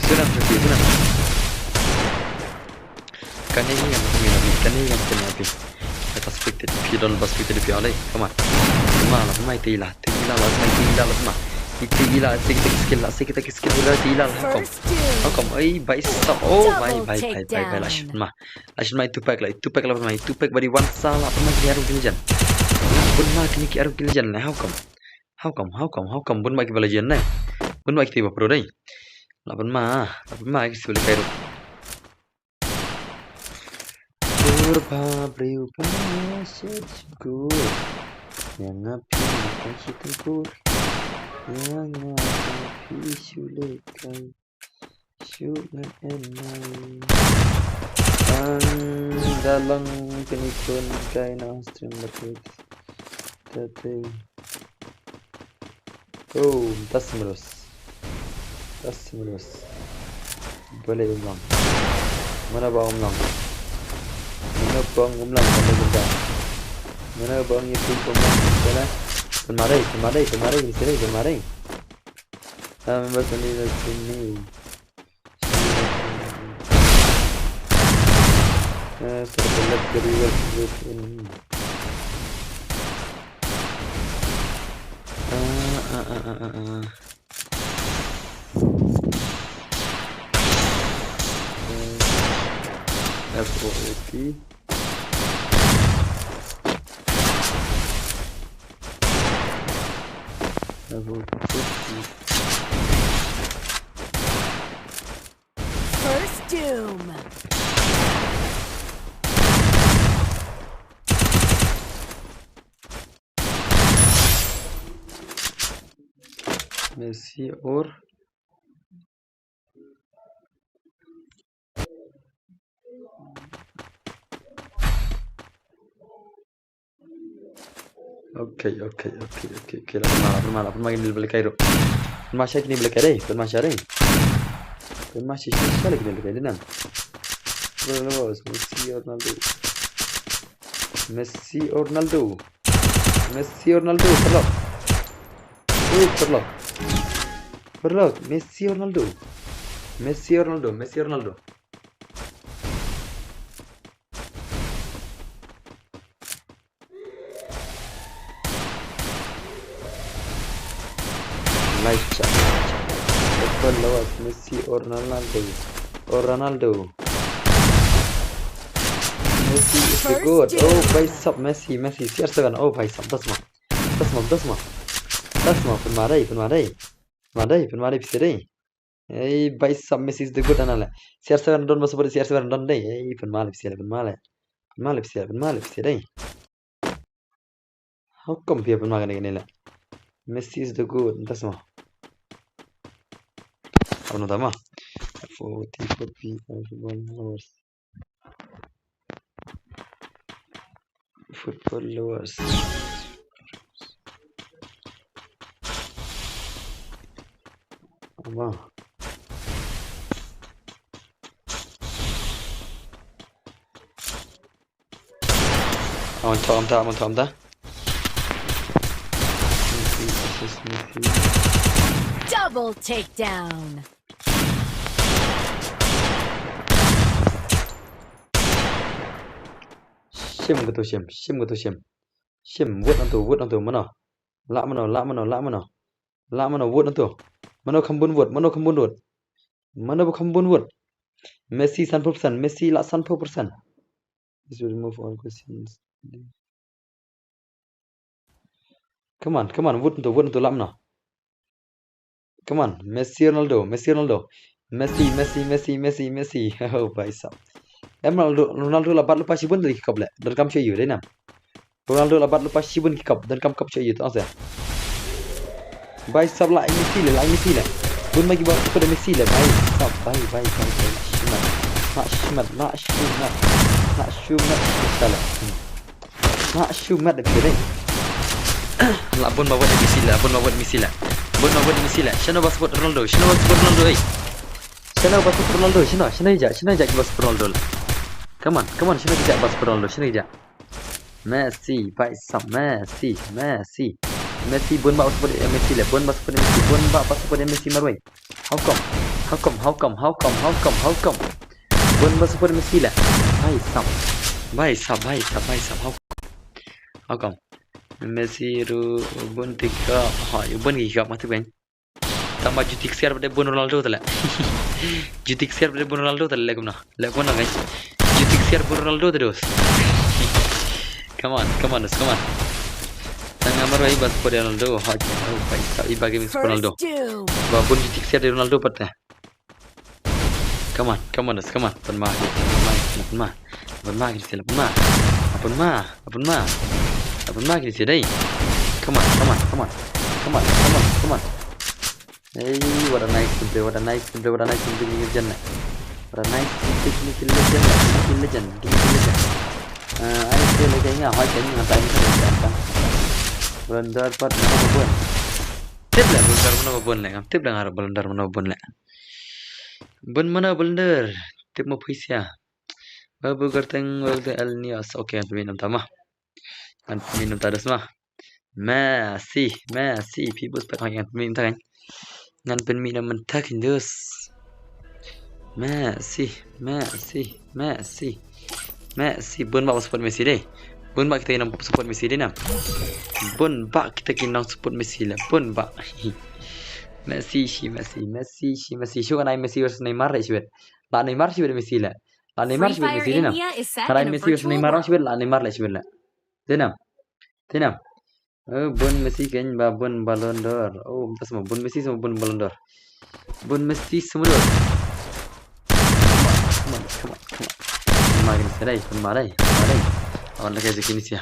Sila Shakti, sila. Kane ngan sa pynmih na phi, kane ngan sa pynmih na phi. Kata spectate, phi don ba spectate phi alai, come on. Come on, la pynmih te ila, te ila, la pynmih te ila, la pynmih. Te ila, te kita skill, la, te kita skill, la, te ila, la, come. First doom. Oh, come, ai, bai sap, oh, bai, bai, bai, bai, bai, la shit ma. Double takedown. Lashit ma itu pack la, itu pack la, ma itu pack bari one sa la pynma ki arung ki legend. La pynma kini ki arung ki legend la, how come? How come, how come, how come bun ma ki ba legend ne? Bun ma ki ba pro dei. La pynma, la pynma ki sule kai ru. Pur ba breu ba sejgur. Yang api makan si tempur. Yang api sule kai. Shu ngan en nai. Ang dalang kini kun kai na stream bakit. Tete. Oh, tas merus. Tas merus. Boleh umlang. Mana bang umlang? Mana bang umlang? Mana benda? Mana bang itu umlang? Salah. Kemari, kemari, kemari, sini kemari. Ah, members only the sini. Eh, sort of left the river with in. Ah, ah, ah, ah, ah, ah. Eh, F O A P. F O A P. First doom. Messi or Okay, okay, okay, okay, okay. La pynma, la pynma, la pynma kine ki ba lehkai ruh. Pynma sha kine ba lehkai dei, pynma sha dei. Pynma sha, sha, sha kine ba lehkai dei nan. Messi, Ronaldo. Messi, Ronaldo. Messi, Ronaldo, paralok. Oh, paralok. Paralok, Messi, Ronaldo. Messi, Ronaldo, Messi, Ronaldo. Live chat. Football lovers, Messi or Ronaldo? Or Ronaldo? Messi is the goat. Oh, bhai sab, Messi, Messi, C R seven. Oh, bhai sab, dasma. Dasma, dasma. Dasma, pynma dei, pynma dei. Pynma dei, pynma dei, pisa dei. Ei, bhai sab, Messi is the goat ana le. C R seven don ba support, C R seven don dei. Ei, pynma le pisa le, pynma le. Pynma le pisa, pynma le pisa dei. How come phi pynma kane kane le? Messi is the goat, dasma. Ap no tama. Forty, forty, football lovers. Football lovers. Ama. Aman thom ta, aman thom ta. Double takedown. Shim kato shim, shim kato shim. Shim, vote nangto, vote nangto, mano. Lah mano, lah mano, lah mano. Lah mano, vote nangto. Mano kham bun vote, mano kham bun vote. Mano ba kham bun vote. Messi sanphew percent, Messi lah sanphew percent. This will remove all questions. Come on, come on, vote nangto, vote nangto, lah mano. Come on, Messi, Ronaldo, Messi, Ronaldo. Messi, Messi, Messi, Messi, Messi. Oh, bhai sab. Em Ronaldo, Ronaldo la bat lypa shibun da ki cup le. Donkam shuh ïa u, dei nam. Ronaldo la bat lypa shibun ki cup, donkam cup shuh ïa u, tang se. Bhai sab, lah ïa Messi le, lah ïa Messi le. Bun ma ki ba support ïa Messi le, bhai sab, bhai, bhai, bhai, bhai. Shimat, lah shimat, lah shimat. Lah shimat, Messi le. Hmm. Lah shimat da phi dei. Lah bun ma vote Messi la, bun ma vote Messi la. Bun ma vote Messi la. Shano ba support Ronaldo, shano ba support Ronaldo, ei. Shano ba support Ronaldo, shano, shano ïa, shano ïa ki ba support Ronaldo la. Come on, come on, shano ïa ba support Ronaldo, shano ïa. Messi, bhai sab, Messi, Messi. Messi, bun ba support Messi la, bun ba support Messi, bun ba support Messi marwei. How come? How come? How come? How come? How come? How come? Bun ba support Messi la. Bhai sab. Bhai sab, bhai sab, bhai sab. How come? How come? Messi ruh bun ki cup. Ha, ïa bun ki cup ma tip kan. Tang ba ju tik share ba dei bun Ronaldo te la. Ju tik share ba dei bun Ronaldo te la, le kumno. Le kumno kan. Ju tik share bun Ronaldo te dos. Come on, come on, dos, come on. Tang namar ba i ba support Ronaldo. Ha, oh, bhai sab, i ba gaming support Ronaldo. Ba bun ju tik share dei Ronaldo pat te. Come on, come on, come on. Pynma, pynma, pynma. Pynma, pynma. Pynma, pynma. Pynma, pynma dei. Come on, come on, come on. Come on, come on, come on. Hey, what a nice gameplay, what a nice gameplay, what a nice gameplay, King Legend. What a nice gameplay, King Legend, King Legend, King Legend. Ah, ai, te le kane nga, hoi kane nga, time ka, time ka. Blunder pat, mano ba bun. Tip le, blunder mano ba bun le, ngam tip le nga, blunder mano ba bun le. Bun mano blunder. Tip mo pisa. Babu Garteng, welcome El Nias. Okay, ngan pynmih namar ta ma. Ngan pynmih namar ta dos ma. Messi, Messi, phi bus pak ngan pynmih namar ta kan. Ngan pynmih namar ta kan dos. Messi, Messi, Messi. Messi, bun ba support Messi dei. Bun ba kita ki nong support Messi dei nam. Bun ba kita ki nong support Messi la, bun ba. Messi, shi Messi, Messi, shi Messi. Shu kan ai Messi versus Neymar dei shi wet. La Neymar shi wet Messi la. La Neymar shi wet Messi dei nam. Kan ai Messi versus Neymar shi wet, la Neymar la shi wet la. Dei nam. Dei nam. Oh, bun Messi kan ba bun Ballon d'Or. Oh, mynta sma bun Messi sma bun Ballon d'Or. Bun Messi sma dor. Come on, come on, come on, come on. Ma kine sia dei, ma dei, ma dei. Awan lagi aja kine sia.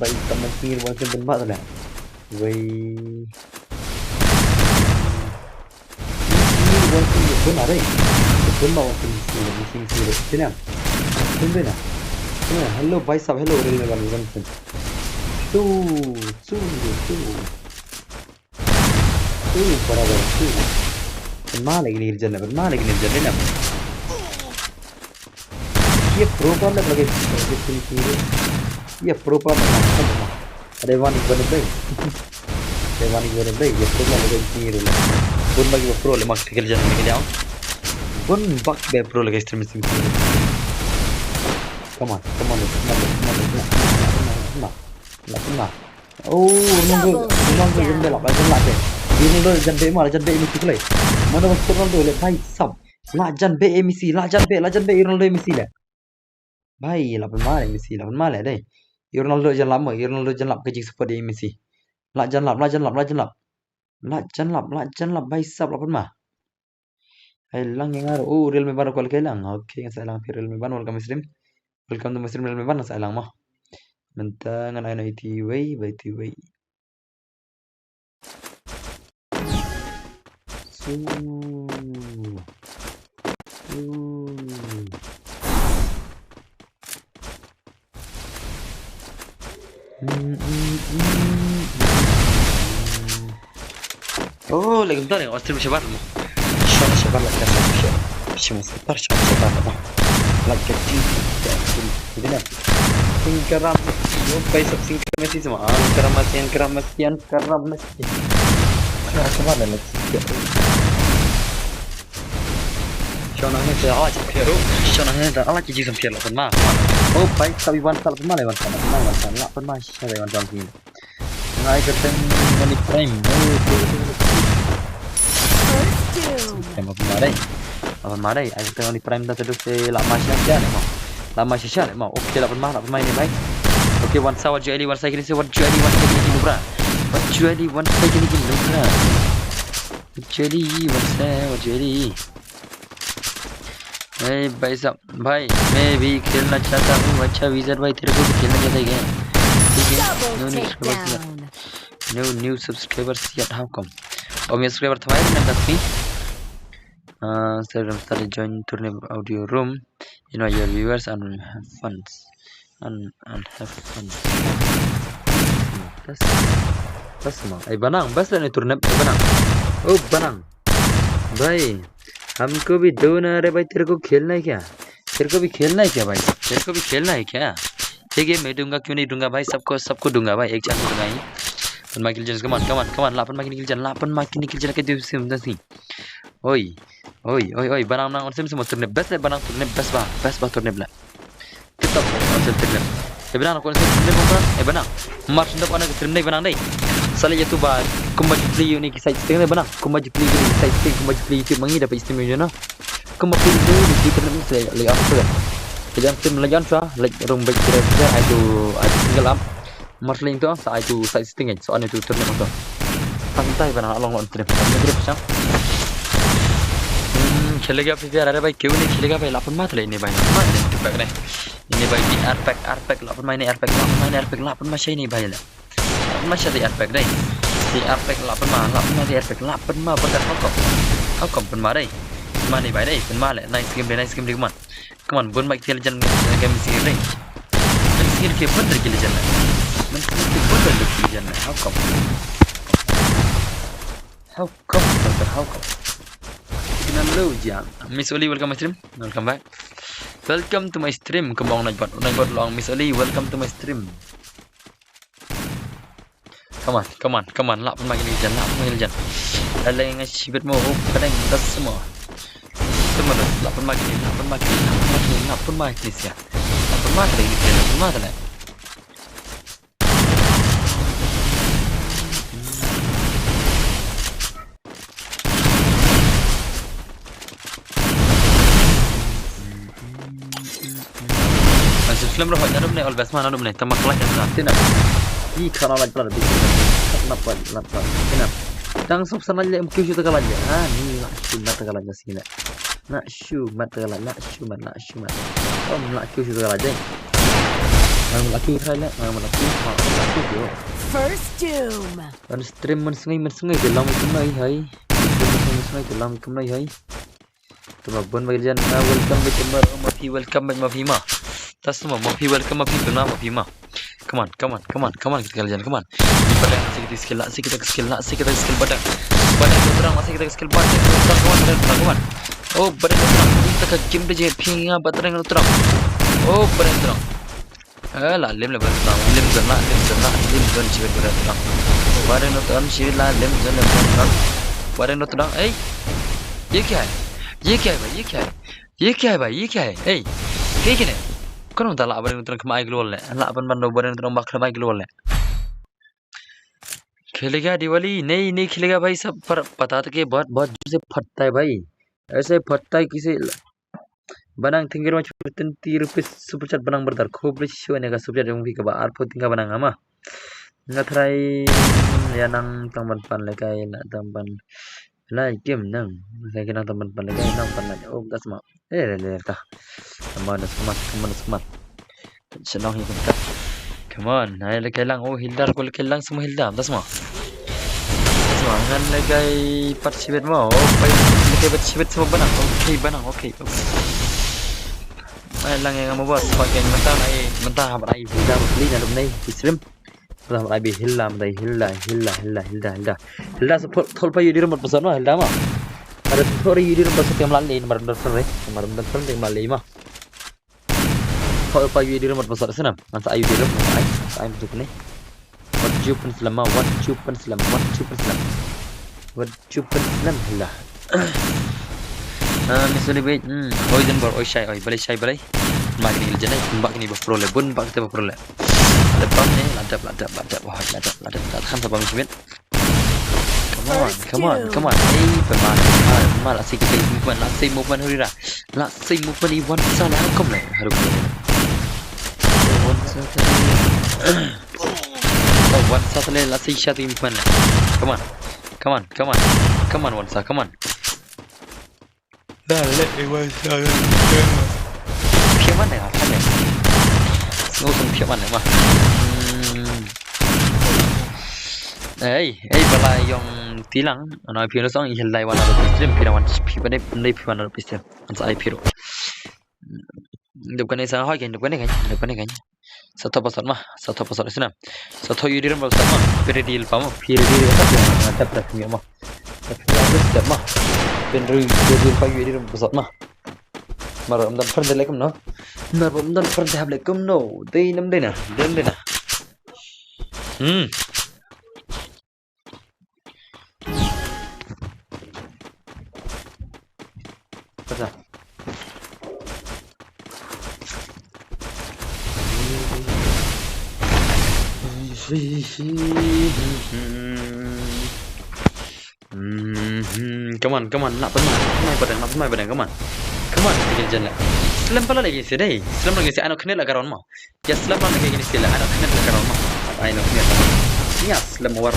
bai tam na kir wan sim ban ba tala. Wei. Kir wan sim ban ba re. Ban ba wan sim sim sim sim re. Sini. Sini na. Sini. Hello bhai sahab, hello real me ban wan sim. Tu, tu, tu. Tu, barabar tu. Ban ma lagi ni jan, ban ma lagi ni jan na. Ye pro pa lagi lagi sini sini. Ye pro pa lagi. Ada wani gua nih. Ada wani gua nih. Ye pro pa lagi sini. Bun bagi pro le mak tigil jan lagi dia. Bun bak be pro lagi stream sini sini. Come on, come on, come on, come on, come on, come on, come on. Oh, Ronaldo, Ronaldo jan beh lap, jan lap beh. Ronaldo jan beh ma, jan beh Messi kulai. Mana waktu Ronaldo le bhai sahab. La jan beh Messi, la jan beh, la jan beh Ronaldo Messi le. Bhai, la pun ma le Messi, la pun ma le dei. Ronaldo jan lap mo, Ronaldo jan lap ka jing support ïa Messi. La jan lap, la jan lap, la jan lap. La jan lap, la jan lap bhai sahab, la pun ma. Hai lang ïa nga ruh. Oh, Real Meban ruh kwah leit lang. Okay, ngan sa lang phi Real Meban, welcome to stream. Welcome to stream Real Meban, ngan sa lang mo. Mynta ngan ai noh iti wei, ba iti wei. Su. Su. Oh, lagi bentar ya, stream shabar mo. Shon shabar la ka shon shabar. Shon shabar, shon shabar mo. Like a ting ting ting ting. Singkaram. Yo, guys, sab singkaram mesti semua. Ah, singkaram mesti, singkaram mesti, singkaram mesti. Shon shabar la lagi. Shon ne te ala ki pia ru. Shon ne te ala ki jisam pia la pun ma. Oh, guys, sabi wan sal pun ma le wan sal. Ma wan sal la pun ma. Shon wan sal sini. Ai ka teng Oni Prime. First doom. Teng apa mare? Apa mare? Ai ka teng Oni Prime da terus se la masya sya ne mo. La masya sya ne mo. Okay, la pun ma, la pun ma ini bai. Okay, wan sa, wat ju eli, wan sa kini se, wat ju eli, wan sa kini kini bra. Wat ju eli, wan sa kini kini bra. Wat ju eli, wan sa, wat ju eli. Hey भाई साहब, भाई मैं भी खेलना चाहता हूँ। अच्छा विजय भाई, तेरे को भी खेलना चाहता है क्या? ठीक है। Double takedown. No new subscribers yet, how come? Oh, my subscriber thaw ai, remember me? Uh, so I'm started join tournament audio room. You know your viewers and have fun. And, and have fun. Bas. Bas ma. Ai banang, bas la ne turnip, ai banang. Oh, banang. भाई, हमको भी दो ना रे भाई, तेरे को खेलना है क्या? तेरे को भी खेलना है क्या भाई? तेरे को भी खेलना है क्या? ठीक है, मैं दूंगा, क्यों नहीं दूंगा भाई, सबको, सबको दूंगा भाई, एक चांस दूंगा ही। Pynma ki kill chance, come on, come on, come on, la pynma ki kill chance, la pynma ki kill chance, ka dei sim da si. Oi, oi, oi, oi, banang nang on sim sim turnip, best le banang turnip, best ba, best ba turnip le. Tip top, on sim turnip. Eh banang, on sim turnip, on sim, eh banang. Mar sendap ana turnip banang dei. Sale jatuh ba, kumba jupli uni ki side sting dei banang. Kumba jupli uni ki side sting, kumba jupli YouTube mangi dapat istimewa jana. Kumba pili tu, di turnip ni sale, le on sim. Lejan sim, lejan sa, lej rung baik kira kira, ai tu, ai tu single up. Marling to sa ai tu side sting, so ani tu turnip to. Pantai bana along on trip. Ani trip sang. Hmm, khelega P V R, are bhai, keu ni khelega bhai, la pynma tale ni bhai. Ma ni tu pack ni. Ini bhai di air pack, air pack, la pynma ini air pack, la pynma ini air pack, la pynma shai ni bhai la. La pynma shai di air pack dei. Di air pack la pynma, la pynma di air pack, la pynma berkat how come. How come pynma dei. Pynma ni bhai dei, pynma le. Nice game dei, nice game dei, man. Come on, bun ma ki legend, game singil dei. Game singil ki bun ki legend. Game singil ki bun ki legend. How come? How come, brother? How come? Kena low jam. Miss Oli, welcome my stream. Welcome back. Welcome to my stream. Kembang naik bot, naik bot long. Miss Oli, welcome to my stream. Come on, come on, come on. Lap pun makin hujan, lap pun makin hujan. Leng ngai shibit mo, oh, kadang das semua. Semua dah, lap pun makin, lap pun makin, lap pun makin, lap pun makin sia. Lap pun makin, lap pun makin. Masih film roh, jangan dum ne, all best man, dum ne, tama kelak yang nanti nak. Ih, kana laj plar, bi. Kana plar, laj plar. Kena. Dang sop sana laj, mkiu shu ta kelak je. Ha, ni laj shu mat ta kelak je sini. Laj shu mat ta kelak, laj shu mat, laj shu mat. Om laj kiu shu ta kelak je. Nang laj kiu try laj, nang laj kiu, ha, laj kiu je. First doom. Ban stream mynsngi mynsngi te long kumno hi hai. Stream mynsngi mynsngi te long kumno hi hai. Tuma bun bagi jan, ah, welcome bagi jan, oh, ma phi welcome bagi ma phi ma. Tas tuma ma phi welcome ma phi phi ma ma phi ma. Come on, come on, come on, come on, kita kali jan, come on. Badang, sikit skill lah, sikit skill lah, sikit skill badang. Badang lo terang, sikit skill badang lo terang, come on, badang lo terang, come on. Oh, badang lo terang. Ini tak game tu je, phi nga badang lo terang. Oh, badang lo terang. Eh, la lim la badang lo terang. Lim zon la, lim zon la, lim zon jiwet badang lo terang. Badang lo terang, jiwet la, lim zon la badang lo terang. Badang lo terang, eh. ये क्या है? ये क्या है भाई? ये क्या है? ये क्या है भाई? ये क्या है? ए, ये क्या है? Kano ta la badang lo terang khlem ai global le. La ban ban lo badang lo terang ba khlem ai global le. खेलेगा दिवाली? नहीं, नहीं खेलेगा भाई साहब, पर पता तो कि बहुत, बहुत जोर से फटता है भाई। ऐसे फटता है किसी। Banang, thank you very much for twenty rupees super chat, Banang brother. Khublei shibun ïa ka super chat jong phi kaba arphew tyngka Banang, ha ma. Nga try ïa nang tang ban pan lehkai, nang tang ban Lai kim nang. Lai kim nang teman pan lai nang pan lai. Oh, das ma. Eh, lai lai ta. Come on, das ma. Come on, das ma. Shnong hi kumta. Come on. Hai lai kai lang. Oh, Hilda, ko lai kai lang semua Hilda. Das ma. Das ma. Ngan lai kai pat sibet ma. Oh, pai lai kai pat sibet semua Banang. Okay, Banang. Okay. Ai lang ïa nga mo bos. Pakai mentah ai, mentah hap ai. Hilda beli dalam ni. Stream. Ram ai bi Hilda, ma dei Hilda, Hilda, Hilda, Hilda, Hilda. Hilda sa thol, thol pa ïoh di ram bad pasat ma, Hilda ma. Ada thol ïoh di ram bad pasat, te ym lah leh, mar ym don friend re, mar ym don friend te ym lah leh ma. Thol pa ïoh di ram bad pasat snem. Ngan sa ai ïoh di ram, ngan sa ai, ngan sa ai bad tu kane. Wat ju pynslem ma, wat ju pynslem, wat ju pynslem. Wat ju pynslem, Hilda. Ah, Miss Olivia, hmm, oi, don bor, oi, shai, oi, balei, shai, balei. Bun ba kine ki legend, bun ba kine ba pro le, bun ba kite ba pro le. La bam ne, la dap, la dap, la dap, oh, la dap, la dap, la dap, khan sa bam shibit. Come on, come on, come on. Ei, pynban, pynban, pynban, la sei, la sei movement, hurira. La sei movement, i wan sa le, how come le? Haru. Wan sa le. Oh, wan sa le, la sei shot i movement le. Come on. Come on, come on. Come on, wan sa, come on. Da le, eh, wan sa le. Phiah man ne, phiah man ne. Sngewsih phiah man ne ma. Hmm. Ei, ei, ba la ïong tilang. Ano, phi no song, i hil dai wan aro pistol, phi na wan, phi ba dei, dei phi wan aro pistol. An sa ai phi ro. Dep kane sa hoi kan, dep kane kan, dep kane kan. Sa thop pasat ma, sa thop pasat snem. Sa thop ïoh di ram pasat ma. Phi ready pa ma, phi ready pasat ma. Tap tap ngi ma. Tap tap step ma. Phi ready, ready pa ïoh di ram pasat ma. Mar ym don friend le kumno. Mar ym don friend hap le kumno. Dei nam dei na, dei nam dei na. Hmm. Kata. Hmm, come on, come on, lah pynmai, lah pynmai badang, lah pynmai badang, come on. Come on, kine ki legend la. Slem pala lagi sih dei. Slem lagi sih, ano kene la karon mo. Ïa slem la lagi kine sih la, ano kene la karon mo. Ano kene. Ïa slem war.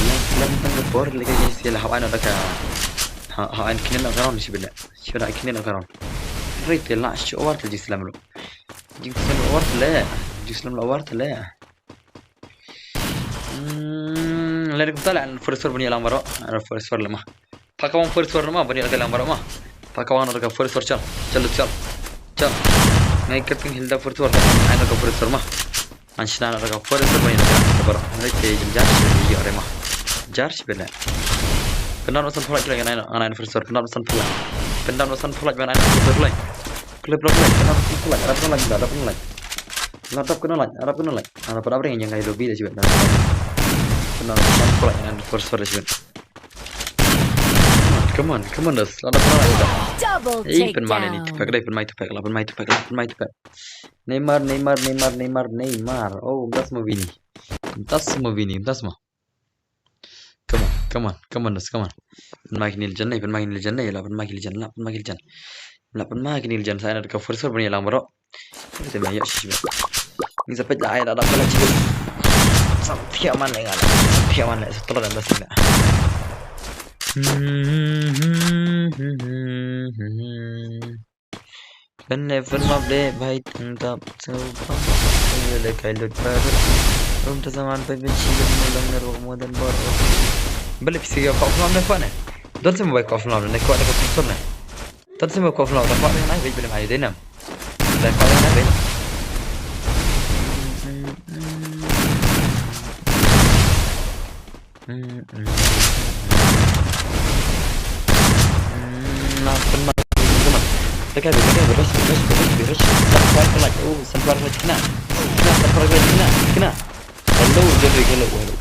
Ïa slem tang ka por lagi kine sih la, hawai no da ka. Ha, ha, ano kene la karon sih bela. Sih bela kene la karon. Rite la shu war ta ji slem lo. Jingslem la war tele. Jingslem la war tele. Hmm, lada kumta la first floor bani lang baro. First floor lama. Paka wang first floor lama bani lang baro ma. Paka wang ka first floor chal. Chal chal. Chal. Ngai ka ping Hilda first floor. Ai na ka first floor ma. Ngan shna na ka first floor bani lang baro. Ngai te jam jar shi bani yo re ma. Jar shi bani. Pendam no san phalak lagi ngai na first floor. Pendam no san phalak. Pendam no san phalak bani ngai na first floor lagi. Klep rap lagi, kenapa kena lagi, arap kena lagi, arap kena lagi. Ladap kena lagi, arap kena lagi. Arap pada apa yang yang kayu lobby dah cuba. Kena ladap kena lagi, first floor dah cuba. Come on, come on, come on, das. Ladap kena lagi dah. Double takedown. Eh, pynman ini tipak dai, pynmai tipak lah, pynmai tipak lah, pynmai tipak. Neymar, Neymar, Neymar, Neymar, Neymar. Oh, das mau bini. Das mau bini, das mau. Come on, come on, come on, das, come on. Pynmai kine ki legend ne, pynmai kine ki legend ne, la pynmai kine ki legend, la pynmai kine ki legend. La pynmai kine ki legend, sa ai na ka first floor bani lang baro. Te ma ïa shi ba. Ni sa peit la ai da da pala shi. Sa thiah man le nga la. Sa thiah man le, sa tolo dan das ni la. Pynne pynmap de bhai tang tap so pam. Yo le kai lut par. Rum ta saman pe pe chi le mo long ner wak mo dan bor. Bale pisi yo kau pynmap ne kwa ne. Don se mo bai kau pynmap ne kwa ne kau pynmap ne. Don se mo kau pynmap ne kwa ne nai bej bale mai de nam. Dan kau ne nai bej. Hmm, hmm. Hmm, na pynmai, pynmai. Tekai, tekai, rush, rush, rush, rush. Sunflower ka light. Oh, sunflower ka light kena. Kena, sunflower ka light kena, kena. Hello, hello, hello, hello.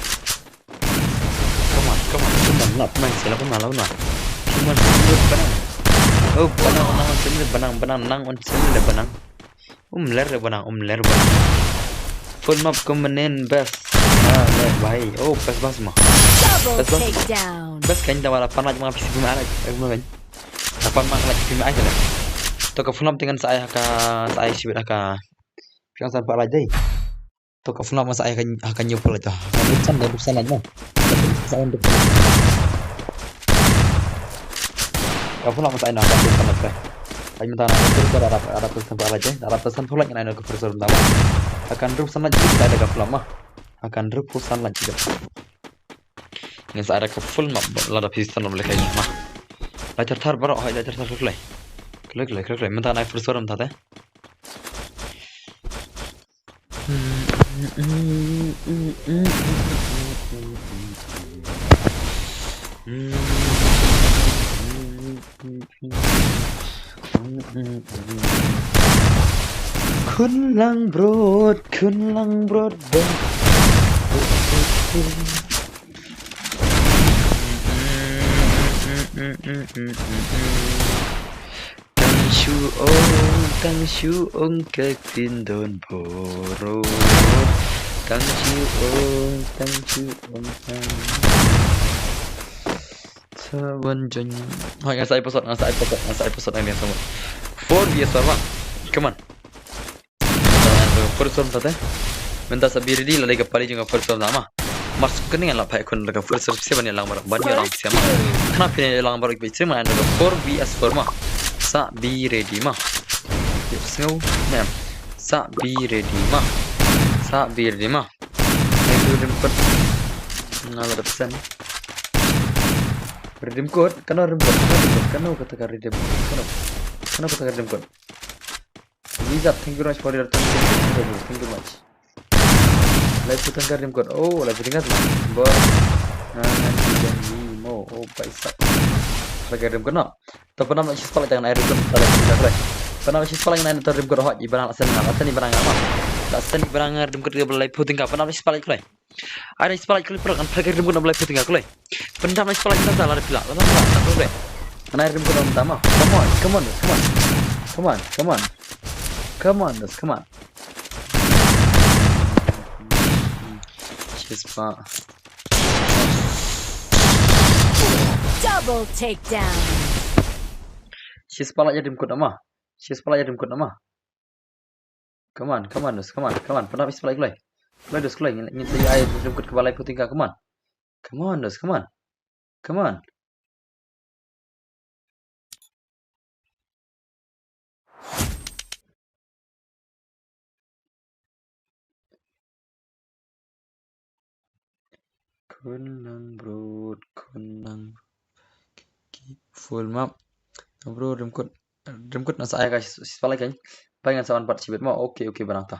Come on, come on, come on. Lap pynmai, lap pynmai, lap pynmai. Come on, come on, banang. Oh, banang, banang, banang, banang, banang. Um ler re banang, um ler banang. Full map kumne best. Ah, le bhai. Oh, best best ma. Double takedown. Best kan da wala pan laj ma pisi pima laj. Eh, ma kan. Da pan ma laj pima ai le. To ka full map dengan sa ai ha ka, sa ai shibit ha ka. Piang san pa laj dei. To ka full map ma sa ai ha ka, ha ka new full laj to. Ha ka rupsan da rupsan laj ma. Sa ai rupsan. Ka full map ma sa ai na ka rupsan laj. Ai mynta na ka first floor arap, arap ka san phalak je, arap ka san phalak ngan ai na ka first floor mynta ma. Hakan roof san laj sa ai da ka full map ma. Hakan roof san laj je. Ngan sa ai da ka full map lada phi san lom lekai ma. Lai thar thar baroh hai lai thar thar klai. Klik, klik, klik, klik. Mynta nai first floor mynta te. Khun Langbrot, Khun Langbrot. Tang shu ong, tang shu ong ka ktien don bor. Tang shu ong, tang shu ong, tang. Sa wan jon. Hoi, ngan sa ai password, ngan sa ai password, ngan sa ai password, ngan sa ai password. Four V S four ma. Come on. First floor mynta te. Mynta sa be ready, la dei ka pali jong ka first floor mynta ma. Mar suk kane ngan lap hai khun da ka first floor, pisa ban ïalang baroh, ban ïalang pisa ma. Khnang phin ïalang baroh pisa ma, da ka four V S four ma. Sa be ready ma. Ïoh sngew ne em. Sa be ready ma. Sa be ready ma. Ai tu redeem code. Nga la dep send. Redeem code, kano redeem code, kano redeem code, kano kata ka redeem code, kano, kano kata ka redeem code. Lizard, thank you very much for your twenty. Thank you very much. Laiphew tyngka redeem code. Oh, laiphew tyngka tu. Bor. Ngan ngan redeem mo. Oh, paisa. Lagi redeem code no. To pynap shi spot lagi, ngan ai redeem code. Pynap shi spot lagi, ngan ai redeem code. Hoi, ibrang la send nga, la send ibrang nga ma. La send ibrang nga redeem code, laiphew tyngka. Pynap shi spot lagi kloi. Ai, spot lagi kloi, pynap, ngan pynap redeem code, laiphew tyngka kloi. Pynap shi spot lagi, la, la, la, la, la, la, la. Ngan ai redeem code mynta ma. Come on, come on, come on. Come on, come on. Come on, guys, come on. Shi spot. Double takedown. Shi spot lagi redeem code ma. Shi spot lagi redeem code ma. Come on, come on, guys, come on, come on. Pynap shi spot lagi kloi. Kloi, guys, kloi. Ngin, ngin sa ai redeem code kaba laiphew tyngka, come on. Come on, guys, come on. Come on. Khun Langbrot, Khun Langbrot. Full map. Langbrot, redeem code. Redeem code ngan sa ai ka shi spot lagi kan. Ba ngan sa wan pat shibit mo. Okay, okay, ba nangta.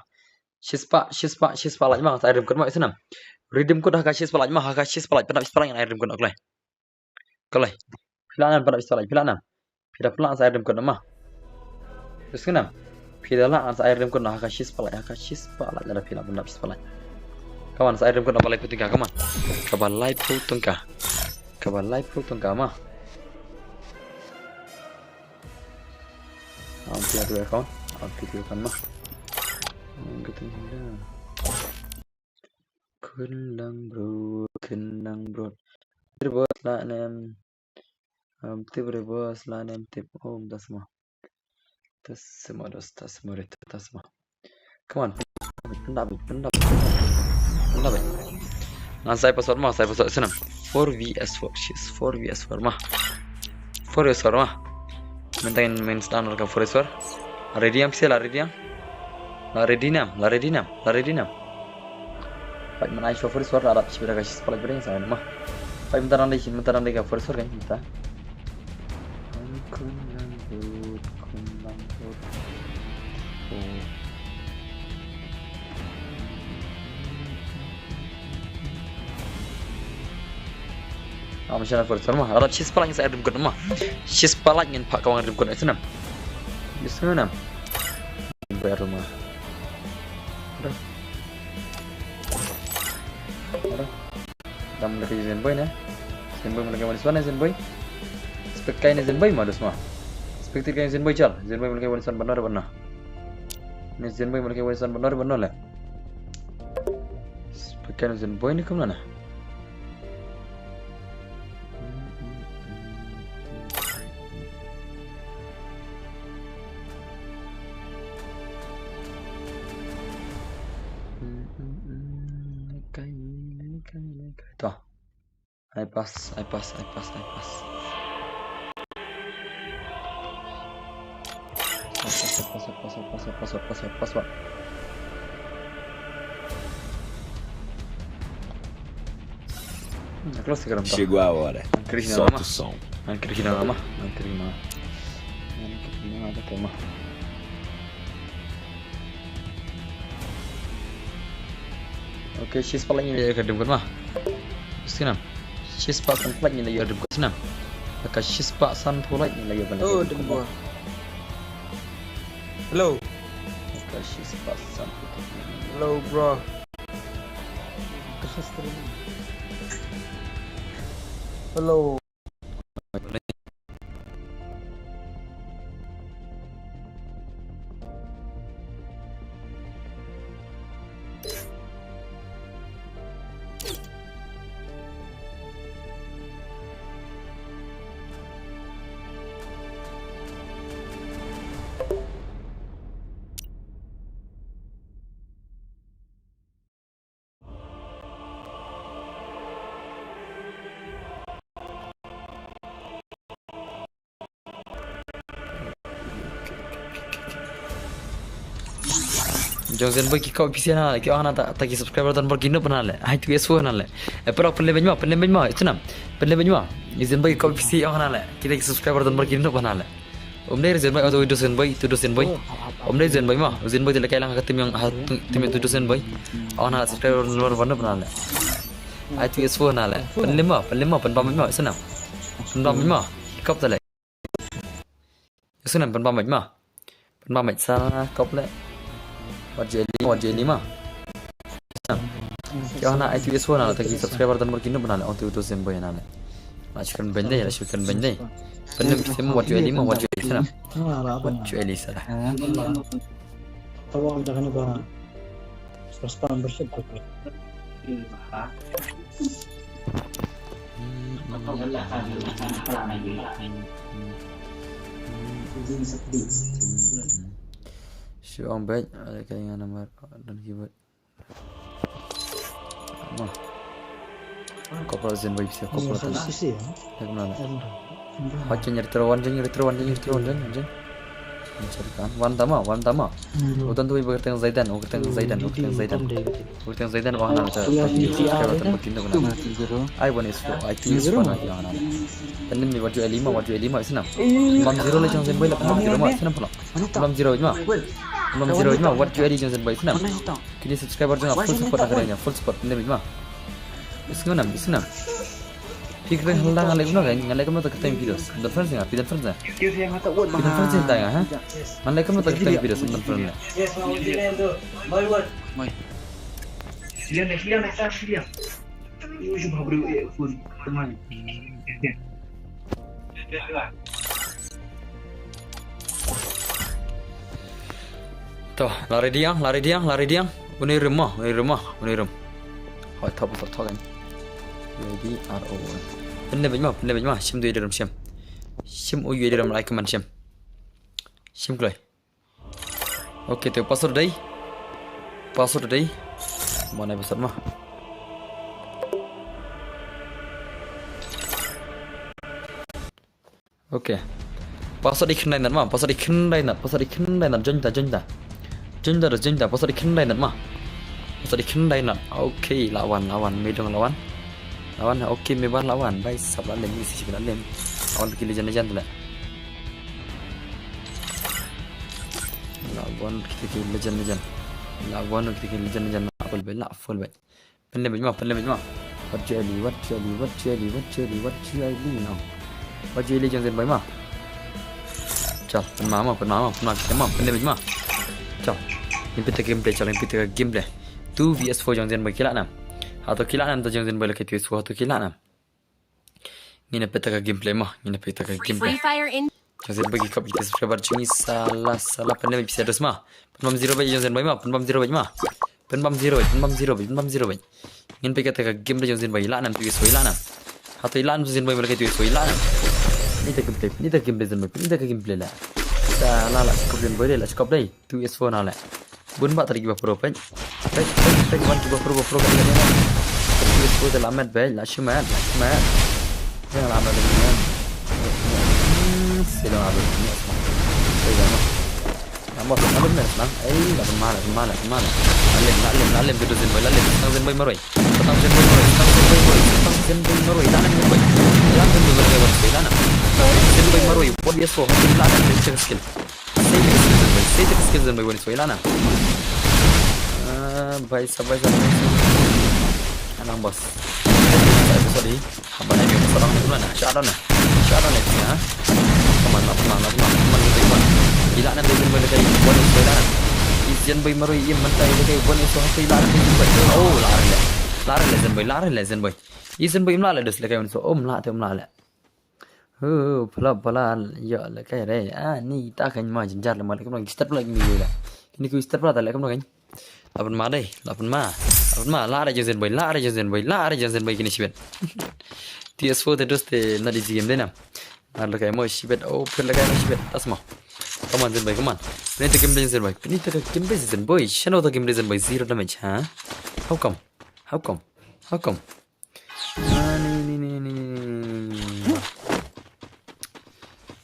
Shi spot, shi spot, shi spot lagi ma, ngan sa ai redeem code mo, isnam. Redeem code ha ka shi spot lagi ma, ha ka shi spot lagi, pynap shi spot lagi, ngan ai redeem code kloi. Kloi. Phi lah ngan pynap shi spot lagi, phi lah ngan. Phi da phi lah ngan sa ai redeem code ma. Terus kena. Phi da lah ngan sa ai redeem code ha ka shi spot lagi, ha ka shi spot lagi, da phi lah pynap shi spot lagi. Come on, sa ai redeem code kaba laiphew tyngka, come on. Kaba laiphew tyngka. Kaba laiphew tyngka ma. Am phi atu account, am phi atu account ma. Am gitu dah. Khun Langbrot, Khun Langbrot. Tip boss la nem. Am tip re boss la nem tip. Oh, das ma. Das ma, das, das ma, das ma. Come on. Pynda bit, pynda bit, pynda bit. Ngan sa ai password ma, sa ai password snam. Four V S four, shi spot four V S four ma. Four V S four ma. Mynta ngin start ka four V S four. Ready am pisa, la ready am. La ready nam, la ready nam, la ready nam. Peit mynta ai shuwa four V S four, la dap shibit ka shi spot lagi bad sa ma. Peit mynta nang dei, mynta nang dei ka four V S four kan mynta. Khun Langbrot, Khun Langbrot. Oh. Ah, masih ada four V S four ma. La dap shi spot lagi sa ai redeem code ma. Shi spot lagi ngin phah kawei redeem code, isnam. Isnam. Bayar rumah. Aduh. Aduh. Dam lagi Zenboy ne. Zenboy mana kai wan swan ne Zenboy. Spek kai ne Zenboy ma, dus ma. Spek kai ne Zenboy chal. Zenboy mana kai wan swan, benar, benar. Ne Zenboy mana kai wan swan, benar, benar le. Spek kai ne Zenboy ne kumno ne. To. Ai pass, ai pass, ai pass, ai pass. Pass, pass, pass. Hum, close ka ram ta. Chegou a hora. Solta o som. Ngan kri na ma, ngan kri na. Ngan kri Nga kata ma. Okay, shispah lait ngi la ïoh ka dum kut ma. Sngewbha. Shispah sanphew lait ngi la ïoh dum kut, sngewbha. Ka shispah sanphew lait ngi la ïoh ban. Oh, dum kut. Hello. Ka shispah sanphew lait. Hello, bro. Hello. Jong Zenboy ki kop pisa na le, ki ong na ta, ta ki subscriber don bor ki nup na le. Hai tu S four na le. E, pero pynlem bad ma, pynlem bad ma, itu nam. Pynlem bad ma. Zenboy ki kop pisa ong na le. Kita ki subscriber don bor ki nup na le. Um dei Zenboy, oh, tu Zenboy, tu Zenboy. Um dei Zenboy ma, Zenboy te lehkai lang ha ka tim jong, ha tim jong tu Zenboy. Oh, na subscriber Zenboy ban ban le. Ai tu S four na le. Pynlem ma, pynlem ma, pynbam ma, sngewbha. Pynbam ma. Kop ta le. Sngewbha pynbam ma. Pynbam ma sa kop le. Wat ju eli, wat ju eli ma. Ki ong na ai tu S four na le, ta ki subscriber don bor ki nup na le, ong tu tu Zenboy na le. La shu kren beiñ dei, la shu kren beiñ dei. Pynlem sim wat ju eli ma, wat ju eli sngewbha. Wat ju eli sngewbha. Shu ong beiñ, ada ka ïa nga namar don keyboard. Ma. Kop la Zenboy pisa, kop la. Nek mana la. Wan jeng retro, wan jeng retro, wan jeng retro, wan jeng, wan jeng. Wan jeng kan, wan tama, wan tama. Utan tu ba kyrteng Zaidan, oh kyrteng Zaidan, oh kyrteng Zaidan. Oh kyrteng Zaidan, wah na ta. Ai wan is, ai tu is wan na ya na. Pynlem mi wat ju eli ma, wat ju eli ma sngewbha. Pynbam zero le jong Zenboy la, pynbam zero ma sngewbha pula. Pynbam zero ma. Pynbam zero ma, wat ju eli jong Zenboy sngewbha. Kine subscriber jong nga full support ha kane, full support, pynlem bad ma. Sngewbha nam, sngewbha nam. Phi kren hal da nga leh kumno, nga leh kumno ta kyrteng video. Don friends nga, phi don friends nga. Phi don friends ta nga, ha? Nga leh kumno ta kyrteng video, don friends nga. To, la ready ang, la ready ang, la ready ang. Uni rem mo, uni rem mo, uni rem. Hoi, top, top, top kan. Ready, R O. Pynlem bad ma, pynlem bad ma, shim tu ïa rem shim. Shim u ïa rem lai kaman shim. Shim kloi. Okay, te password dei. Password dei. Mana password ma. Okay. Password dei khyndai nat ma, password dei khyndai nat, password dei khyndai nat, join ta, join ta. Join ta, join ta, password dei khyndai nat ma. Password dei khyndai nat. Okay, la wan, la wan, me dong la wan. La wan, okay, me wan la wan, bai sap la lem, ni si la lem. La wan ki legend, legend la. La wan kita ki legend, legend. La wan kita ki legend, legend. La full bai, la full bai. Pynlem bad ma, pynlem bad ma. Wat ju eli, wat ju eli, wat ju eli, wat ju eli, wat ju eli, no. Wat ju eli jong Zenboy ma. Chal, pynma ma, pynma ma, pynma ma, pynlem bad ma. Chal. Ngin peit ta gameplay, chal, ngin peit ta gameplay. Two V S four jong Zenboy ki lah nam. Hato ki lah nam ta jong Zenboy la ka two V S four, hato ki lah nam. Ngin peit ta ka gameplay ma, ngin peit ta ka gameplay. Free Fire in. Jong Zenboy ki kop ki subscriber jong ngi sala, sala pynlem pisa dos ma. Pynbam zero bad jong Zenboy ma, pynbam zero bad ma. Pynbam zero bad, pynbam zero bad, pynbam zero bad. Ngin peit kata ka gameplay jong Zenboy, lah nam tu S four, lah nam. Hato lah nam tu Zenboy, malah ka tu S four, lah nam. Ni ta gameplay, ni ta gameplay Zenboy, ni ta gameplay la. Sala la skop Zenboy dei, la skop dei. Two S four na le. Bun ba tadi kiba pro pek. Pek, pek, pek, wan kiba pro, ba pro, ba pro. Two S four te la met, pek, la shimet, la shimet. Yang la met, la shimet. Hmm, sila la met, la shimet. Pek, la met. La met, la met, la shimet. Ei, la pynma, la pynma, la pynma. La lem, la lem, la lem, tu Zenboy, la lem. Tang Zenboy marwei. Tang Zenboy marwei, tang Zenboy marwei, tang Zenboy marwei, tang Zenboy marwei, tang Zenboy marwei, tang Zenboy marwei, tang Zenboy marwei, One V S four, hapdeng la na, sa ïa ka skill. Sa ïa ka skill Zenboy, sa ïa ka skill Zenboy, one V S four la na. Ah, bhai sab, bhai sab, bhai sab. Anang boss. Sorry. Haba na ïa ka sarong na kumla na. Shot on na. Shot on na. Come on, come on, come on, come on, come on. Ila na Zenboy lehkai, one V S four la na. I Zenboy marwei i mynta lehkai, one V S four hapdeng la na Zenboy. Oh, la rele. La rele Zenboy, la rele Zenboy. I Zenboy im la le dus lehkai one V S four. Oh, im la te im la le. Hu, pala pala, ïa lehkai re. Ah, ni ta kan ma jynjar le ma le kam nang start pala ni le. Ni ku start pala ta le kam nang. Lapan ma dei, lapan ma. Lapan ma, la re jong Zenboy, la re jong Zenboy, la re jong Zenboy kine shibit. T S four te dus te na di game dei na. Na lehkai mo shibit, oh, pir lehkai mo shibit. Tas mo. Come on Zenboy, come on. Pynlong ïa ka game dei Zenboy. Pynlong ïa ka game dei Zenboy. Shano ta game dei Zenboy. Zero damage, ha? How come? How come? How come? Ah, ni, ni, ni, ni, ni, ni, ni.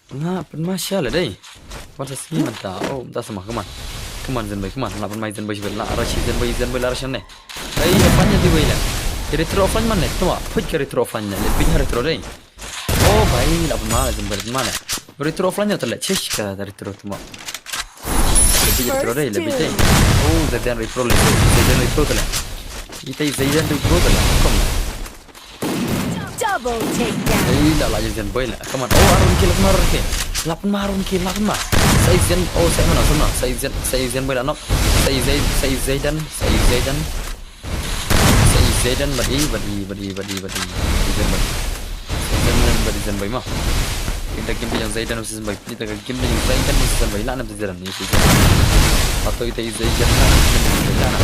Nga pynma sha la dei. Wat sa sngi mynta. Oh, mynta sa ma, come on. Come on, Zenboy, come on. La pynma Zenboy, Zenboy, la rush Zenboy, Zenboy, la rush ne. Ai, la pan ïa di wei la. Ïa retro offline man ne. Tuma, put ka retro offline ne. Le pin ha retro dei. Oh, bhai, la pynma la, Zenboy, la pynma la. Retro offline ne, ta le. Chesh ka retro tuma. Le pin retro dei, le pin dei. Oh, Zaydan retro le. Zaydan retro ta le. Ita Zaydan retro ta le. Come on. Double takedown. Ei, la, la, Zenboy la. Come on. Oh, arun kill, la pynma arun kill. La pynma arun kill, la pynma. Sa i Zen, oh, sa i mano, sa i mano. Sa i Zen, sa i Zenboy la knock. Sa i Zay-, sa i Zaydan, sa i Zaydan. Sa i Zaydan, bad i, bad i, bad i, bad i, bad i. Sa i Zenboy. Sa i Zenboy, bad i Zenboy mo. Ita game jong Zaydan versus Zenboy. Ita game jong Zaydan versus Zenboy. La nam Zaydan. Ni si Zaydan. Ato ita i Zaydan. La nam.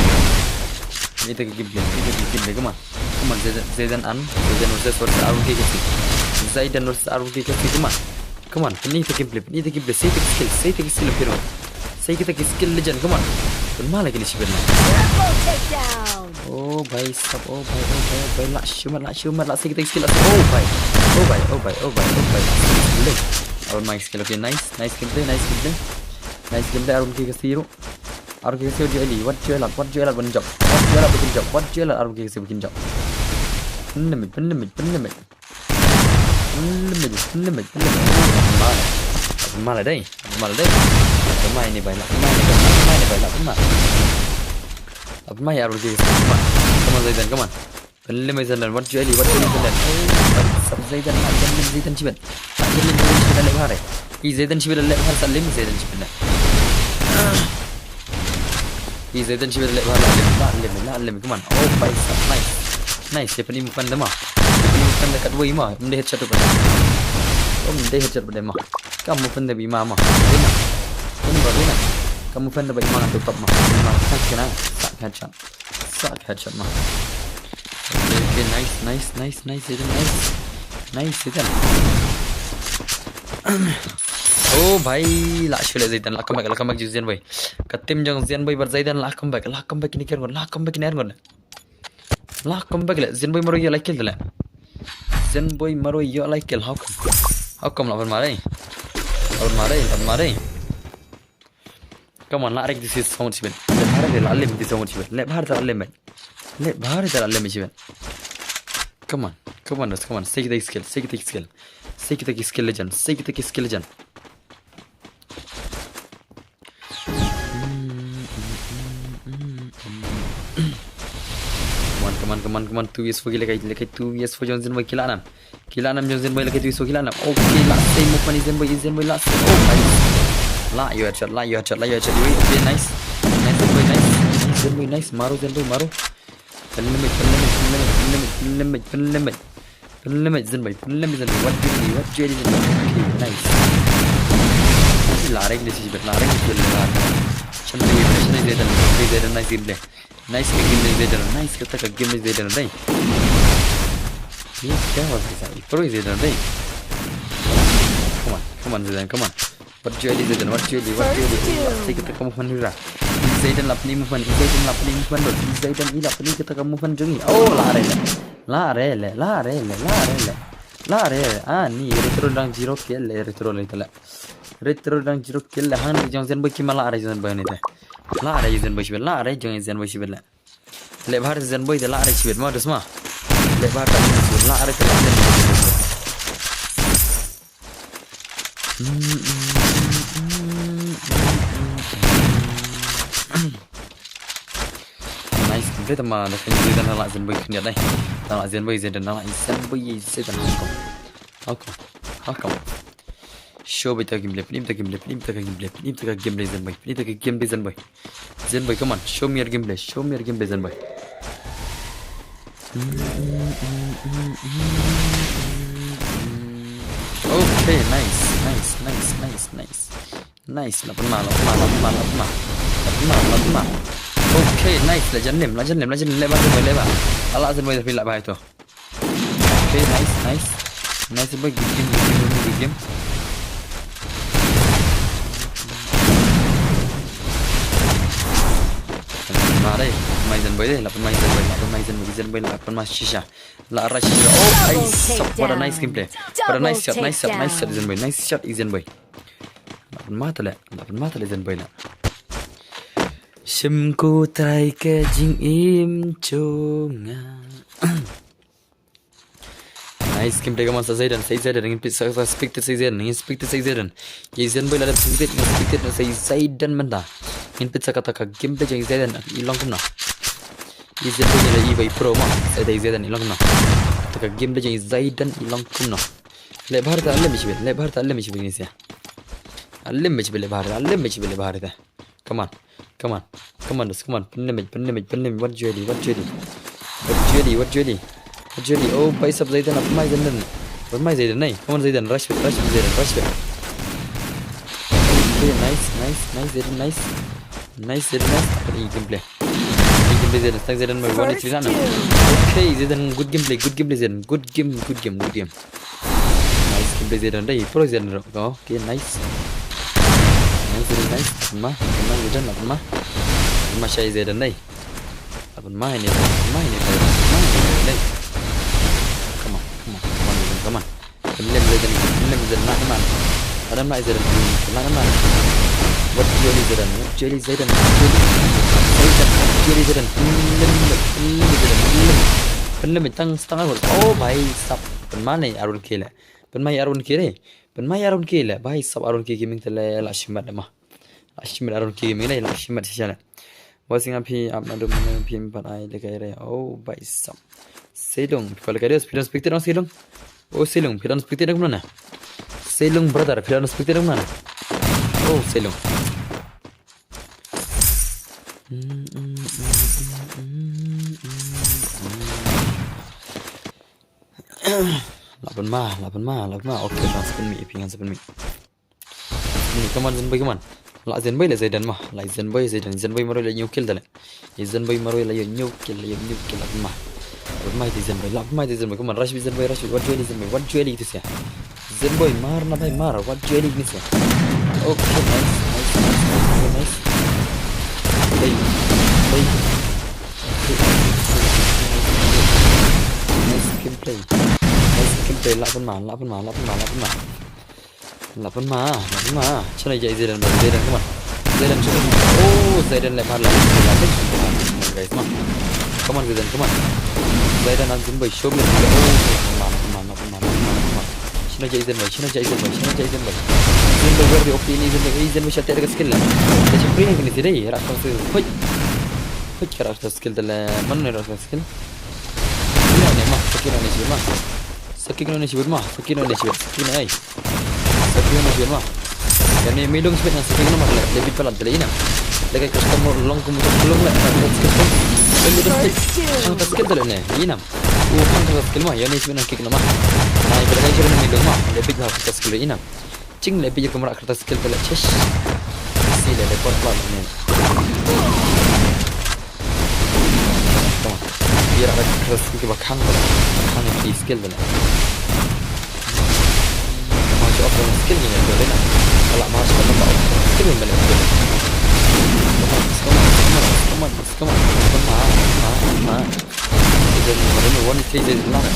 Ita game, ita game, come on. Come on, Zaydan, Zaydan an, Zaydan versus, versus R one K K C. Zaydan versus R one K K C, come on. Come on, pynlong ïa ka gameplay, pynlong ïa ka gameplay, sa ïa ka skill, sa ïa ka skill of hero. Sa ïa ka skill legend, come on. Pynma la kine shibit na. Triple takedown. Oh, bhai sab, oh, bhai, oh, bhai, oh, bhai, la shu mat, la shu mat, la sa ïa ka skill, la sa, oh, bhai. Oh, bhai, oh, bhai, oh, bhai, oh, bhai, la sa ïa ka skill. Oh, my skill, okay, nice, nice gameplay, nice gameplay. Nice gameplay, R one K K C hero. R K K C J L E, what J L R, what J L R ban jump, what J L R ban jump, what J L R R K K C ban jump. Pynlimit, pynlimit, pynlimit. Pynlimit, pynlimit, pynlimit. Mal. Mal dei, mal dei. Mal ni bai, mal ni bai, mal ni bai, mal. Mal R K K C, mal. Come on, Zaydan, come on. Pynlimit Zaydan, what J L E, what J L E Zaydan. Oh, Zaydan, Zaydan, Zaydan shibit. Zaydan shibit leh bhar. I Zaydan shibit leh bhar, sa lim Zaydan shibit leh. I Zaydan shibit leh bhar, la lim, la lim, la lim, come on. Oh, bhai sab, nice. Nice, ïa pynmih pynda ma. Ïa pynmih pynda katwei ma. Ym dei headshot pynda. Ym dei headshot pynda ma. Kam move pynda ba i ma ma. Dei na. Dei na, dei na. Kam move pynda ba i ma tu top ma. I ma, sa kena, sa headshot. Sa headshot ma. Okay, okay, nice, nice, nice, nice, Zaydan, nice. Nice, Zaydan. Oh, bhai, la shu leh Zaydan, la comeback, la comeback jong Zenboy. Ka team jong Zenboy bad Zaydan, la comeback, la comeback kine ki arngut, la comeback kine arngut. La comeback leh, Zenboy marwei ïoh lai kill leh. Zenboy marwei ïoh lai kill, how come? How come la pynma dei? La pynma dei, la pynma dei. Come on, la rek this is so much shibit. Leh bhar te la lim this so much shibit. Leh bhar te la lim. Leh bhar te la lim shibit. Come on, come on, come on. Sa ïa kita ki skill, sa ïa kita ki skill. Sa ïa kita ki skill legend, sa ïa kita ki skill legend. Come on, come on, come on, come on. Two V S four ki lehkai, lehkai two V S four jong Zenboy ki la nam. Ki la nam jong Zenboy lehkai two V S four ki la nam. Okay, la same movement Zenboy, Zenboy la same. Oh, nice. La ïoh headshot, la ïoh headshot, la ïoh headshot. Okay, nice. Nice Zenboy, nice. Nice Zenboy, nice. Maru Zenboy, maru. Pynlimit, pynlimit, pynlimit, pynlimit, pynlimit. Pynlimit Zenboy, pynlimit Zenboy. What do you do? What do you do Zenboy? Okay, nice. La rek ni shibit, la rek ni shibit, la rek. Shan ni, shan ni Zaydan, Zaydan, nice gameplay. Nice ka game ni Zaydan, nice kata ka game ni Zaydan dei. Ye kya hua hai sa? Pro Zaydan dei. Come on, come on Zaydan, come on. What do you do Zaydan? What do you do? What do you do? First kill. Sa ïa kata ka movement ni ra. Zaydan la pynmih movement, Zaydan la pynmih movement, Zaydan i la pynmih kata ka movement jong i. Oh, la re le. La re le, la re le, la re le. La re le. Ah, ni retro dang zero kill le, retro le tala. Retro dang zero kill le, hang jong Zenboy ki ma la re jong Zenboy ni te. La re jong Zenboy shibit, la re jong Zenboy shibit le. Leh bhar Zenboy te la re shibit ma, dus ma. Leh bhar te la re shibit, la re te la re shibit. Nice, complete ma, da kan Zaidan la Zaidan boy khyndiat dai. La Zaidan boy, Zaidan la Zaidan boy, Zaidan. How come? How come? How come? Show beit ka gameplay, pynim beit ka gameplay, pynim beit ka gameplay, pynim beit ka gameplay Zaidan boy, pynim beit ka gameplay Zaidan boy. Zaidan boy, come on, show me your gameplay, show me your gameplay Zaidan boy. Okay, nice, nice, nice, nice, nice. Nice, la pynma, la pynma, la pynma, la pynma. La pynma, la pynma. Okay, nice, la jan lem, la jan lem, la jan lem, leh bha, leh bha. Ala Zaidan boy, tapi la bha itu. Okay, nice, nice. Nice boy, good game, good game, good game. Ma dai, mai Zaidan boy dai, la pynma Zaidan boy, la pynma Zaidan boy, Zaidan boy, la pynma shisha. La rush shisha. Oh, ai, sap, what a nice gameplay. What a nice shot, nice shot, nice shot, Zaidan boy, nice shot, Zaidan boy. La pynma tale, la pynma tale Zaidan boy la. Shim ko trai ka jingim jong nga. Nice gameplay ka mon sa Zaidan, sa Zaidan, ngin peit sa, sa spectate sa Zaidan, ngin spectate sa Zaidan. Ye Zaidan boy la dep spectate, ngin spectate sa Zaidan mynta. Ngin peit sa kata ka gameplay jong Zaidan i long kumno. Ye Zaidan boy la i bai pro ma, sa Zaidan i long kumno. Kata ka gameplay jong Zaidan i long kumno. Leh bha te lem shibit, leh bha te lem shibit ni sia. Lem shibit, leh bha te, lem shibit, leh bha te. Come on. Come on. Come on, come on. Pynlem, pynlem, pynlem. Wat jweli, wat jweli. Wat jweli, wat jweli. Wat jweli. Oh, bhai sahab Zaidan, la pynma Zaidan. La pynma Zaidan, nai. Come on, Zaidan. Rush back, rush back, Zaidan. Rush back. Okay, nice, nice, nice, Zaidan, nice. Nice, Zaidan, nice. Apa ni gameplay? Ni gameplay Zaidan. Tang Zaidan, one three run. Okay, Zaidan, good gameplay, good gameplay, Zaidan. Good game, good game, good game. Nice gameplay Zaidan dai, pro Zaidan ro. Okay, nice. Nice Zaidan, nice. Ma, ma Zaidan, ma. Ma shai Zaidan dai. Ma ini, ma ini, ma ini dai. Come on, come on, come on, Zaidan, come on. Pynlem Zaidan, pynlem Zaidan, ma, ma. Adam ma Zaidan, ma, ma. Wat jweli Zaidan, wat jweli Zaidan, wat jweli. Zaidan, wat jweli Zaidan. Pynlem, pynlem Zaidan, pynlem. Pynlem tang, tang. Oh, bhai sahab. Pynma ni Arun K le. Pynma Arun K le. Pynma Arun K le. Bhai sahab Arun K Gaming te le la shimet ma. La shimet Arun K Gaming le, la shimet shisha le. Bosing api ap nadu mane phim pat ai de kai re. Oh, bhai sahab. Selung, phi don spectate, phi don spectate dong Selung. Oh, Selung, phi don spectate dong kumno na. Selung brother, phi don spectate dong kumno na. Oh, Selung. La pynma, la pynma, la pynma. Okay, ngan sa pynmih, phi ngan sa pynmih. Pynmih, come on, Zaidan boy, come on. La Zaidan boy, la Zaidan ma. La Zaidan boy, Zaidan, Zaidan boy marwei la ïoh kill tale. Zaidan boy marwei la ïoh kill, la ïoh kill, la pynma. La pynma ïa Zaidan boy, la pynma ïa Zaidan boy, come on, rush beit Zaidan boy, rush beit, wat jweli Zaidan boy, wat jweli ïa kito sia. Zaidan boy, mar na bhai, mar, wat jweli ïa kito sia. Okay, nice, nice, nice, nice, nice. Hey, hey. Nice gameplay. Nice gameplay, la pynma, la pynma, la pynma, la pynma. La pynma, la pynma. Shano ïa Zaidan, Zaidan, come on. Zaidan, shano. Oh, Zaidan leh bha la. Guys, come on. Come on, Zaidan, come on. Zaidan and Zimbai, show me. Oh, come on, come on, come on, come on, come on. Shano ïa Zaidan, shano ïa Zaidan, shano ïa Zaidan. Zaidan, where the O P ni Zaidan, Zaidan, shano ïa skill la. Ïa free ni dei, rak skill. Hoi. Hoi, rak skill tale. Mana rak skill? Ina ne ma, sakit ne shibit ma. Sakit ne shibit ma, sakit ne shibit, sakit ne ai. Sakit ne shibit ma. Ïa ne midung shibit na sakit ne ma le, le bit palat le ina. Le ka custom long kum tu long le, ka skill tu. Le bit tu. Hang ka skill tale ne, ina. U hang ka skill ma, ïa ne shibit na kick ne ma. Ai, ka shibit ne midung ma, le bit ha ka skill ina. Ching le bit ïa ka mrad ka skill tale chesh. Si le le por por ne. Come on. Ïa ka skill ki ba khang tale. Khang ki skill tale. Ma ju off skill ni le tale. Ala ma ju off skill ni le. Come on, come on, come on, come on, come on, come on, come on. Zaidan, Zaidan, one three, Zaidan, lang.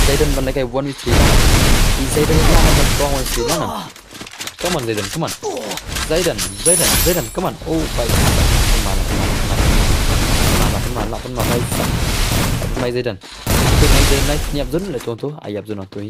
Zaidan, ban kai one three, lang. Zaidan, lang, ban kong one three, lang. Come on, Zaidan, come on. Zaidan, Zaidan, Zaidan, come on. Oh, bhai. Come on, come on, come on. Come on, come on, come on, bhai. Come on, Zaidan. Nice, nice, nice. Ni ap zone le tu tu. Ai ap zone tu hi.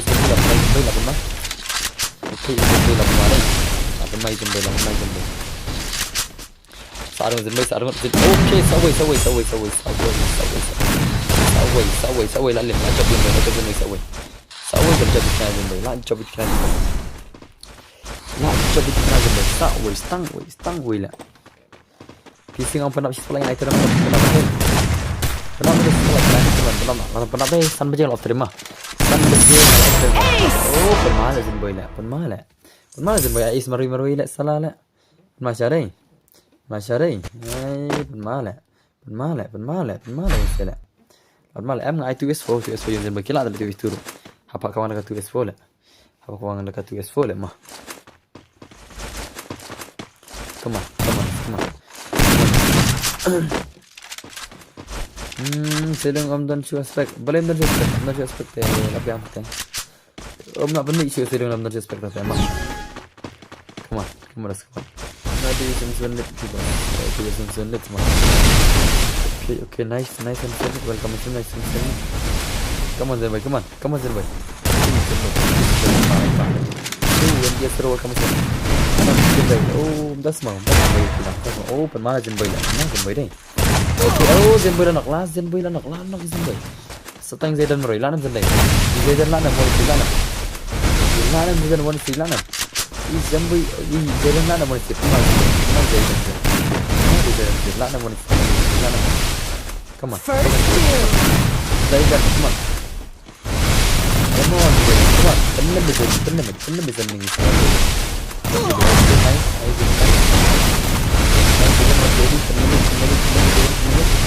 Zin Boi la, pynmai Zin Boi la, pynmai. Okay, Zin Boi la, pynmai. La pynmai Zin Boi, la pynmai Zin Boi. Sa arngut Zin Boi, sa arngut Zin Boi. Okay, sa wei, sa wei, sa wei, sa wei, sa wei, sa wei, sa wei, sa wei, sa wei, la leh, la jop Zin Boi, la jop Zin Boi, sa wei. Sa wei, la jop Zin Boi, la jop Zin Boi. La jop Zin Boi, sa wei, stang wei, stang wei la. Phi sing ong pynap shi spotlight ngan ai trim. Pynap dei. Pynap dei shi spotlight ngan ai trim. Pynap na. Pynap dei san baje la trim ma. San baje la trim ma. Oh, pynma la Zin Boi la. Pynma la. Pynma la Zin Boi, ais marui marui la sala la. Pynma sha dei. Pynma sha dei. Ai, pynma la. Pynma la, pynma la, pynma la, pynma la. Pynma la, em nga ai two S four, two S four ïa Zin Boi, ki la da two S two ruh. Hapoh ka wang da ka two S four la. Hapoh ka wang da ka two S four la ma. Come on, come on, come on. Hmm, Selung, um, don't you expect. Balei don't you expect, don't you expect, eh, la biang te. Um, na pynmih shu Selung, don't you expect that, ma. Come on, come on, let's go. Na di Zin Boi lit ki ba. Di Zin Boi lit ma. Okay, okay, nice, nice and Zin Boi. Welcome to nice and Zin Boi. Come on, Zin Boi, come on, come on, Zin Boi. Zin Boi, Zin Boi, Zin Boi. Oh, and yes, sir, welcome, sir. Come on, Zin Boi. Oh, that's my, that's my, that's my. Oh, pynma Zin Boi la, pynma Zin Boi dei. Okay, oh, Zin Boi la knock, la Zin Boi la knock, la knock Zin Boi. Sa tang Zayden marwei, la nam Zayden. I Zayden la nam one three, la nam. La nam Zayden one three, la nam. I Zayden boi, i Zayden la nam one three, pynmai, pynmai Zayden. Pynmai Zayden, la nam one three, la nam. Come on. First kill. Zayden, come on. Come on, Zayden, come on. Pynlem Zayden, pynlem, pynlem Zayden. Nice, nice, nice. Nice, pynlem, pynlem, pynlem, pynlem, pynlem.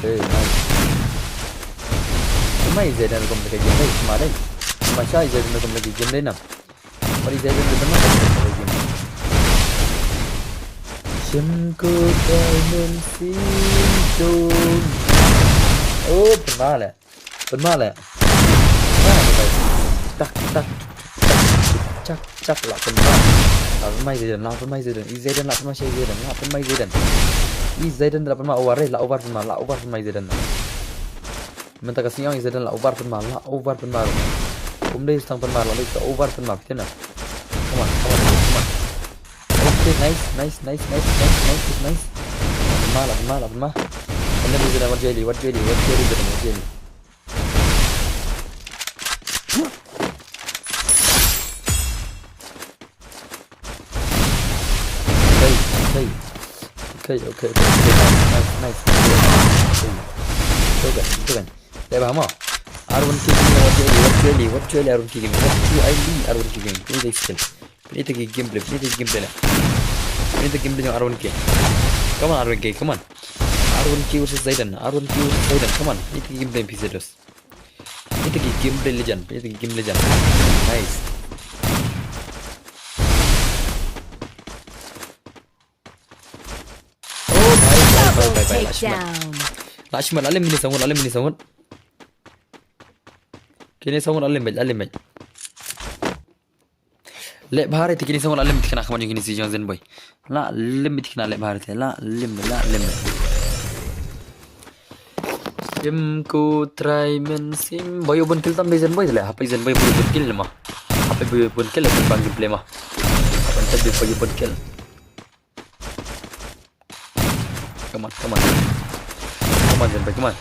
Hey, nice. Pynmai Zayden rukom lagi game dei, pynmai dei. Pynmai shai Zayden rukom lagi game dei na. Pynmai Zayden rukom lagi game. Shim ko diamond sim dong. Oh, pynmai le. Pynmai le. Pynmai le. Tak, tak, tak, tak, tak, la pynmai. La pynmai Zayden, la pynmai Zayden. I Zayden la pynmai shai Zayden, la pynmai Zayden. I Zayden la pynmai over, eh, la over pynmai, la over pynmai Zayden. Mynta ka sngi ong i Zayden la over pynmai, la over pynmai. Kum dei tang pynmai, la dei ka over pynmai, phi tip na. Come on, come on, come on. Okay, nice, nice, nice. Pynmai, la pynmai, la pynmai. Pynmai Zayden, wat jeli, wat jeli, wat jeli, wat jeli. Okay, okay. Okay, okay, okay, okay. Nice, nice, nice. Okay. Itu kan, itu kan. Leh bha mo. Arun King, what really, what really, what really, Arun King, what really, Arun King. Ini dia skill. Ini dia gameplay, ini dia gameplay lah. Ini dia gameplay jong Arun King. Come on, Arun King, come on. Arun King versus Zayden, Arun King versus Zayden, come on. Ini dia gameplay, P Z dos. Ini dia gameplay legend, ini dia gameplay legend. Nice. Oh, bhai, bhai, bhai, bhai, bhai, Lashman. Lashman, la lem kine sangut, la lem kine sangut. Kine sangut, la lem beit, la lem beit. Leh bha re te kine sangut, la lem thikna khmat jong kine si jong Zen boy. La lem thikna, leh bha re te, la lem, la lem. Sim ko try men sim. Boy, u bun kill tam dei Zen boy te leh. Hapei Zen boy, boy, u bun kill ma. Hapei boy, u bun kill, bang gameplay ma. Hapei te boy, u bun kill. Come on, come on. Come on, Zen boy, come on.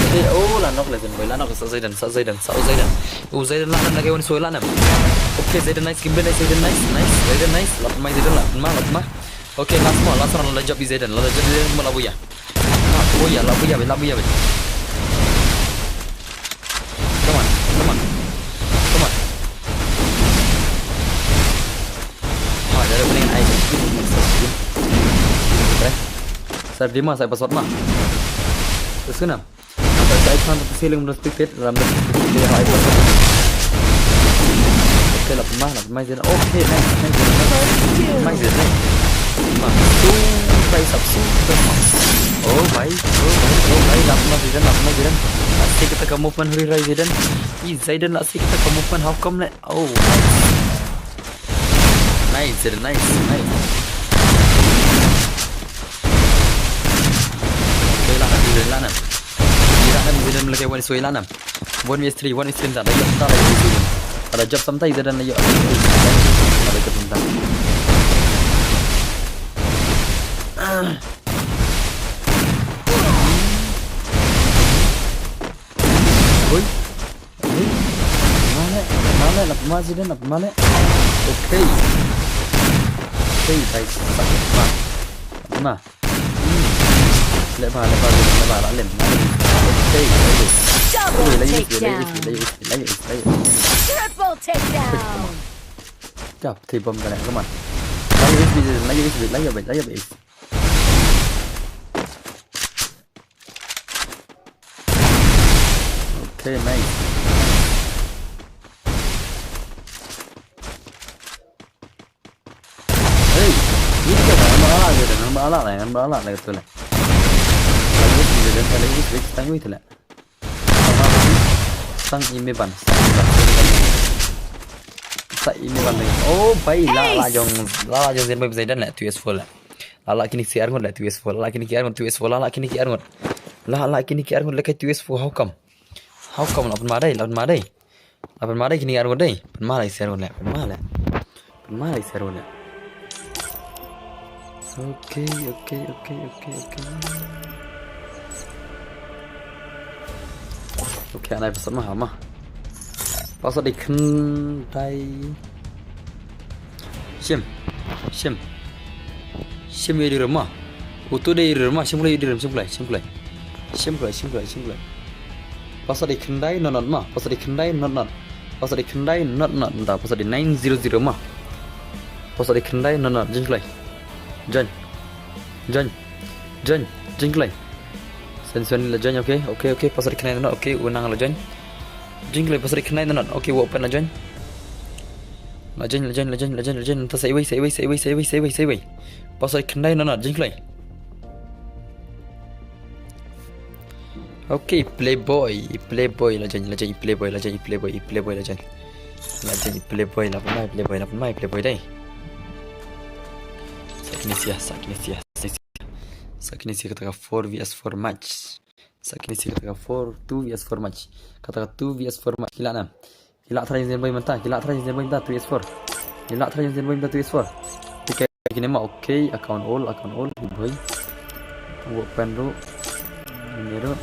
Okay, oh, la nok le Zen boy, la nok, sa Zayden, sa Zayden, sa Zayden. Oh, Zayden la nam lagi, wan soi la nam. Okay, Zayden nice, gameplay nice, Zayden nice, nice, Zayden nice. La pynmai Zayden, la pynmai, la pynmai. Okay, last mo, last round, la jump i Zayden, la jump i Zayden, mo la buya. La buya, la buya, la buya. Come on, come on, come on. Ha, dah ada pening ai. Sa dima, sa password ma. Terus kena. Sa ai kan tu siling belum speed, ram dah speed ai password. Okay, la pynmai, la pynmai Zayden. Okay, nice, nice, nice. Pynmai Zayden, nice. Pynmai. Super, super. Oh bhai, oh bhai, oh bhai, la pynmai Zayden, la pynmai Zayden. La sih kita ka movement huri rai Zayden. I Zayden la sih kita ka movement, how come le? Oh, nice. Nice, Zayden, nice, nice. Okay, la nam, Zayden, la nam. Zayden, Zayden, lagi one, sorry, la nam. One v three, one v three, tak ada, tak ada, tak ada. Tak ada job samtai, Zayden, ayo. Tak ada job samtai. Ah. Oi. Oi. Mane, mane, la pynmai Zayden, la pynmai. Okay. Okay, guys. Ma. Ma. Hmm. Leh bha, leh bha, leh bha, la lem, la lem. Okay, la lem. Double takedown. Triple takedown. Jap, thei bom ka leh, come on. La U S B, la U S B, la U S B, la U S B. Okay, nice. Hey, ni ka ba, ngan ba la, ngan ba la, ngan ba la, ngan ba la, ngan ba la. Lagi, lagi, lagi, lagi, lagi, lagi, lagi. Sang imi ban, sang imi ban, sang imi ban. Sang imi ban lagi. Oh, bhai, la, la jong, la, la jong Zen boy Zayden la, two S four la. La la kine ki ar ngut le two S four. La la kine ki ar ngut two S four. La la kine ki ar ngut. La la kine ki ar ngut le ka two S four. How come? How come la pynma dei, la pynma dei. La pynma dei kine ki ar ngut dei. Pynma la ki ar ngut le. Pynma le. Pynma la ki ar ngut le. Okay, okay, okay, okay, okay. Okay, anai pasat ma, ma. Pasat dei khyndai. Shim. Shim. Shim ïa dei rem ma. Utu dei rem ma, shim kloi ïa dei rem, shim kloi, shim kloi. Shim kloi, shim kloi, shim kloi. Pasat dei khyndai not not ma, pasat dei khyndai not not. Pasat dei khyndai not not, nda pasat dei nine zero zero ma. Pasat dei khyndai not not, join kloi. Join. Join. Join. Join kloi. Sen sen la join, okay, okay, okay, pasat dei khyndai not not, okay, u nang la join. Join kloi, pasat dei khyndai not not, okay, wa open la join. La join, la join, la join, la join, la join, ta sa iwei, sa iwei, sa iwei, sa iwei, sa iwei, sa iwei. Pasat dei khyndai not not, join kloi. Okay, Playboy, Playboy la join, la join, Playboy la join, Playboy, Playboy la join. La join, Playboy la pynmai, Playboy la pynmai, Playboy dei. Sa kine sia, sa kine sia, sa kine sia. Sa kine sia kata ka four V S four match. Sa kine sia kata ka four, two V S four match. Kata ka two V S four match ki lah na. Ki lah try Zenboy mynta, ki lah try Zenboy mynta two S four. Ki lah try Zenboy mynta two S four. Ki kine ma, okay, account all, account all, boy. Open ruh. Ini ruh.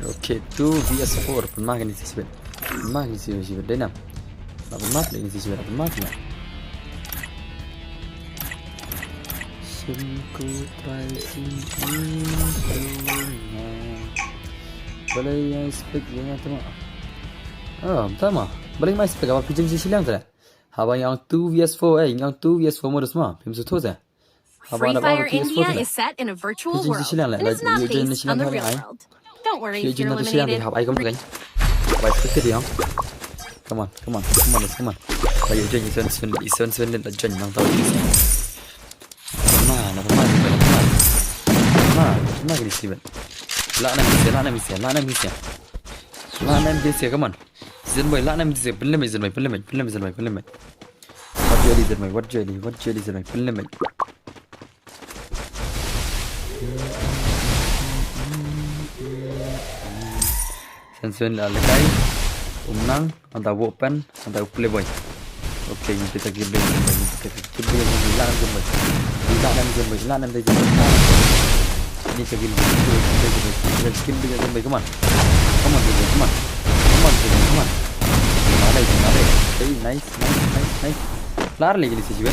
Okay, two V S four. Pynma kine sia shibit. Pynma kine sia shibit. Dei nam. Lah pynma kine sia shibit. Lah pynma kine. Sim ku try sim ku. Balei ïa spek ïa nga tama. Oh, tama. Balei mai spek apa pijin si silang tara. Haba ngi ong two V S four, eh, ngi ong two V S four modus ma. Phim suthu sa. Haba Free da ba Fire two V S four India tara. Is set in a virtual Pijin si world silang le. And it's not based on the real world. Don't worry if you're eliminated. Haba ai kam kan. Haba ai spek dia. Come on, come on, come on, come on. Ayo join, ison ison ison ison la join nang tahu. Na, na pynma, na pynma. Na, na pynma kine sia. Lah na misia, lah na misia, lah na misia. Lah na misia, come on. Zenboy, lah na misia, pynlem Zenboy, pynlem, pynlem Zenboy, pynlem. Wat jeli Zenboy, wat jeli, wat jeli Zenboy, pynlem. Sen sen la lekai. Umnang. Anta wo pen, anta u Playboy. Okay, ngi pita kill dei Zenboy, ngi pita kill dei Zenboy, ila nam Zenboy. Ila nam Zenboy, ila nam dei Zenboy. Ini ka kill dei Zenboy, kill dei Zenboy, come on. Come on Zenboy, come on. Come on Zenboy, come on. Malai, malai. Hey, nice, nice, nice, nice. Lar lagi ni si jiwa.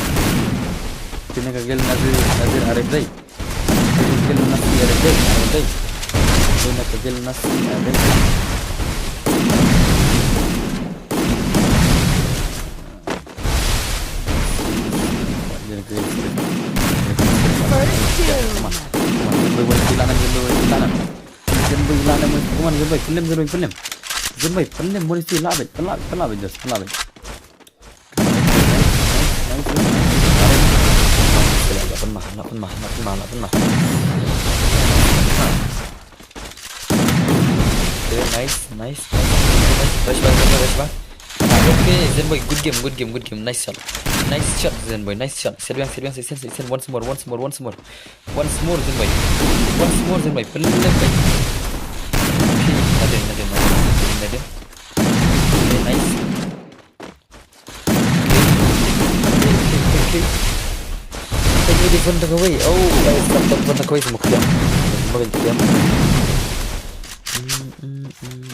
Kena ka kill Nazir, Nazir Arif dei. Kena ka kill nasi ada dek, ada dek. Kena ka kill nasi ada dek. First doom. Come on, come on. Zenboy, zenboy, ila nam, zenboy, ila nam. Zenboy, ila nam, come on, zenboy, pynlem, zenboy, pynlem. Zenboy, pynlem, ila bit, ila bit, ila bit, just, ila bit. Okay, nice, nice, nice. Rush ba, rush ba, rush ba. Okay, Zenboy, good game, good game, good game. Nice shot. Nice shot, Zenboy, nice shot. Set biang, set biang, set biang, set biang. Once more, once more, once more. Once more, Zenboy. Once more, Zenboy. Pynlem, Zenboy. Okay, nadin, nadin, nadin, nadin, nadin. Okay, nice. Okay, okay, okay, okay. Can you defend the way? Oh, nice. Stop, stop, defend the way. Semua kejam. Semua kejam. Hmm, hmm, hmm.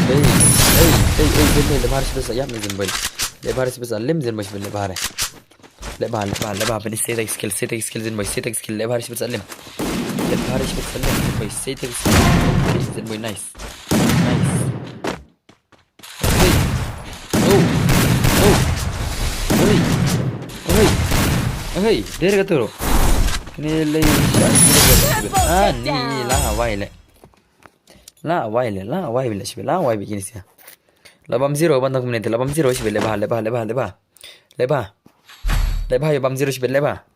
Hey, hey, hey, hey, Zenboy, leh bha re shibit sa ïap ne Zenboy. Leh bha re shibit sa lem Zenboy shibit leh bha re. Leh bha, leh bha, leh bha, bani save skill, save skill Zenboy, save skill, leh bha re shibit sa lem. Leh bha re shibit sa lem Zenboy, save skill. Zenboy, nice. Nice. Hey. Oh. Oh. Hey. Oh, hey. Oh, hey. Dere ka turo. Kini lei shot. Ah, ni la wai le. La wai le, la wai le, shibit, la wai bit kine sia. La bam zero, ban tang kumne, la bam zero, shibit, leh bha, leh bha, leh bha, leh bha. Leh bha. Leh bha, ïa bam zero, shibit, leh bha.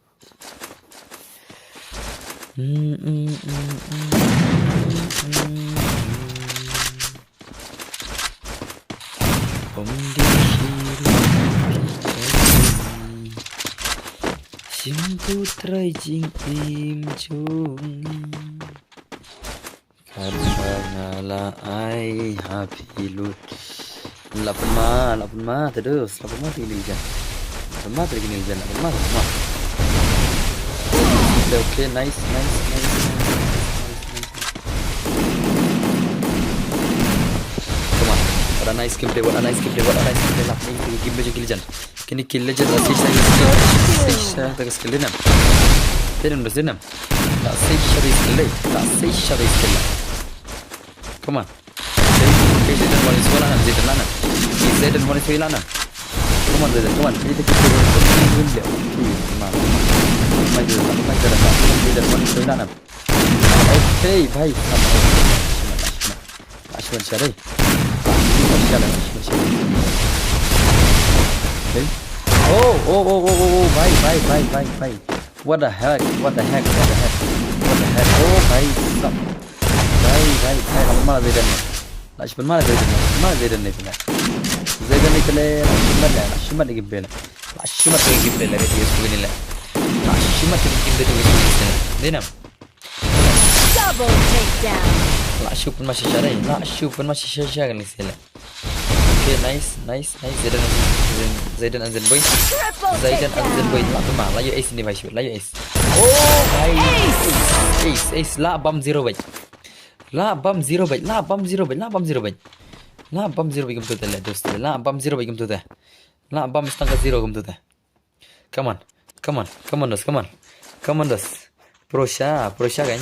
Jingtu trai jingim jong ngi. Kaba nga la ai ha phi lut. La pynma, la pynma, te dus, la pynma te kine jan. La pynma te kine jan, la pynma, la pynma. Okay, okay, nice, nice, nice, nice, nice, nice, nice. Come on. What a nice gameplay, what a nice gameplay, what a nice gameplay. La pynma te kine jan. Kine kill legend la six six six ta ka skill dinem. Dinem bas dinem. La six shot skill le. La six shot skill le. Come on. Hey, hey, Zayden one is wala nam, Zayden la nam. Hey, Zayden one is wala nam. Come on, Zayden, come on. Hey, take it, take it, take it, take it. Come on. Come on, Zayden, come on, Zayden, come on, Zayden one is wala nam. Okay, bhai. Come on. Ashwan share. Ashwan share. Ashwan share. Okay. Oh, oh, oh, oh, oh, oh, bhai, bhai, bhai, bhai, bhai. What the heck? What the heck? What the heck? What the heck? Oh, bhai, stop. Bhai, bhai, bhai, la pynma Zayden ne. La shu pynma Zayden ne. Pynma Zayden ne pynma. Zayden ne pynma, la shu mat ne, la shu mat ne gameplay ne. La shu mat ne gameplay ne, gameplay ne. La shu mat ne gameplay ne. Dinem. Double takedown. La shu pynma shisha dei. La shu pynma shisha shisha kan isi le. Okay, nice, nice, nice. Zayden, Zayden, Zayden and Zenboy. Triple Zayden and takedown. Zenboy. La pynma, la ïoh ace ni bhai shu, la ïoh ace. Oh, bhai. Ace. Ace, ace, la bam zero bhai. La bam zero bhai, la bam zero bhai, la bam zero bhai. La bam zero bhai kumtu te le, dost. La bam zero bhai kumtu te. La bam setengah zero kumtu te. Come on. Come on. Come on, dos. Come on. Come on, dos. Prusha, prusha kan.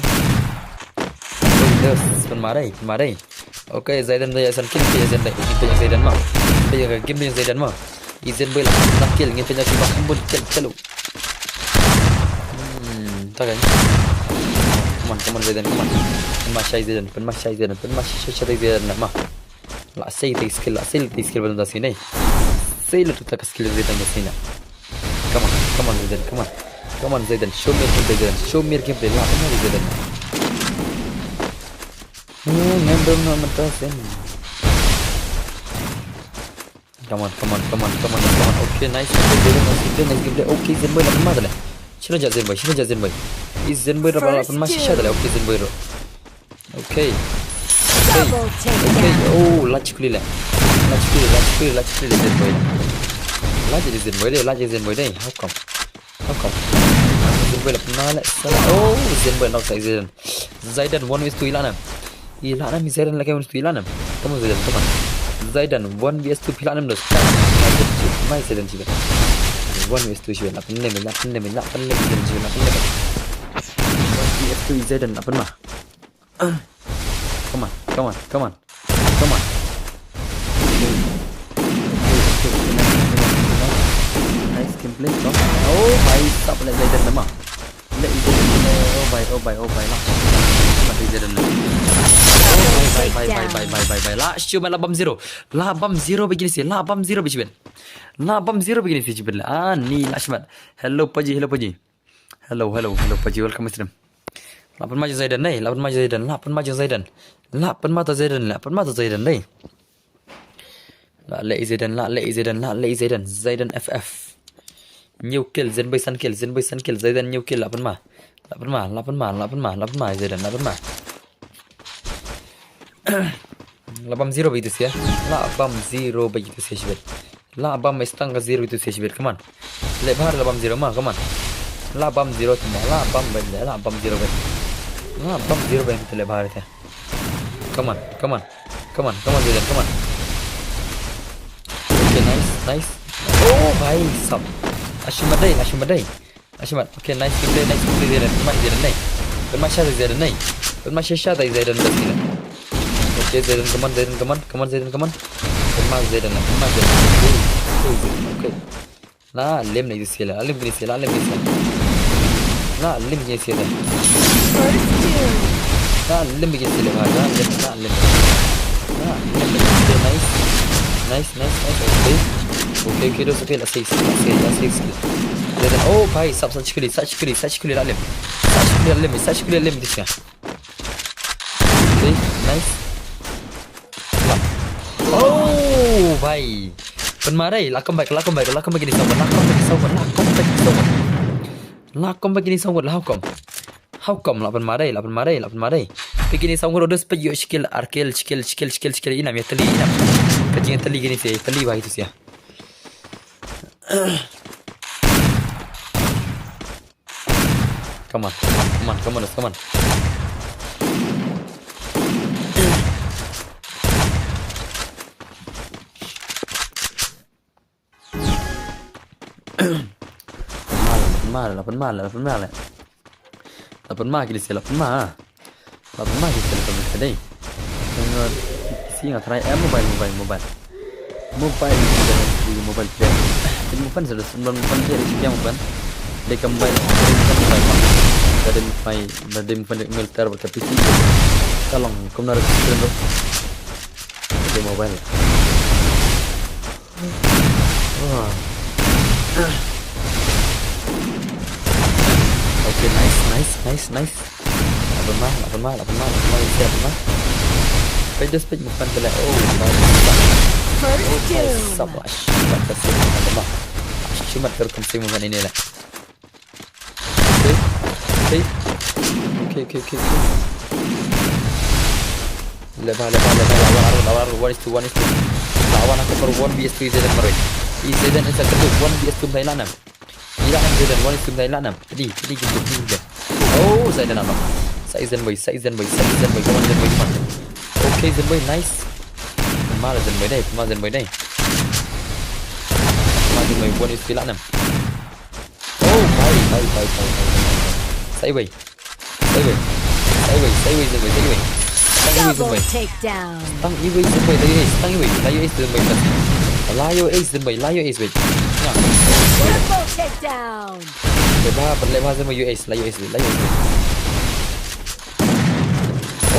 Oi, dos. Pynma dei, pynma dei. Okay, Zayden dei asan kill, Zayden dei. Ngin pynjah Zayden ma. Pynjah game dei Zayden ma. Zayden boy la. Nak kill, ngin pynjah kill ba kham bun kill, kill. Hmm, ta kan. Come on, come on, Zayden, come on. Pynma shai Zayden, pynma shai Zayden, pynma shai, shai, shai Zayden ma. La sei te skill, la sei te skill ba da sini. Sei la tu ta ka skill Zayden da sini. Come on, come on, Zayden, come on. Come on, Zayden. Show me your gameplay, Zayden. Show me your gameplay. La, come on, Zayden. Hmm, member no mata sen. Come on, come on, come on, come on, come on. Okay, nice gameplay, Zayden. Nice gameplay, nice gameplay. Okay, Zayden boy, la pynma tale. Shino ja Zayden boy, shino ja Zayden boy. Is Zayden boy ra la pynma shisha tale. Okay, Zayden boy ro. Okay. Okay. Double takedown. Okay. Oh, la chukli le. La chukli, la chukli, la chukli le Zayden boy. La jadi Zayden boy dei, la jadi Zayden boy dei. How come? How come? Zayden boy la pynma le. Oh, Zayden boy knock sa Zayden. Zayden one vs two ila nam. Ila nam Zayden la one vs two ila nam. Come on Zayden, come on. Zayden one vs two phi ila nam dos. Mai Zayden chibe. One vs two chibe. La pynne me, la pynne me, la pynne me Zayden chibe, la pynne me. One vs two Zayden la pynma. Come on, come on, come on, come on. Nice gameplay, come on. Oh, bhai, stop le Zayden nama. Le Zayden le, oh bhai, oh bhai, oh bhai, la. Mati Zayden le. Oh, bhai, bhai, bhai, bhai, bhai, bhai, bhai. La, shu, la bam zero. La bam zero begini si, la bam zero begini. La bam zero begini si, jibin. Ah, ni la shmat. Hello, Paji, hello, Paji. Hello, hello, hello, Paji, welcome stream. La pynma Zayden dei, la pynma Zayden, la pynma Zayden. La pynma ta Zayden, la pynma ta Zayden dei. La le Zayden, la le Zayden, la le Zayden, Zayden F F. New kill, Zenboy san kill, Zenboy san kill, Zayden new kill, la pynma. La pynma, la pynma, la pynma, la pynma Zayden, la pynma. La bam zero bagi tu sia. La bam zero bagi tu sia shibit. La bam mestang ka zero bagi tu sia shibit. Come on. Le bahar la bam zero ma, come on. La bam zero tu ma, la bam bagi, la bam zero bagi. La bam zero bagi tu le bahar tu. Come on, come on. Come on, come on, Zayden, come on. Okay, nice, nice. Oh, bhai, sab. Ashim badai, ashim badai. Ashim bad. Okay, nice gameplay, nice gameplay Zayden. Pynma Zayden dei. Pynma shisha Zayden dei. Pynma shisha Zayden dei. Okay, Zayden, come on, Zayden, come on, come on, Zayden, come on. Pynma Zayden, pynma Zayden. Okay, okay, Zayden, okay. La lem na isi la, la lem kini si, la lem kini si. La lem kini si la. First kill. La lem kini si la, la lem, la lem. La lem kini si, nice. Nice, nice, nice, okay. Okay, okay, dos, okay, la six, la six, la six. Zayden, oh bhai, sab, sab chikuli, sab chikuli, sab chikuli, la lem. Sab chikuli, la lem, sab chikuli, la lem, dis ka. Okay, nice. Oh, bhai. Pynma dei, la come back, la come back, la come back ini someone, la come back ini someone, la come back ini someone. La kum ba kini song wut la, how come? How come? La pynma dei, la pynma dei, la pynma dei. Peit kini song wut, dos peit ïoh shi kill, ar kill, shi kill, shi kill, shi kill, shi kill, inam ïa tali, inam. Ka jingtali kini se, tali ba itu sia. Come on, come on, come on, come on, come on. Mal, mal, la pynmal, la pynmal. La pynma kini se, la pynma. La pynma kini se, la pynma kini. Tengok, si nga try, eh, mobile, mobile, mobile. Mobile, mobile, mobile player. Jadi mobile sudah sembilan mobile player, dia mobile. Dia kembali, dia kembali. Dari mobile, dari mobile militer berkapisi. Tolong, kemana tu? Dia mobile. Wah. Okay, nice, nice, nice, nice. La pynma, la pynma, la pynma, la pynma, la pynma. Peit, just peit, bukan bela. Oh, nice. First doom. Sabash. Bukan kasih, la pynma. Cuma terkam sih bukan ini lah. Okay. Okay. Okay, okay, okay, okay. Leba, leba, leba, lawan, lawan, one is to one is to. Lawan aku per one V S two Zeden maroi. Zeden is a ketuk, one V S two Thailand nam. Ila nam Zeden, one is to Thailand nam. Tadi, tadi kita, tadi kita. Oh, Zeden apa? Sai Zen boy, sai Zen boy, sai Zen boy, come on Zen boy, come on. Okay, Zen boy, nice. Pynma Zen boy dei, pynma Zen boy dei. Pynma Zen boy, one is to Thailand nam. Oh, bhai, bhai, bhai, bhai, bhai, bhai. Sai wei. Sai wei. Sai wei, sai wei, sai wei, sai wei. Stang iwei, sai wei. Double takedown. Stang iwei, sai wei, sai wei, stang iwei. Layo ace, sai wei, sai wei. Layo ace, sai wei, layo ace, wei. Nga. Triple takedown. Leba, leba, sai wei, yo ace, layo ace, wei, layo ace, wei.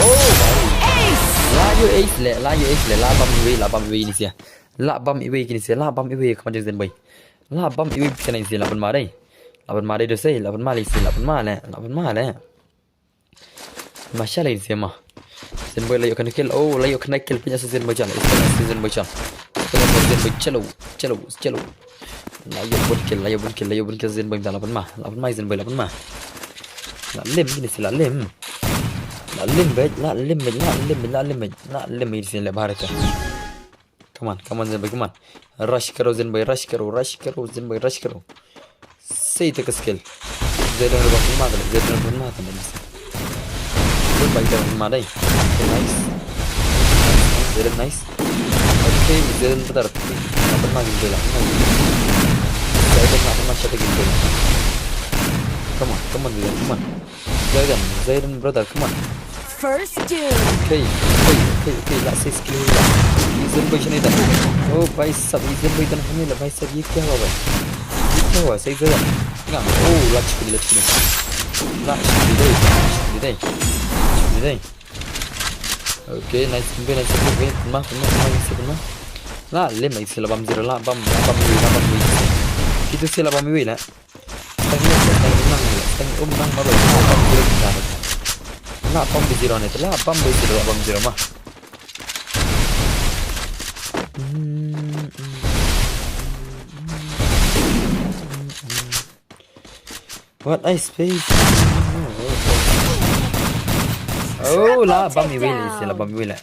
Oh, bhai. Ace. Layo ace le, layo ace le, la bam iwei, la bam iwei ni sia. La bam iwei kini sia, la bam iwei ka majang Zen boy. La bam iwei kini sia, la pynma dei. La pynma dei do sei, la pynma lei sia, la pynma le, la pynma le. Masha lei sia ma. Zen boy la ïoh kane kill, oh, la ïoh kane kill, pynïasoh Zen boy jan, pynïasoh Zen boy jan. Pynïasoh Zen boy, chalo, chalo, chalo. La ïoh bun kill, la ïoh bun kill, la ïoh bun kill Zen boy, la pynma, la pynma Zen boy, la pynma. La lem kini sia, la lem. La lem beit, la lem beit, la lem beit, la lem beit, la lem beit sia le bha re ka. Come on, come on, Zen boy, come on. Rush karo, Zen boy, rush karo, rush karo, Zen boy, rush karo. Sei te ka skill. Zeden ruh ba pynma te, Zeden ruh ba pynma te. Good bhai, Zeden pynma dei. Okay, nice. Zeden, nice. Okay, Zeden brother. Pynma, pynma game boy la. Zeden pynma, pynma shot game boy la. Come on, come on, Zeden, come on. Zeden, Zeden brother, come on. First doom. Okay, okay, okay, okay, la sei skill la. Zen boy shane da. Oh, bhai sahab, Zen boy dan hame la, bhai sahab, ye kya hua bhai? Ye kya hua, sahi Zeden. Nga, oh, la chukli, la chukli. La chukli dei, la chukli dei. Chukli dei. Okay, nice, nice, nice, nice, nice. Pynma, pynma, pynma, nice, pynma. La lem, nice, la bam zero, la bam, la bam iwei, la bam iwei. Itu sia la bam iwei la. Stang iwei, stang iwei, stang iwei, stang iwei, um nang marwei. La bam zero kita. La bam zero ne, la bam zero, la bam zero ma. What a space. Oh, la bam iwei, la bam iwei la.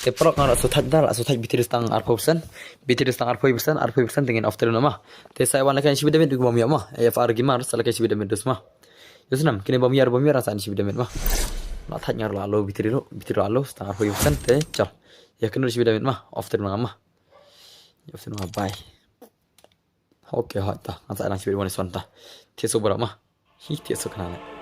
Te prok nga la shu thait da, la shu thait battery stang arphew percent. Battery stang arphew percent, arphew percent te ngin off te ma. Te sa wan la kan shi bit da mit bam ïa ma. F R Gamer sa la kan shi bit da mit dus ma. Ïa snam, kine bam ïa, bam ïa sa shi bit da mit ma. La thait nga la low battery lo, battery lo, stang arphew percent te chal. Ïa kine shi bit da mit ma, off te ma. Ïa off te ma, bye. Okay, hot ta. Ngan sa nang shi bit wan ison ta. Te so bra ma. Hi, te so kana.